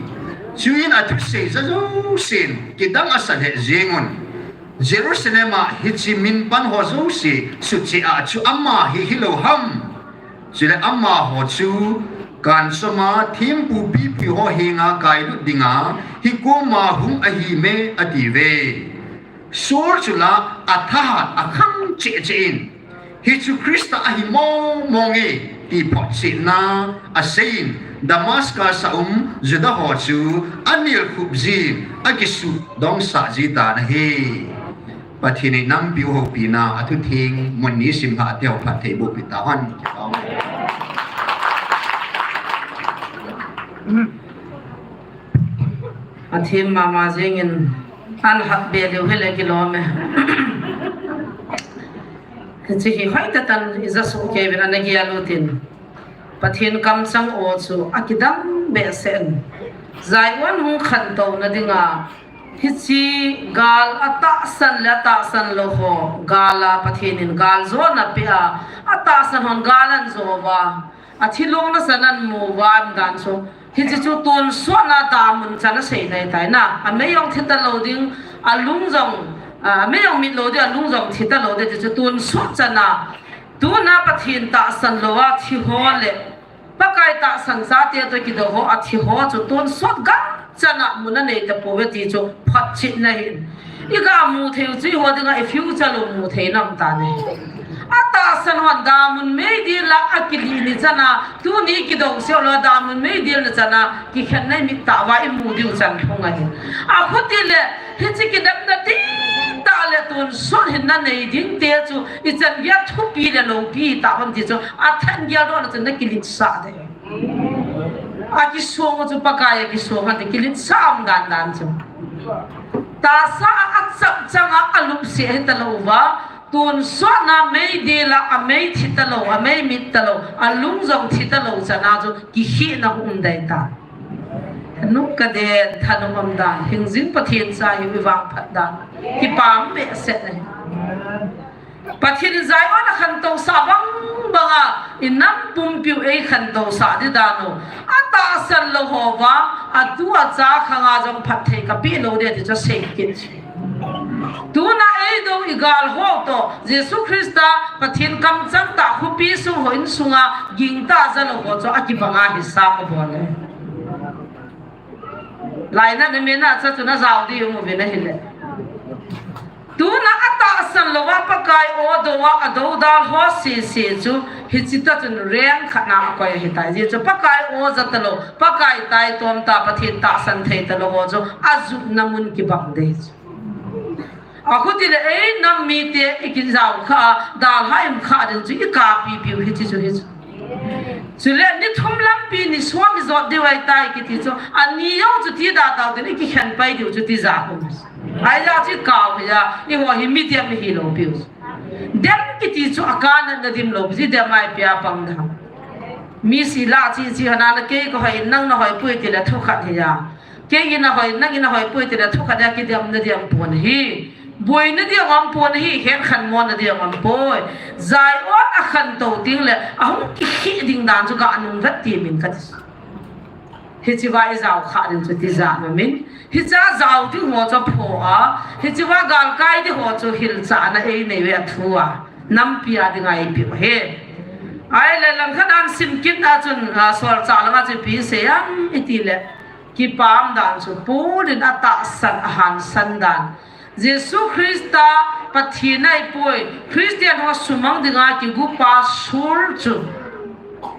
Chuin athusei ja jousen kidang asa lheh jeng un. Jerusalem a hiche min pan ho jouse suche a chu ama hi hilou ham? Chule amaho chu kanchom a thempu pipi ho henga kailut dinga hikoma hung ahi me ati uve. Saul chu la athahat akhang cheh cheh in, hichu Christa ahi mong mong e ti photchetna aseiyin, Damascus a um Juda ho chu anelkhup jin akisuh dongsah ji tan ahi. Pathen in nampi u houpina, athutheng mun ni sim lhah teu phatthei boh peh tauhen. Athem mama jengin, an hat be leu hile kilom e. Hiche hi hoitah tan ija soh kei uvin ana gel u tin. Pathen kamchang o chu akidang behseh in. Zion hung khantouna dinga, hiche gal atahsan le atahsan lou ho, gal a Pathen in gal jona apeh a, atahsan hon gal ahin jo uva, athi lungna san ahin mu uva, aum dan chu. Hiche chu tonsot na damun chan asei nai tai na. Amei jong thi talou ding, alung jong, a, amei jong mit lou ding, alung jong thi talou ding, hiche chu tonsot chan a. Tuna Pathen tahsan lou a thi ho le Pakai tahsan chate toh kidou ho, athi ho chu tonsot gam chan a mun anei tapouve ti chu photchetna ahin. Iga mu thei u chu eiho dinga i future u mu thei nom tan ahi. Atahsan hon damun meidil a akilih ni chan a, tuni kidou seh lou a damun meidil na chan a, kikhenna imit tah uva imu diu chan lhung ahi. Akhuti le, hiche kinepna dihtah le tonsot hinna nei ding te chu, ichan geiya thupi le loupi tah ham ti chu, athan gel dohna chun nakiletsah ding. Akisong chu Pakai a kisong ati, kiletsah um dan dan chu. Tahsa a achap chang a alupseh hita lou uva, tonsot na meidil a amei thi talou, amei mit talou, alung jong thi talou chan a chu kikhehna hung um ding ahitai. Nung kaden thanom um dan, hingjing Pathen cha hi ivangphat dan, kipah behseh ahi. Pathen in Zion akhantousah bang banga, inam pumpiu eikhantousah ding dan u. Atahsan lou ho vang, atu acha khanga jong phatthei kapeh lou ding ti chu asei kit. Tuna eidou igal ho toh, Jesu Christa, Pathen kamchang tah khopi sung ho insunga, gingtah ja lou ho chu akibanga hisap abol e. Lainat na mena cha chu najao ding um uvin ahile. Tuna atahsan lou a Pakai o dou a, adou dal ho sese chu, hiche tah chun rank khat na akoi ahitai. Ajeh chu Pakai o ja talou, Pakai taitom tah, Pathen tahsan thei talou ho chu, ajutna mun kibang ding chu. Akhuti le einam mite ikijao kha a, dalha ium kha ding chu ikapi piu hiche chu hichu. Chule ni thum lampi ni som ijot diu ahitai kiti chu, ani jong chu ti da tau tin ikikhen pai diu chu tija um. Ahijeh chu ikao hija, eiho hi medium ihi lou piu. Dem kiti chu akanatna dim lou pi, dem a ipi a pang ding ham. Mi sila chi chi hana la kei kahoi, nang nahoi poi tile thukhat hija. Kei inahoi, nang inahoi poi tile thukhat a kidemna ding aum pon ahi. Boina ding aum pon ahi, henkhen mona ding aum poi. Zion akhantou teng le, ahung kikheh ding dan chu ganung vet temin kati. Hichea ijao kha ding chu tija mamin. Hichea jao ding ho chu aphoh a. Hichea galkai ding ho chu hilchahna einei uve athu a. Nampi a dinga eipeh u ahi. Ahile langkhat a isim kit na chun, a, solchah langa chu ipi asei em itile. Kipah dan chu Paul in atahsan ahansan dan. Jesu Christa Pathen ahipoi, Christian ho sumang dinga kigupa Saul chu.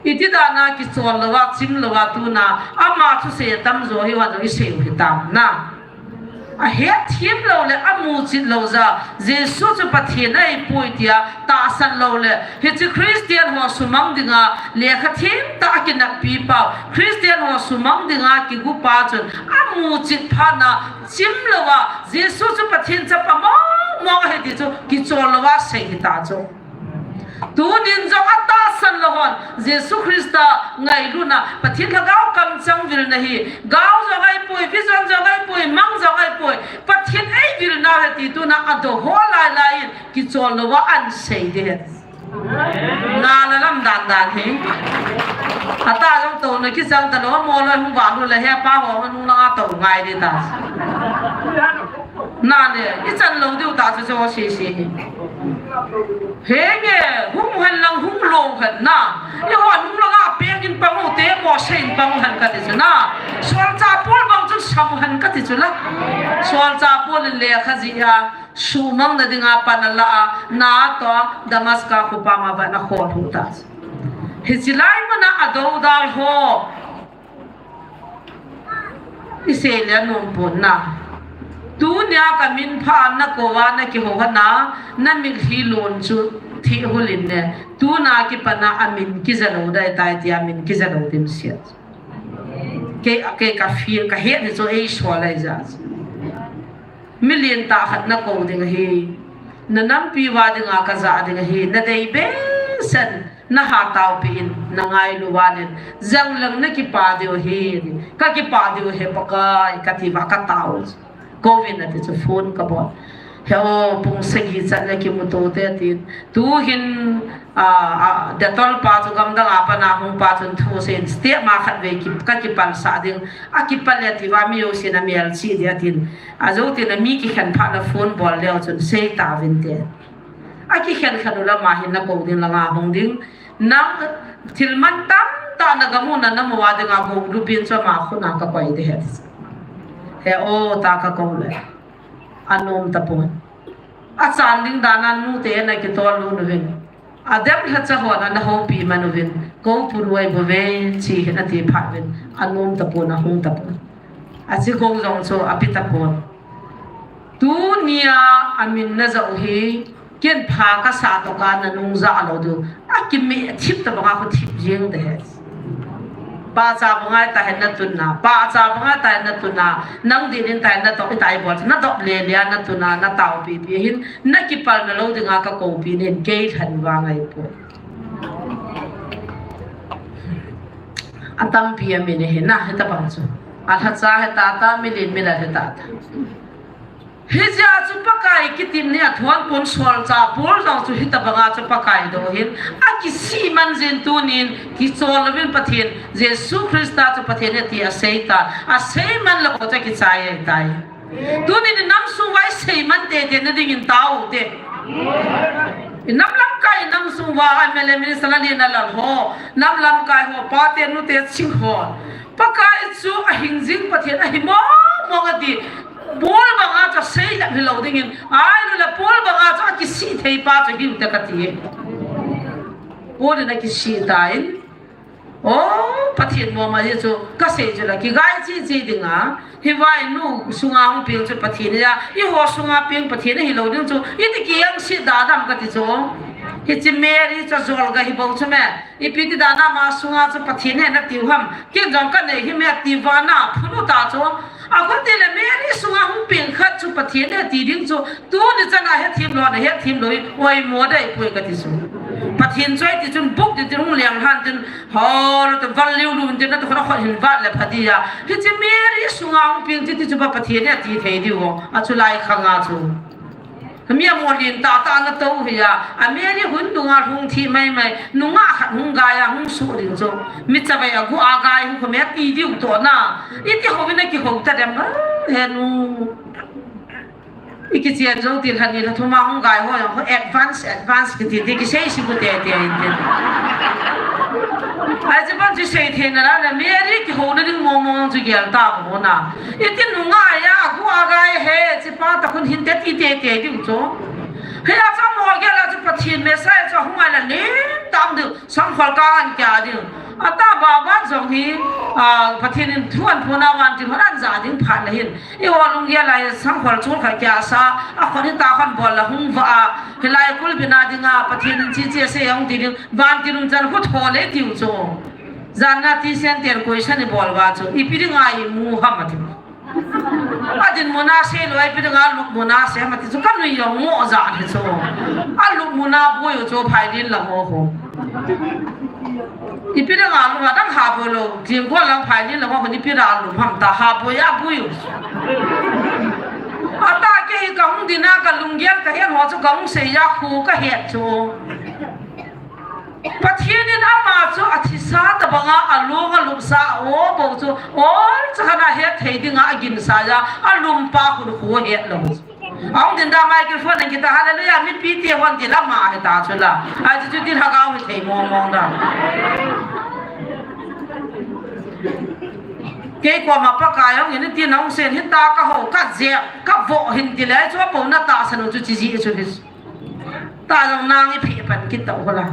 Iti dan a kichol louva, chim louva tuna, ama thusei atamjo hi vang jong isei u hitam na. Ahetthem lou le amuchet lou jeh a, Jesu chu Pathen ahipoi tia tahsan lou le, hiche Christian ho sumang dinga, lekha themtah a kineppi pau, Christian ho sumang dinga kigupa chun, amuchet phat na, chim louva, Jesu chu Pathen chapa mong mong ahi ti chu, kichol louva sei hita chu. Tunin jong atahsan lou hon, Jesu Christa ngailutna, Pathen Lhagao kamchang vilna hi, gao jong ahipoi, vision jong ahipoi, mang jong ahipoi, Pathen Pathen ei vil nau ahi ti tuna ado ho lai lai in kichol louva ahin sei ding ahi. Na la lam dan dan hi. Ata jong touna kichang talou, mo loi hung vang lou le hepa ho nung langa tou ngai ding ta. Na le, ichan lou diu ta chu chu sisi hi. Henge, hung hen lang hung lou hen na. Eiho nung langa peng in pang u te, mo sei in pang hen kati chu na. Solchah Paul bang chu sam hen kati chu la. Solchah Paul in lekha jih a, sumang na dinga pan ala a, na toh Damascus khopi ma va na khol hu ta. Hiche lai muna adodal ho. Isei le nom pon na. Tunia ka min pha na kou a na kihou hana, na mitlhi lon chu thih hul in ne. Tuna kipana amin kija lou dai tai tia min kija lou dimset. Kei, kei ka feel, ka het ni chu ei sol lai ja. Milen tah khat na kou ding ahi. Na nampi uva dinga ka ja ding ahi. Na dei behseh in, na ha taopi in, na ngailu uva nen. Jang lang na kipah diu ahi. Ka kipah diu ahi Pakai, kati uva ka tao. Kou vin ati chu phone ka bol. He o, pung sagi chan le kimu to te tin. Tu hin, a, a, Dettol pa chu gamdang a pat na hung pa chun thu seiyin step ma khat vei ki, ka kipalsah ding. Akipal le ati uva mi jousen amelchih ding atin. Ajou tin a mi kikhen phat na phone bol leu chun sei tauvin te. Akikhen khen u lama hin na kou ding langa hung ding. Nang thil man tamtah na gam u na nam uva dinga gou lupin chu ama khut na ka koi ding ahi. He o ta ka kou le. Anom tapon. Achan ding dan a nute na kitol lut uvin. Adem lhacha hon ana houpi man uvin. Kou puroi bou ve chi hin ati phat uvin. Anom tapon, ahung tapon. Achi kou jong chu api tapon. Tunia amin na ja u hi. Ken pha ka sa toh ka na nung ja lou diu. Akimeh thip tabanga khu thip jeng ding ahi. Pahcha banga tahin na tun na. Pahcha banga tahin na tun na. Nang dinin tahin na toh, itai bol. Na dop le le a na tun na, na taopi pi hin. Na kipal na lou dinga ka koupi nin kei lhan vang ahi poi. Atampi amin ahi na, hitabang chu. Alhacha ahi tata, milen milal ahi tata. Hijeh a chu Pakai kitim ni a thuan pon solchah Paul jong chu hitabanga chu Pakai dou hin akisih man jin tunin kichol louvin Pathen, Jesu Christa chu Pathen ati asei tan, asei man lou chu akichai ahitai. Tunin inam sung uva isei man tei tei na dingin tao te. Inam lamkai, inam sung uva MLA minister la lina lal ho, nam lamkai ho, pate nute ching ho. Pakai chu ahing jing Pathen ahi mong mong ati. Paul banga chu asei lep hilou dingin, ahilouleh Paul banga chu akisih thei pa chu hiu te kati. Paul in akisih tan, o, Pathen mong mong ahi chu kasei chu la kigai chi chi dinga. Hi vai nu sunga hung peng chu Pathen ahi a, eiho sunga peng Pathen ahilou ding chu, iti kiang sih da dam kati chu. Hiche Mary chu jol ga hi bou chu me. Ipi ti dan a ama sunga chu Pathen ahi nati u ham. Ken jong kanei hi me ati vana phun u ta chu. Akhuti le Mary sunga hung peng khat chu Pathen ahi ti ding chu. Tuni chan a hethem lou, na hethem lou hi oimo dei poi kati chu. Pathen chu ahi ti chun buk ti ti hung leng lhan tin, ho, lo te val liu lu tin na tu khona khon hin vat le pha dia. Hiche Mary sunga hung peng ti ti chu ba Pathen ahi ti thei diu. Achu lai khanga chu. Mi amo lin tah tah na tou hi a, a Mary hun dunga hung thi mai mai, nungah khat hung gai a hung suh ding chu. Mi chavai a gu a gai hung khom e ti diu toh na. Iti ho vin a kihou ta dem, he nu. I kichen jou til hani la thuma hung gai ho, ho advance, advance kiti ti kisei si ku te te in te. Ai, hiche ban chu sei thei na la, na Mary kihouna ding mong mong chu gel ta ho na. Iti nungah a, agu agai he, hiche pa ta khun hin te ti te te diu chu. Hia chu mo gel a chu Pathen Messiah chu hung a la len tam diu, sangkhol ka an kya diu. Ata ba ba jong hi, a, Pathen in thu aphon a vantil hon aja ding phat le hin. Eiho lunggel a hi sangkhol chul khat kya sa, akhon hi ta khon bol la hung va a. Hilai kulbina dinga Pathen in chi chi asei hung ti ding, vantil um chan khu tho le tiu chu. Jan na ti sen ten question i bol va chu. Ipi dinga imu ham ati. Adin muna sei lou, ipi dinga lup muna sei ham ati chu. Ka nui jong mo jan hi chu. Alup muna boi u chu phai din la mo ho. Ipi dinga lup a dang ha boi lou. Jing ko lang phai din la mo ho, ipi dinga lup ham ta ha boi a boi u. Atah kei hi kahung dinga kalunggel kahet ho chu kahung seiya khu kahet chu. Pathen in ama chu athisa tabanga alung alupsa a-o bou chu olcha khat a het thei dinga aginsaiya alumpa khun khu het lou. Ahung din da microphone in kita hallelujah mipi te hon ti lama hita chu la. Ahi chu chu ti lhagao hithei mong mong da. Kei koma Pakai hung in tin hung sen hita kaho kajep kavoh hin ti le chu bou na tahsan u chu chi ji chu hi. Tah jong nang iphe pan kit tau ho la.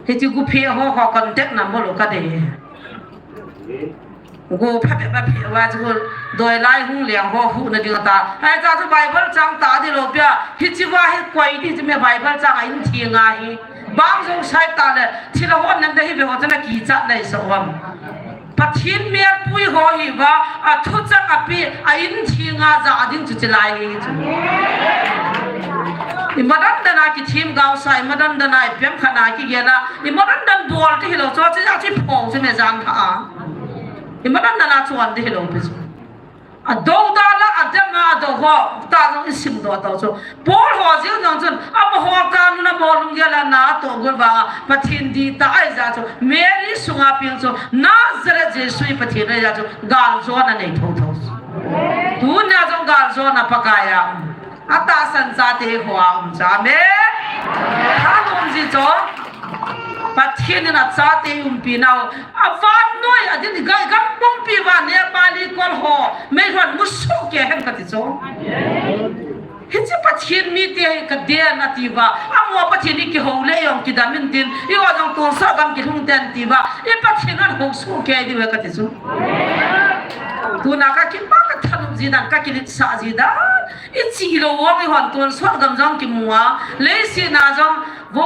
Hiche gu phe ho ho contact number lo kadei. Gu phe phe phe phe va chu doi lai hung leng ho hu na ding ta. Ahi ta chu Bible chang ta di lo pia. Hiche va hi koi di chu me Bible chang a in thi nga hi. Bang jong sai ta le thil a hon nan da hi ve ho chu na kichat nai sa uvam. Pathen melpui ho hi va, athu chang api, a in thi nga ja ding chu chi lai hi chu. I madan dan a kithem gao sa, i madan dan a i pem khat a kigel a, i madan dan bol ti hilou chu, chi ja chi phong chu me jan kha a. I madan dan a chuan ti hilou pi chu. A do da la, a dem a, a do ho, ta jong i sim do tau chu. Paul ho jeng jong chun, amaho ka nun a bol lunggel a na toh got vanga, Pathen dih tah ahi jeh chun, Mary sunga peng chu, Nazareth Jesu hi Pathen ahi jeh chun, galjona nei tho tho. Tunia jong galjona Pakai a um. Atahsan chate hi hoa um cha. Amen. Thalom ji chu. Pathen in achate umpi nau. Avannoi a din gai gam pumpi va Nepali kol ho. Meilhon musoh kei hen kati chu. Hiche Pathen mite hi kaden ati va, amaho Pathen i kihou le jong kidam in tin, eiho jong tonsot gam kilhung ten ti va, i Pathen in housoh kei diu ahi kati chu. Tuna kakipa kathanop ji dan, kakiletsah ji dan, i chih lou vang eihon tonsot gam jong kimu a, leiset a jong Vo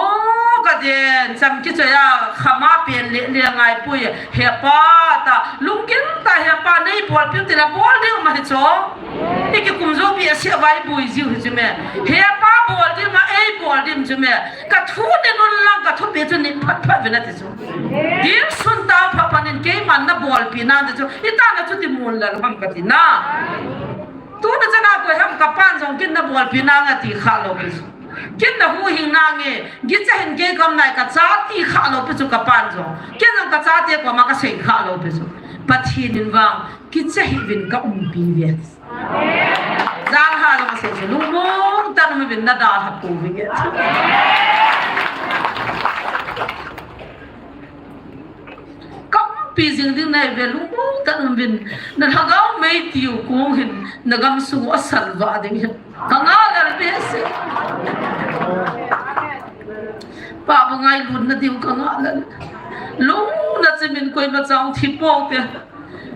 kaden, cham kichoi a, khama pen le le ngai pui, hepa ta, lunggil ta hepa nei bol piu ti la bol ding ma hi chu. I kikum jo pi a sia vai bui jiu hi chu me. Hepa bol ding ma ei bol ding chu me. Ka thu ne nun lang ka thupi chu ni phat phat ve na ti chu. Ding sun ta pha pan in keiman na bolpi nang ti chu. I ta na chu ti mun lal ham kati na. Tuna chana koi ham kapan jong kin na bolpi nang ati kha lou pi chu. Kin na huhhing nange, gicha hin kei kam nai kacha ti kha lou pi chu kapan jong. Kin jong kachate koma kasei kha lou pi chu. Pathen in vang, kicha hih uvin ka umpi uve. Jang ha jong asei chu, lungmong tah in um uvin na dalha pouve. Ka umpi jing ding nahi uve, lungmong tah in um uvin, na lhagao mei tiu kong hin, na gamsung u asalvah ding hin. Ka ngah lel behseh. Pa bu ngailutna diu ka ngah lel. Lungna chimin koima chang thi pou te.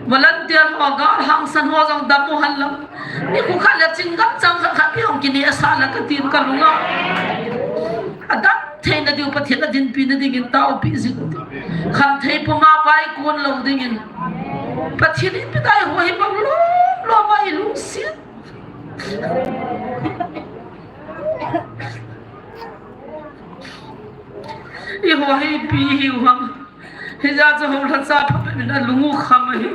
Volunteer ho, gal hangsan ho jong dam u hen lang. Nikho khat le chingam chang khat khat pi hung kinehsah le katin ka lunga. Adam theina diu Pathen a dinpi na dingin taopi jing u te. Khamthei puma vai kon lou dingin. Pathen in ipi dai ho hi bang lom lom a i lungset. Eiho hi ipi hiu ham. Hijeh chun hou lhacha pha pha min a lung u kham ahi.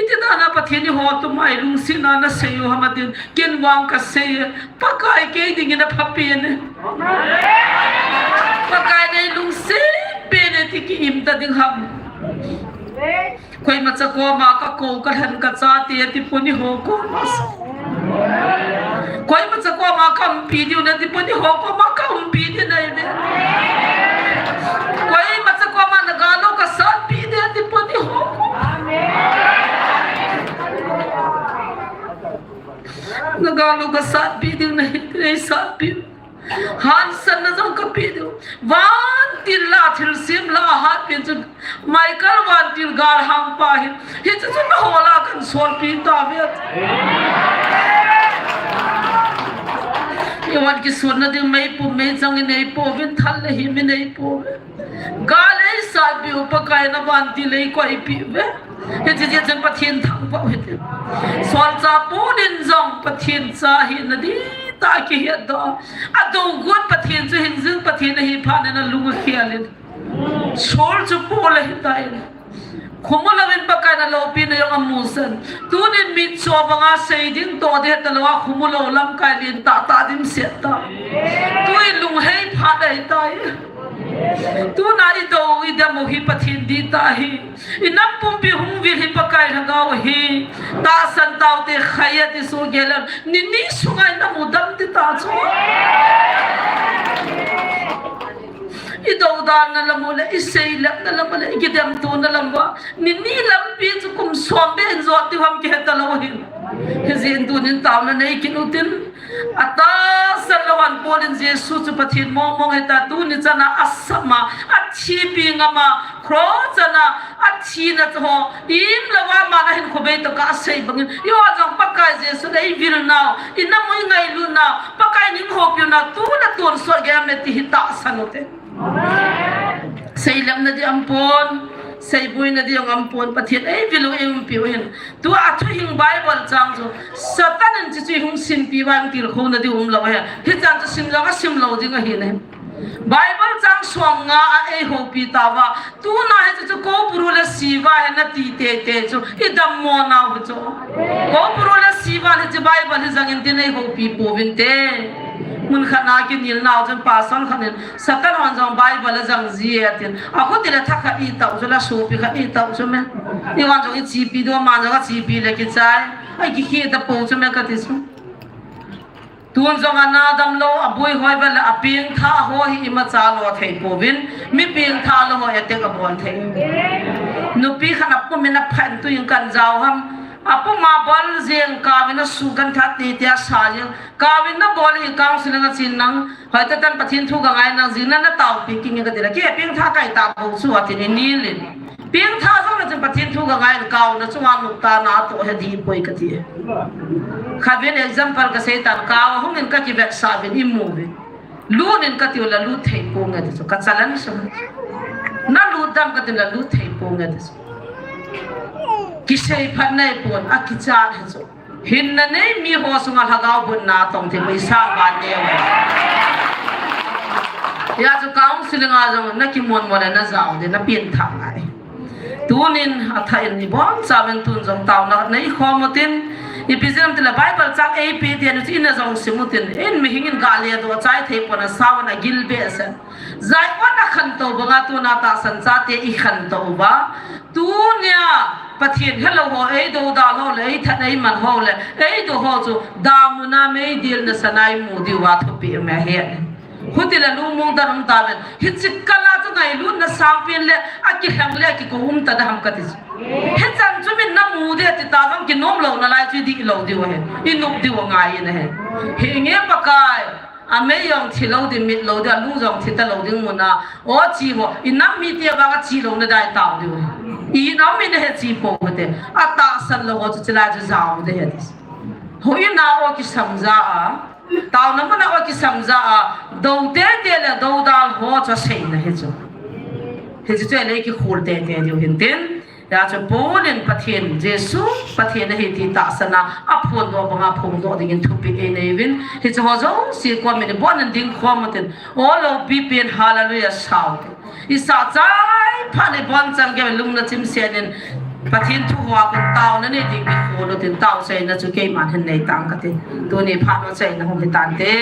Iti dan a Pathen in eiho tuma i lungsetna na sei u ham atin, ken vang ka sei e. Pakai kei dingin apha pen e. Pakai nei lungset pen e ti ki im ta ding ham. Koima cha koma ka kou ka lhen ka chate ti pon eiho koma sa. Koima cha koma ka umpi diu na ti pon eiho koma ka umpi diu na i ve. Koima cha koma na gal u ka satpi diu ti pon eiho koma. Na gal u ka satpi diu na hi ti nei satpi. Hansanna jong ka pe diu. Vantil la thilsem la ahat pen chu Michael vantil galhang pa hi. Hichu chu na hol a kan solpi ta ve. I van kisonna ding meipum meichang i nei pouvin, thal le him i nei pouve. Gal ei satpi u Pakai na vantil ei koipi uve. Hiche jeh chun Pathen thangvah u hite. Solchah pon in jong Pathen cha hina dihtah kihet doh a. Adou got Pathen chu hingjing Pathen ahi phat in alung akhel in. Saul chu Paul ahi tan. Khomulou in Pakai na loupina jong amu san. Tunin mitcho banga sei ding toh ding talou a khomulou lamkai lentah tah dimset ta. Tui lunghei phat ahitai. Tuna idou idem u hi Pathen ding tah ahi. Inam pumpi hung vil hi Pakai Lhagao ahi. Tahsan taute khai ati soh gel a. Nini sunga inam u dam ti ta chu. Idou dalna lam u le, isei lemna lam u le, ikidem tona lam uva. Nini lampi chu kum som beh in jot diu ham kihe talou hin. Hijeh in tunin taona nei kit utin. Atahsan lou a Paul in Jesu chu Pathen mong mong ahi ta, tuni chana asam a, athipi ngam a, cross chana, athina chu ho, imlou a aman ahinkho bei tah a asei bangin, eiho jong Pakai Jesu in eivil nau, inam u ingailutna, Pakai in eihoupiu na, tuna tonsot gei ham e ti hi tahsan ute. Sei lemna ding aum pon, sei boina ding aum pon, Pathen eivil u eiumpiu hin. Tua thuhing Bible chang chu, Satan in chuchu hung simpi uva hung tilkhouna ding umlou ahi. Hichan chu sim jong asim lou ding ahi ne. Bible chang som nga a eihoupi tauva, tuna hi chuchu Koupuru le Siva hi nati teitei chu, idammo nau hi chu. Koupuru le Siva hi chu Bible hi jangin tin eihoupi pouvinte. Mun khat na kinel nau chun pastor khat in, Satan hon jong Bible a jang ji e atin. Akhuti le thakhat itau chu, la sopi khat itau chu me. Eihon jong ichepi diu, aman jong achepi le kichai. Ai kikhe tapou chu me kati chu. Tun jong ana damlou, aboi hoi val le apengtha ho hi imacha lo thei pouvin. Mi pengtha lou ho attack abol thei. Nupi khat apum in aphan tuin kan jao ham. Apum a bol jeng kauvin asuhgantha teitei a sa jeng. Kauvin nabol hi counseling a chen nang, hoitah tan Pathen thu kangai nang, jing na nataopi kit inge kati le, kei pengtha kaitah bou chu atin inel in. Pengtha jong le chun Pathen thu kangai in, kauna chunga noptah na atoh hi dih poi kati. Khatvei in example kasei tan, kau ahung in kakivetsah uvin imu uvin. Lut in katiu le lut thei ponge ti chu, ka challenge chu. Nalut dem katiu le lut thei ponge ti chu. Kisei phat nei pon, akichat hi chu. Hinna nei mi ho sunga lhagao butna tong thei poi, sang vanneo. Hijeh chun counseling a jong nakimon mol le najao ding, napengtha ngai. Tunin athah in ibonchauvin tun jong taona neikhom utin, ipi jeh ham itile Bible chang eipeh ding ahi chu in a jong sim utin, in mihing in gah le doh chai thei pon, asao in agil behseh. Zion a khantou banga tuna tahsan chate ikhantou uva. Tunia Pathen helou ho, eidoudal ho le, eithat eiman ho le, eidoh ho chu, damun a meidil nasan a imu diuva thupeh um ahi. Hiti le lungmong dan um tauvin. Hiche kal a chu ngailutna sangpen le, akilheng le, akikou um ta diham kati chu. Hichan chu min namu ding ati tavang kinom louna lai chu idih lou diu ahi. Inop diu angai in ahi. Hinge Pakai. Amei jong thi lou ding, mit lou ding, alung jong thi talou ding mun a. O chi ho, inam mite vang a chi louna dai tao diu. Inam mi nahe chi pou te. Atahsan lou ho chu chilai chu jao ding ahi. Hoi na o kisam ja a. Taona mun a o kisam ja a. Dou teitei le doudal ho chu aseina hi chu. Hiche chu le kikhol teitei diu hin tin. Hijeh chun Paul in Pathen, Jesu Pathen ahi ti tahsan a, aphondoh banga phongdoh dingin thupeh einei uvin. Hiche ho jouse koma ibon in dingkhom utin, o loupi pen hallelujah sao utin. Isah chai phat le ibon chan gei lungna chimset in Pathen thu hoa kon taona nei ding kikhol utin, taochaina chu keiman hin nei tang kati. Tuni phat u chaina hung hitante.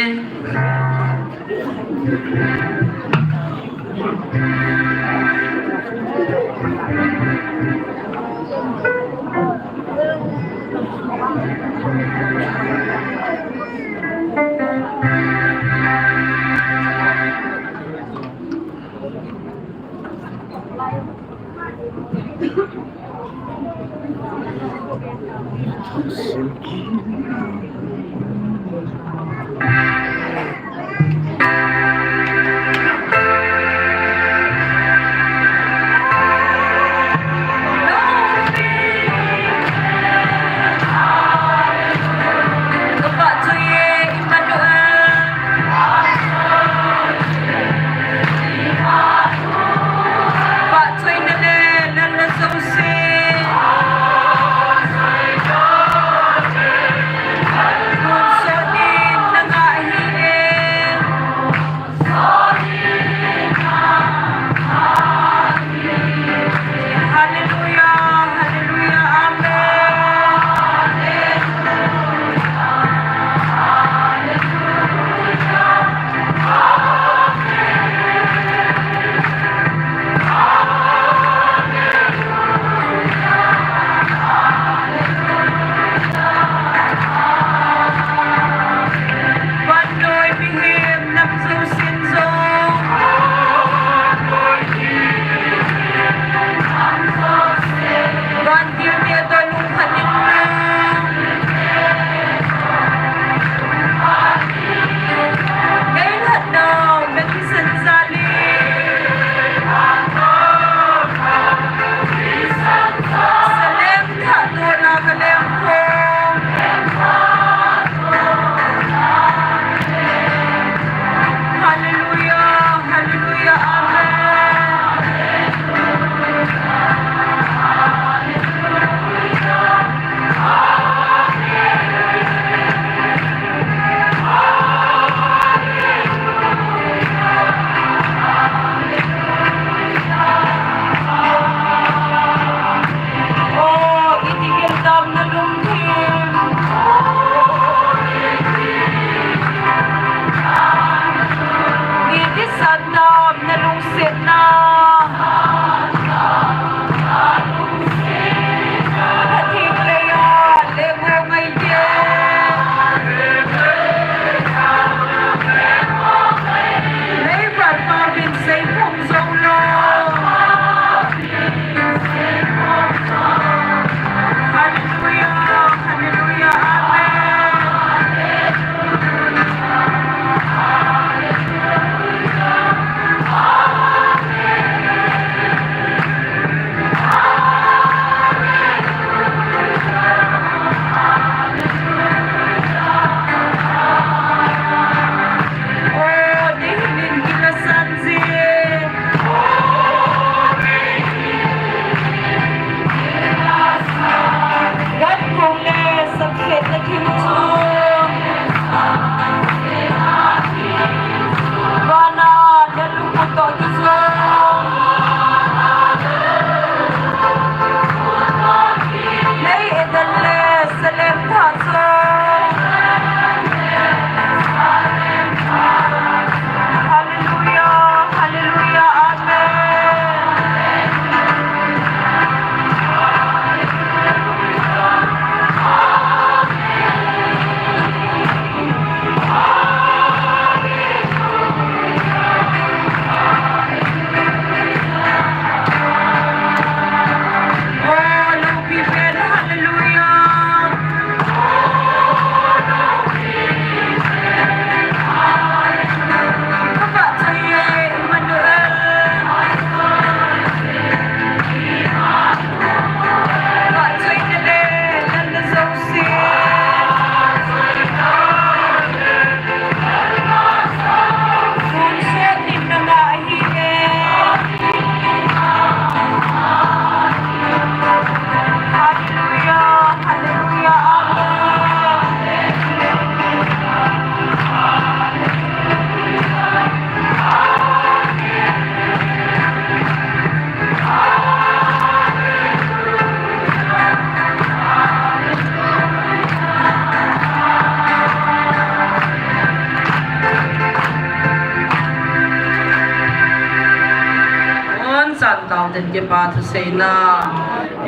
Ten kipa thu seina,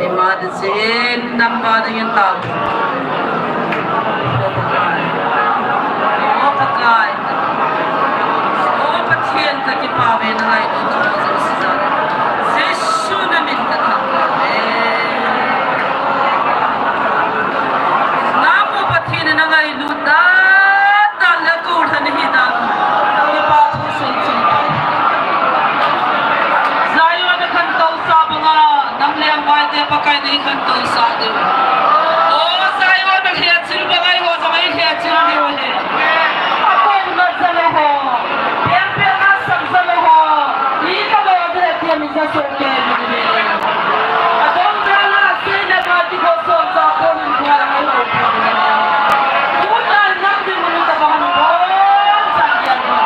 eima ding chin, nampa dingin tao. O Pakai. O Pakai. O Pathen ka kipa ve na ngailutna ho jouse jal. Jesu na min ka thangvah e. Namo Pathen na ngailut dan dan le kou lhan hi dan. Kipa thu sei chin. Zion a khantou sa banga, nam le vai te Pakai nei khantou sa diu. O Zion a lhechil banga eiho jong ei lhechil diu ahi. Akou na jalo ho, peng peng a sang jalo ho, i kalo de ti mi ja so ke mi ni. Adong dang a sei le ba ti ko so ja ko ni ko la ho. Ko na nam di mu ni ta ba ni ko. Sa ya ni ko.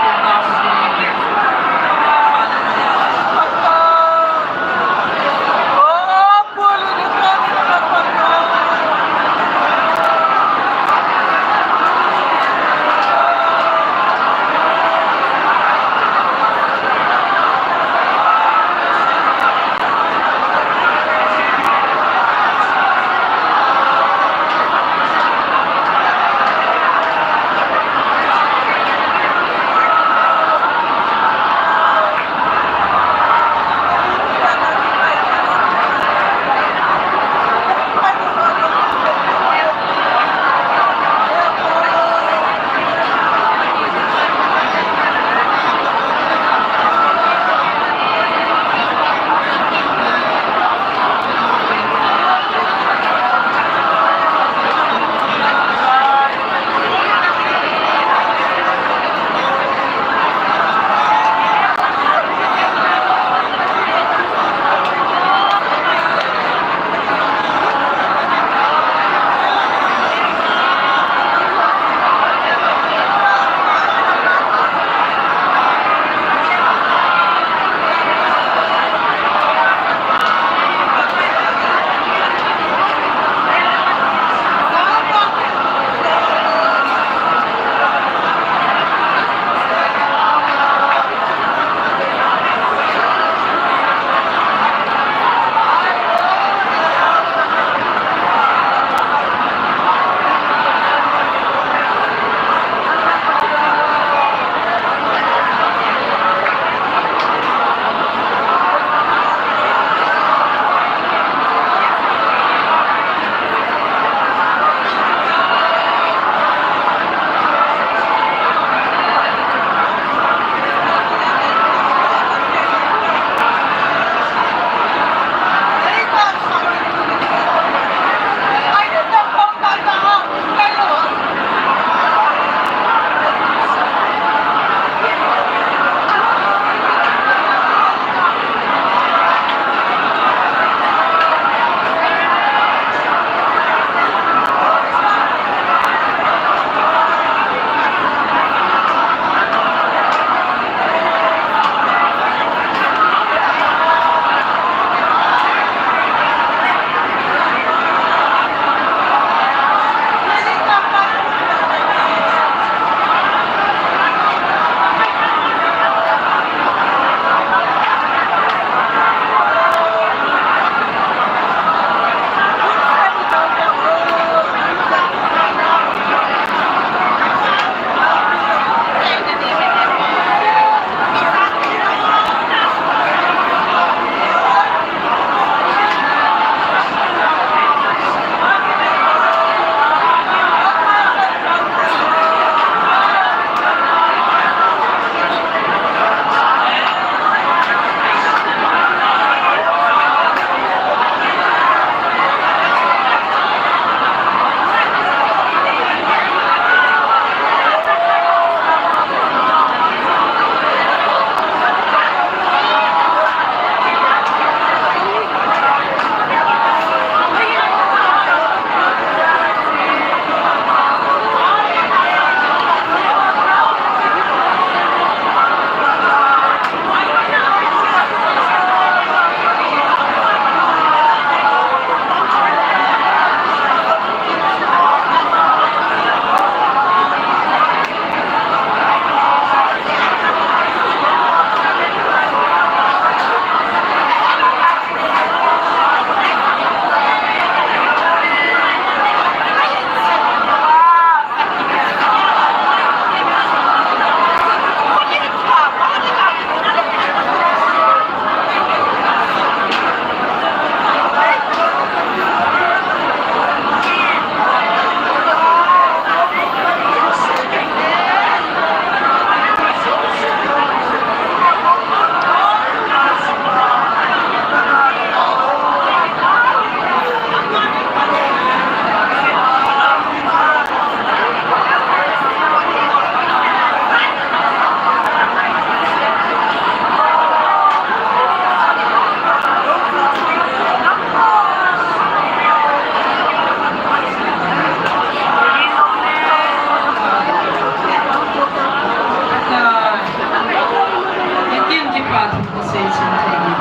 Ka thangvah chin thei hi.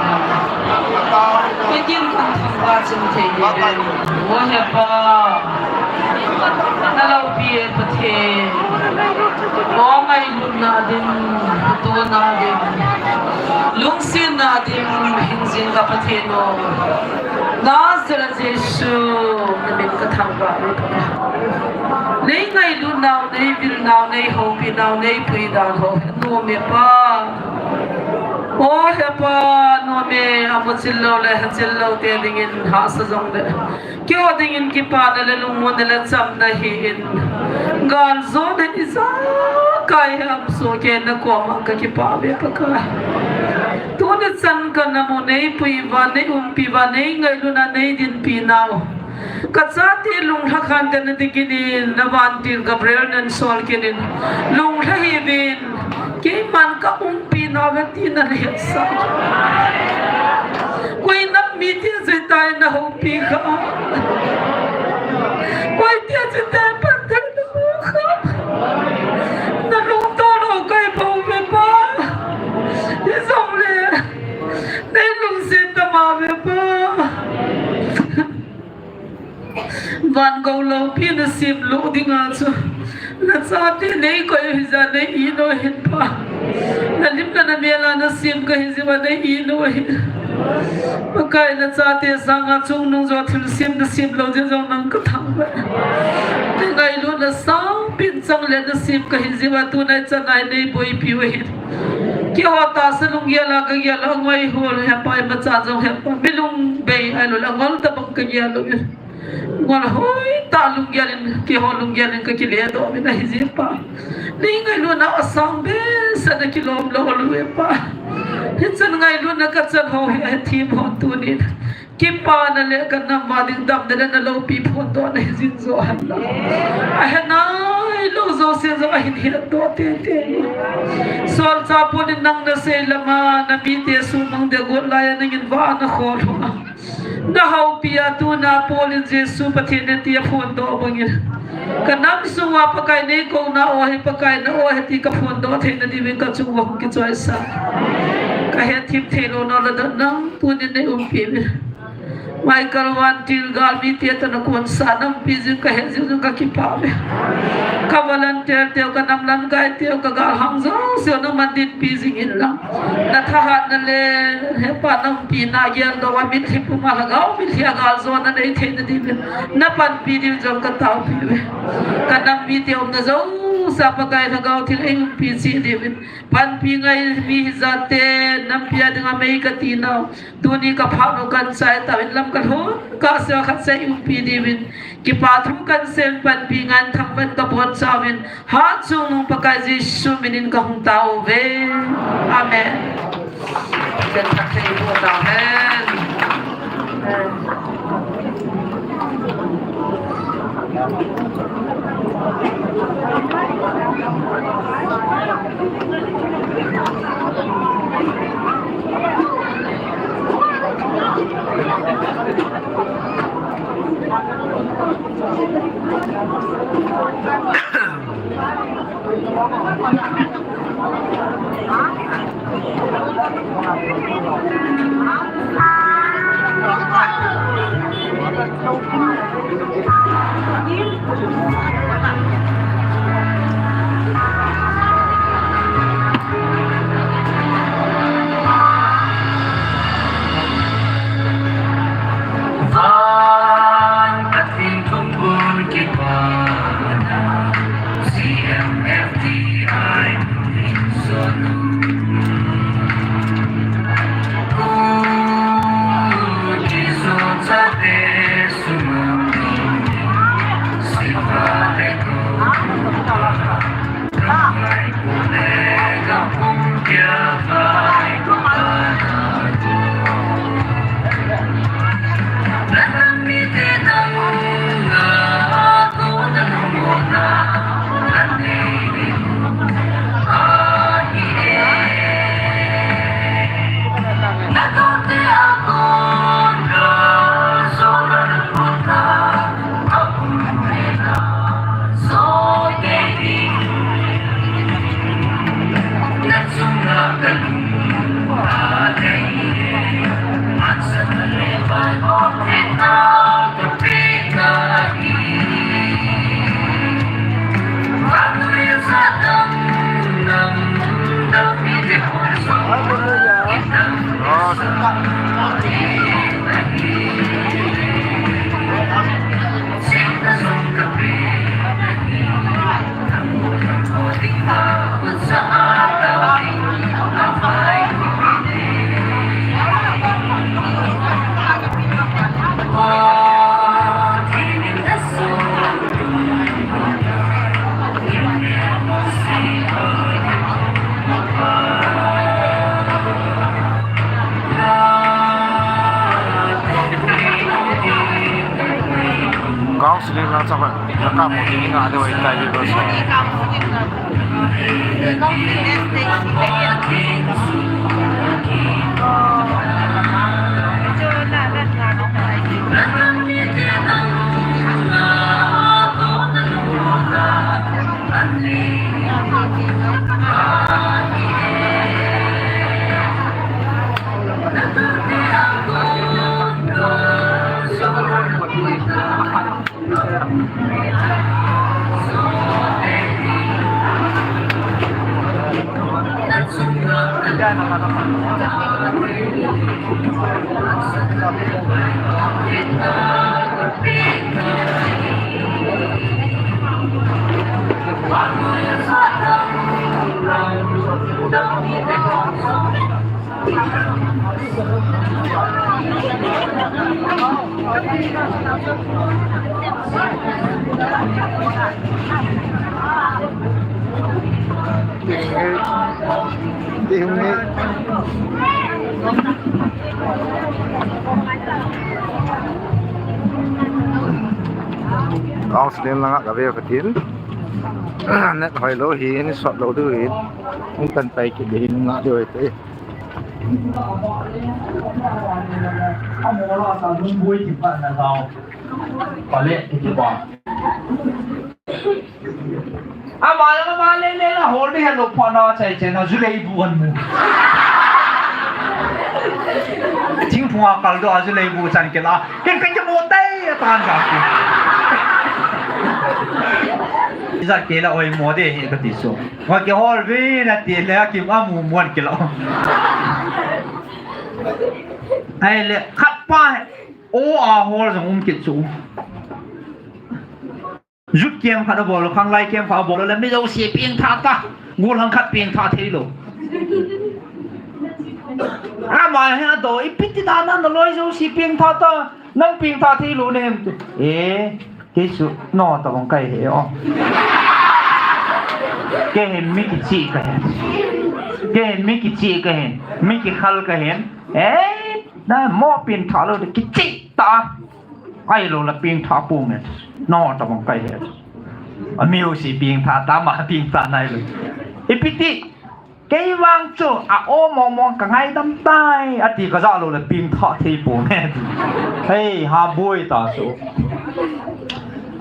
Ka kin kan thangvah chin thei hi. O Hepa. Na loupi e Pathen. O ngailutna dim, tona dim, lungsetna dim, hingjing ka Pathen o. Nazareth Jesu, na min ka thangvah e Pathen. Nei ngailutnau, nei vilnau, nei houpinau, nei puidal ho. Nom e Pa. O Hepa, nom e, amu chil lou le, hachil lou te dingin hahsa jong le. Keiho dingin kipana le lungmonna le chamna hi in. Galjona ijakai ham soh kei na koma ka kipah uve Pakai. Tuni chan ka na mu nei pui uva, nei umpi uva, nei ngailutna nei dinpi nau. Ka chate lunglha khan te na dingin in, na vantil Gabriel nan sol kinin. Lunglha hih uvin, keiman ka umpi nau ve ti na le hetsa. Koi nam mite jeh tai na houpi kha. Koi te jeh tai pan thei na mu kha. Na lungto lou kai bou ve Pa. Hijongle, nei lungset tama ve Pa. Van gou loupi na sem lou dinga chu. Na chate nei koi u hijeh a nei it u ahin Pa. Na lim le na mel a na sem ka hi jeh uva nei it u ahi. Pakai na chate sanga chungnung jo thilsem na sem lou jeh jong nang ka thangvah. Na ngailutna sangpen chang le na sem ka hi jeh uva tunai chan a nei boipi u ahi. Keiho tahsa lunggel a ka gel a ngoi hol Hepa imacha jong Hepa. Mi lungbei ahilou le angol tabang ka gel u. Ngol hoitah lunggel in, keiho lunggel in ka kile doh uvin ahi jeh Pa. Nei ngailutna asang behseh na kilom lou lou e Pa. Hichan ngailutna ka chan ho hi ahethem hon tunin. Kipana le ka nam uva ding damna le na loupi phondohna hi jing jo hen lang. Ahe nailou jouse jong ahin hetdoh tei tei. Solchah Paul in nang na sei lama na mite sumang ding got lai a nangin vah a na khol u a. Na houpi a tuna Paul in Jesu Pathen ahi ti aphondoh bangin. Ka nam sunga Pakai nei kouna o hi Pakai na o hi ti ka phondoh theina diuvin ka chung uva hung kichoisah. Ka hethem thei lou nau le dan nang tunin nei umpi uvin. Michael vantil galmite toh na konsah na umpi jing ka het jing jong ka kipah uve. Ka volunteer teu, ka nam lamkai teu, ka galhang jouse nangman dinpi jing in lang. Na thahatna le Hepa na umpina geldoh uva mitlhi puma lhagao mitlhi a galjona nei theina diuvin na panpi diu jong ka taopi uve. Ka nam mite umna jousea Pakai lhagao theng ei umpi cheh diuvin. Panpi ngai mi hijat te, nampi a dinga mei ka ti nau. Tuni ka phat u kan chai tauvin lam ka lhun kah seh a khat seh ei umpi diuvin. Kipa thu kan sei in panpi ngai in thangvah in ka bonchauvin. Hatchungnung Pakai Jesu minin ka hung tao uve. Amen. Ken thak thei bo tao hen. Van Pathen thuphon kipana, C M F T I Mission. Kut kisu chate sumang, sifa le ko. Counseling lang sa ka, nakamo din nga, ano, eh, tayo ko sa. Counseling langa kave katin. Net hoilou hin, sot lou diu hin. Hung tan pai kit ding hin nga diu hite. Pale, kiti ba. Ama la, ama le, le la, hol ding hello pha na chai chai na, ju lei bu an mu. Thingphung a kal doh a ju lei bu chan kila. Ken ken ke mo tai a tan ga. Ija kila oi mo de he kati so. Wa ke hol ve na ti le a kim a mu muan kila. Ai le khat pa o a hol jong um kit chu. Youth camp khat abol, khanglai camp khat abol, le mi jouse pengtha ta, golhang khat pengtha thei lou. Ama hi adoh, ipi ti dan a naloi jouse pengtha ta, nang pengtha thei lou nahi em ti. E, kei chu, no, tabang kahi e o. Kei hi mi kichih kahi. Kei hi mi kichih kahi, mi kikhal kahi. E, namo pengtha lou, kichih ta. Ahilou le pengtha ponge. No, tabang kahi e. Ami jouse pengtha ta, ama pengtha nailou. Ipi ti, kei vang chu a o mong mong ka ngaidam tai, ati kajah lou le pengtha thei ponge. Hei, ha boi ta chu.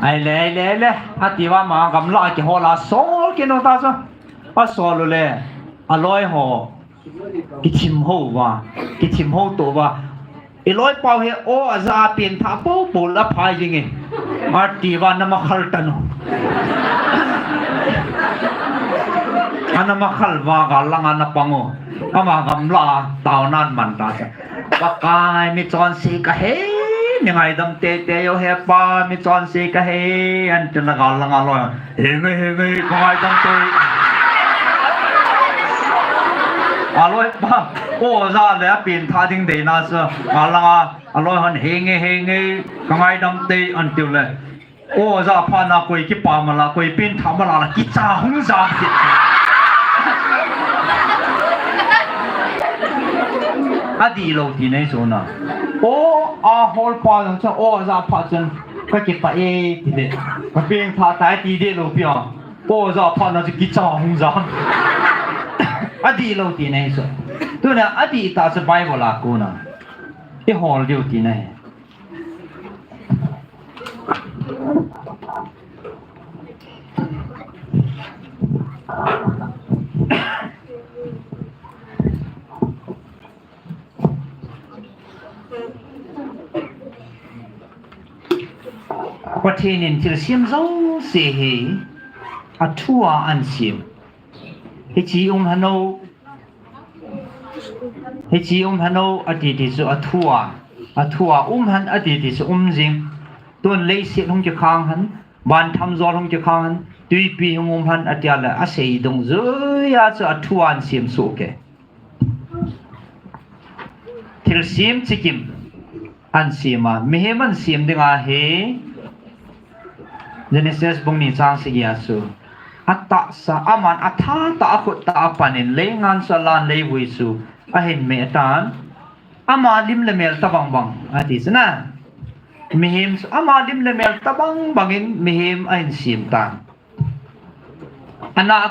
Ai le, ai le, ai le. Ati va ama gamla kihol a sol kit u ta chu. Asol u le, aloi ho. Kithim ho uva, kithim ho to uva. Iloi pau hi o aja a pengtha popo le aphai jing e. Ati uva ana makhal tan u. Ana makhal uva gal langa ana pang u. Ama gamla a taona aman ta chu. Pakai, mi chonse kahi, mi ngaidam teitei o he Pa, mi chonse kahi, ati le gal langa loi. Henge, henge, ka ngaidam tei. Aloi pa, o ja le a pengtha ding deina chu. Gal langa, aloi hon henge, henge, ka ngaidam tei, ati u le. O ja phat na koi kipa mala, koi pengtha mala la, kicha hung jam kit. Adih lou ti nei chu na. O, a hol pa jong chu, o ja phat chun. Ka kipah e, ti le. Ka pengtha tai ti deh lou pi a. Ko ja phat na chu kicha hung jam. Adih lou ti nei chu. Tuna adih tah chu Bible a kona. I hol diu ti nei. Pathen in thilsem jouse hi athua ahin sem. Hiche um hano, hiche um hano ati ti chu athua, athua um hen ati ti chu um jing. Tun leiset hung kikhang hen, van thamjol hung kikhang hen, twipi hung um hen ati a le asei dungjuia chu athua ahin sem soh kei. Thilsem chikim ahin sem a, mihem ahin sem dinga hi Genesis bung ni chang sagi a chu atahsa, aman athatah a akhut tah a apan in leingan chu alan, leivui chu ahin meh tan. Ama lim le mel tobang bang ati chu na. Mihem chu ama lim le mel tobang bang in mihem ahin sem tan. Ana